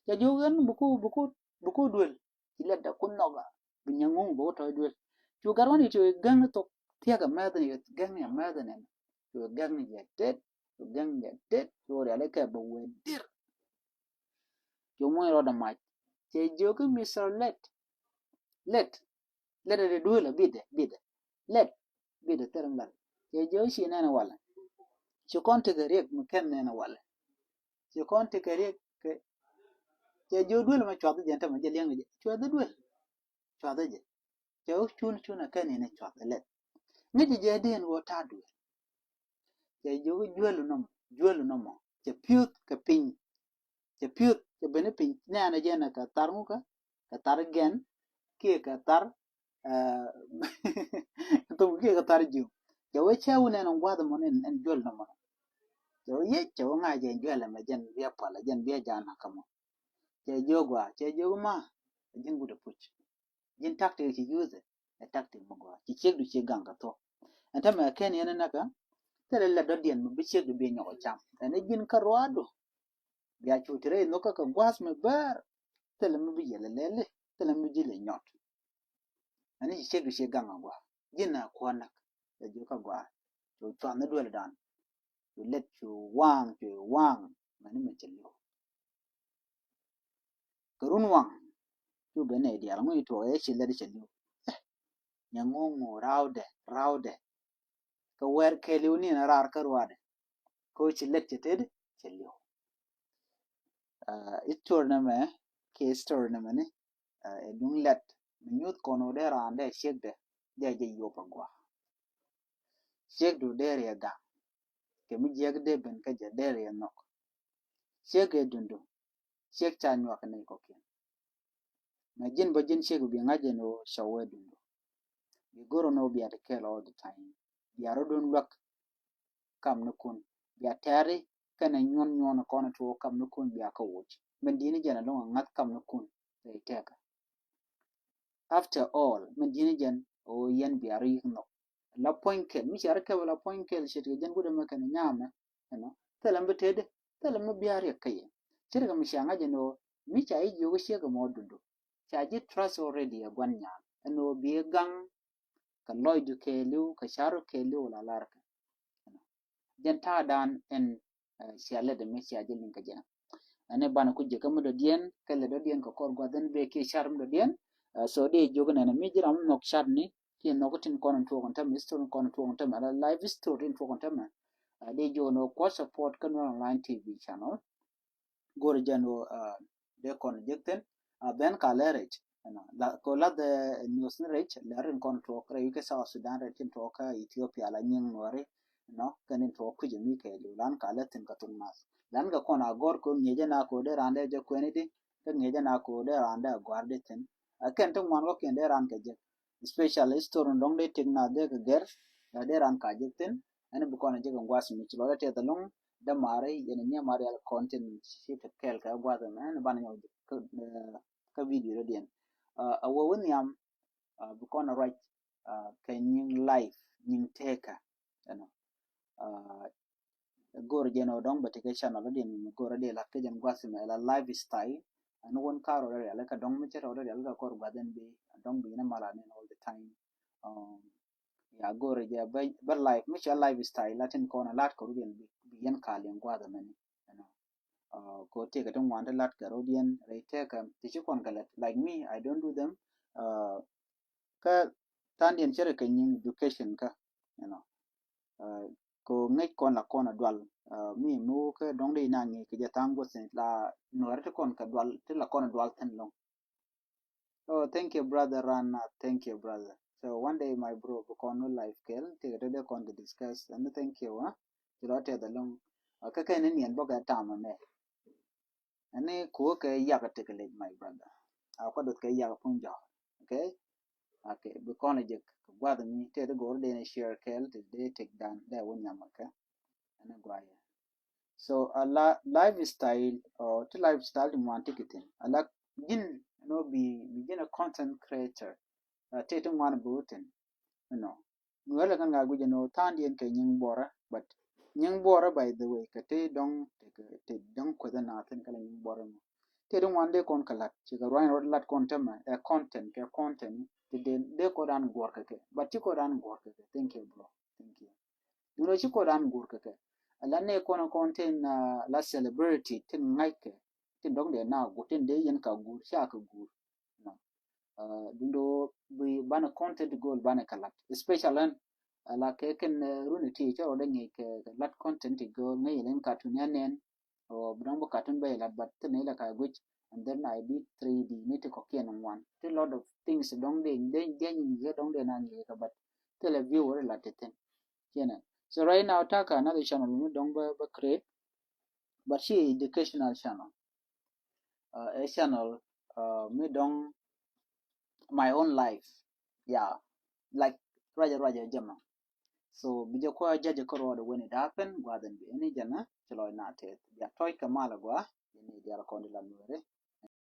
Cɛ jiök ɛn bi ku bi ku bi ku duëël. Ci lɛt dɛ kun nhɔk a bi nyɛ ŋuŋ bä wä tɔ̱c duël. Cu gat wä ni cu gäŋ ni thok thiäk ɛ mɛth ni gäŋ ni ɛ mɛth ni cu gäŋ ni jɛ tet cu gäŋ ni jɛ tet cu rial ikɛ bä wee dir. Cu muɔ̱ny rɔɔdɛ mac cɛ jiök i̱ Mister Lɛt. Lɛt lɛt ɛ duël ɛ bidɛ bidɛ lɛt bidɛ thil ŋa̱l. Cɛ jiök i̱ ci nɛn ɛ walɛ ci kɔn tekɛ riɛk mi kɛn nɛn ɛ walɛ. Ci kɔn tekɛ riɛk kɛ cɛ jiök duël mɛ cuath jɛ tämɛ jɛ liɛŋ jɛ cuath duël. Cuath jɛ Cɛ wä cun cun ɛ kɛn in ɛ cuath ɛ lɛt. Ŋäc jɛ jɛ diɛn wä ta̱a̱ duël. Cɛ jiök juälu nɔmɔ, juälu nɔmɔ. Cɛ piöth kɛ piny. Cɛ piöth, cɛ ben i̱ piny. Nɛɛnɛ jɛn ɛ kɛ thar ŋukä, kɛ thar gɛn, kiɛ kɛ thar, eh, thok kiɛ kɛ thar jiök. Cɛ wee cɛ wun ɛn gua̱th mɔ ni ɛn juäl nɔmɔ. Cɛ wee yec, cɛ wee ŋa̱c jɛ juäl ɛmɛ jɛn biɛ pal, jɛn biɛ ja̱a̱n akä mɔ. Cɛ jiök gua̱a̱, cɛ jiök ma, ɛ ji̱n wut ɛ puc. Ji̱n tactic ci use ɛ tactic mi gɔaa. Ci ciekdu ci gaŋ kɛ thuɔ̱k. Ɛn täämɛ kɛn yɛn näkä, thilɛ lɛ dɔ̱diɛn mi bi ciekdu bi nyɔk ɛ cam. Ɛn i̱ ji̱n kä ruaadu. Bia cu ti rɛy nhök kä kɛ gua̱a̱th mi bäär. Thilɛ mi bi yɛl ɛ lɛli, thilɛ mi ji̱ lɛ nyɔt. Ɛn i̱ ci ciekdu ci gaŋ ɛ gɔaa. Ji̱n ɛ kuɔ̱n näk, ɛ ji̱ kä gɔaa. Cu cua̱n ni duel dan. Cu lɛt cu waŋ, cu waŋ. Mɛni mi ci li̱w. Kɛ run waŋ cu ben nɛy diaal ŋuc tuɔɔk ɛ ci lɛt cɛ li̱w. Nyɛ ŋo̱o̱ŋ ŋo̱o̱ rawdɛ rawdɛ. Kɛ wɛr kɛɛliw ni na raar kä ruaadɛ. Kɛ ci lɛt cɛ tet cɛ li̱w. History nɛmɛ kiɛ history nɛmɛ ni ɛ duŋ lɛt mi nyuth kɔn wä dee raan dee ciekdɛ dee jɛ yop a gɔaa. Ciekdu dee riɛ gaŋ. Kɛ mi jiɛk dee ben kä jɛ dee riɛ nhɔk. Ciek ɛ dundu. Ciek ca nyuak ni kɔkiɛn. Mɛ ji̱n bä ji̱n ciek bi ŋa̱c ɛn ɣöö cɔw wee dundu. Bi go̱r ɛn ɣöö bia ti kɛɛl all the time. Bia rɔ̱dun luäk kamnikun. Bia tɛ̈ri kɛnɛ nyuɔn nyuɔn kɔn tuɔɔk kamnikun bia kä woc. Min di̱i̱ni jɛn ɛlɔ̱ŋ ɛ ŋa̱th kamnikun rɛy tɛkä. After all, min di̱i̱ni jɛn ɣöö yɛn bia rɔ̱ yi̱k nhɔk. La puɔ̱ny kɛl, mi cia rɔ̱ kɛp la puɔ̱ny kɛl ce̱tkɛ jɛn wut ɛmɛ kɛnɛ nyaamɛ, you know, thilɛ mi tetdi, thilɛ mi bia riɛk kä yɛ. Ce̱tkɛ mi cia ŋa̱c ɛn ɣöö mi ca ji̱ jiök ciek ɛmɔ dundu. Ca ji̱ trust already ɛ gua̱n nyaal ɛn ɣöö bi gaŋ kɛ lɔcdu kɛɛliw, kɛ ca̱ru kɛɛliw la larkɛ. Jɛn ta̱a̱dan ɛn cia lɛt ɛmɛ cia jɛ liŋ kɛ jɛ. Ɛn ɛ banɛ ku jiäkä mi dɔ̱diɛn kɛ lɛ dɔ̱diɛn kɛ kɔr gua̱th ɛn bee kiɛ car mi dɔ̱diɛn. So dee jiök nɛnɛ mi ji̱ ram mi nhɔk car ni kiɛ nhɔk tin kɔn in tuɔɔk in tämɛ, history in kɔn in tuɔɔk in tämɛ, la life history in tuɔɔk in tämɛ. Dee jiök nɛ kuɔth support kä Nuer Online T V channel. Go̱r jɛn ɣöö dee kɔn jek thi̱n a ben ka lɛ rɛc. Kɛ lath news ni rɛc lɛ rin kɔn tuɔɔk rɛy wi̱c kä South Sudan rɛc tin tuɔɔk kä Ethiopia la nyiŋ Nuääri. Nɔ kɛn tin tuɔɔk kui̱c mi kɛ liw lan ka lɛ thi̱n kɛ thok nath lan kɛ kɔn a gɔr kɛ ŋi̱eecä na kɛ dee raan dee jɛ kuɛni di kɛ ŋi̱eecä na kɛ dee raan dee a gɔ̱a̱r di thi̱n. A kɛn ti ŋuan kɔkiɛn dee raan kɛ jek, especially history dɔ̱ŋ dee tek nath dee kɛ gɛr. La dee raan ka jek thi̱n ɛn bi kɔn a jek in gua̱th mi ci lɔcdä tɛth ɛlɔ̱ŋ. Dämaari yɛn nyɛ ma rial content ci te kɛɛl kɛ gua̱th ɛmɛ ni banɛ nyɔk kä video dɔ̱diɛn. A wee wä nhiam bi kɔn a ruac kɛ nyiŋ life, nyiŋ tëkä. Ɛnɔ go̱r jɛn ɔ dɔ̱ŋ bɛ tekɛ channel dɔ̱diɛn mi go̱r a dee lath kä jɛn gua̱th ɛmɛ la lifestyle. Ɛn wun ka rɔ dee rial kä dɔ̱ŋ mi cɛ rɔ dee rial kä kɔr gua̱th ɛn bi dɔ̱ŋ bi ni mal a nin all the time. Ya go̱r jɛ bä life mi cɛ lifestyle la tin kɔn a lat kɛ rɔ̱diɛn bi yɛn kal in gua̱th ɛmɛni. Ɛnɔ ko tëëkɛ ti ŋuan ti lat kɛ rɔ̱diɛn rɛy tëëkɛ ti ci kɔn kɛ lɛt like me, I don't do them. Kä tha̱a̱ŋdiɛn cɛ rɛ kɛ nyiŋ education kä, you know. Ko ŋäc kɔn la kɔn a dual mi mi wä kä dɔ̱ŋ di na ŋi̱i̱c kɛ jɛ tha̱a̱ŋ guɔth la nuɛɛrɛ ti kɔn kɛ dual ti la kɔn a dual thi̱n lɔ̱ŋ. Oh, thank you brother Rana, thank you brother. So one day my bro bi kɔn wä life kɛl ti kɛ dee kɔn kɛ discuss and thank you. Ci lɔ tɛth ɛlɔ̱ŋ. Kä kɛn ni niɛn bä kɛ tam ɛmɛ. Ɛn ni kuɔ kɛ yak tek lec my brother. A kɔ duth kɛ yak puny jɔ. Okay. Okay, bi kɔn jek kɛ guath mi tɛth go̱r dee ni share kɛl ti dee tek dan dee wä nyam kɛ. Ɛn ni guayɛ. So a la lifestyle or ti lifestyle ti ŋuan ti kitin a la ji̱n no bi bi ji̱n a content creator. A ti ti ŋuan bi wutin. You know, nuɛl kɛn ŋa guic ɛn ɣöö tha̱a̱ŋdiɛn kɛ nyiŋ buɔrä, but nyiŋ buɔrä by the way kɛ te dɔ̱ŋ te dɔ̱ŋ kueth ɛn a thin kɛ la nyiŋ buɔrä mɔ. Te di ŋuan dee kɔn kɛ lat ci kɛ ruany rɔt lat kɔn tämɛ ɛ content kɛ content ti dee dee kɔdan guɔr kɛ kɛ, but ci kɔdan guɔr kɛ kɛ. Thank you bro. Thank you. Duundɛ ci kɔdan guɔr kɛ kɛ. Ala ne kɔn kɔn tin la celebrity tin ŋa̱ckɛ tin dɔ̱ŋ dee na guur tin dee yɛn ka guur ca kɛ guur. Dundo bi banɛ content go̱o̱l banɛ kɛ lat especially ɛn ala kɛ kɛn runi ti cɛ rɔ dee ŋi̱i̱c kɛ lat content ti go̱o̱l ŋäc ilin cartoon ya nɛn. Ɔ bi dɔ̱ŋ bi cartoon bɛ ilat but thin ilɛ ka guic And then I did three D ni ti kɔ̱kiɛn ŋuan. Ti lot of things dɔ̱ŋ dee dee dee nyi kɛ dɔ̱ŋ dee na nyi kɛ, but thilɛ view wä ri la ti thin. Kiɛn. So right now takä another channel mi dɔ̱ŋ bä bä create, but ci educational channel. Uh, a channel uh, mi dɔ̱ŋ my own life. Yeah, like ruacɛ ruacɛ jɛ mɔ. So bi jɛ kuä judge kä ruɔdɛ when it happen, gua̱dhɛn bi ɛn i̱ jɛn ɛ ci lɔc na tɛth. Bia tɔc kɛ mal ɛ gua̱, yɛn i̱ diaal kɔn di la nuɛri.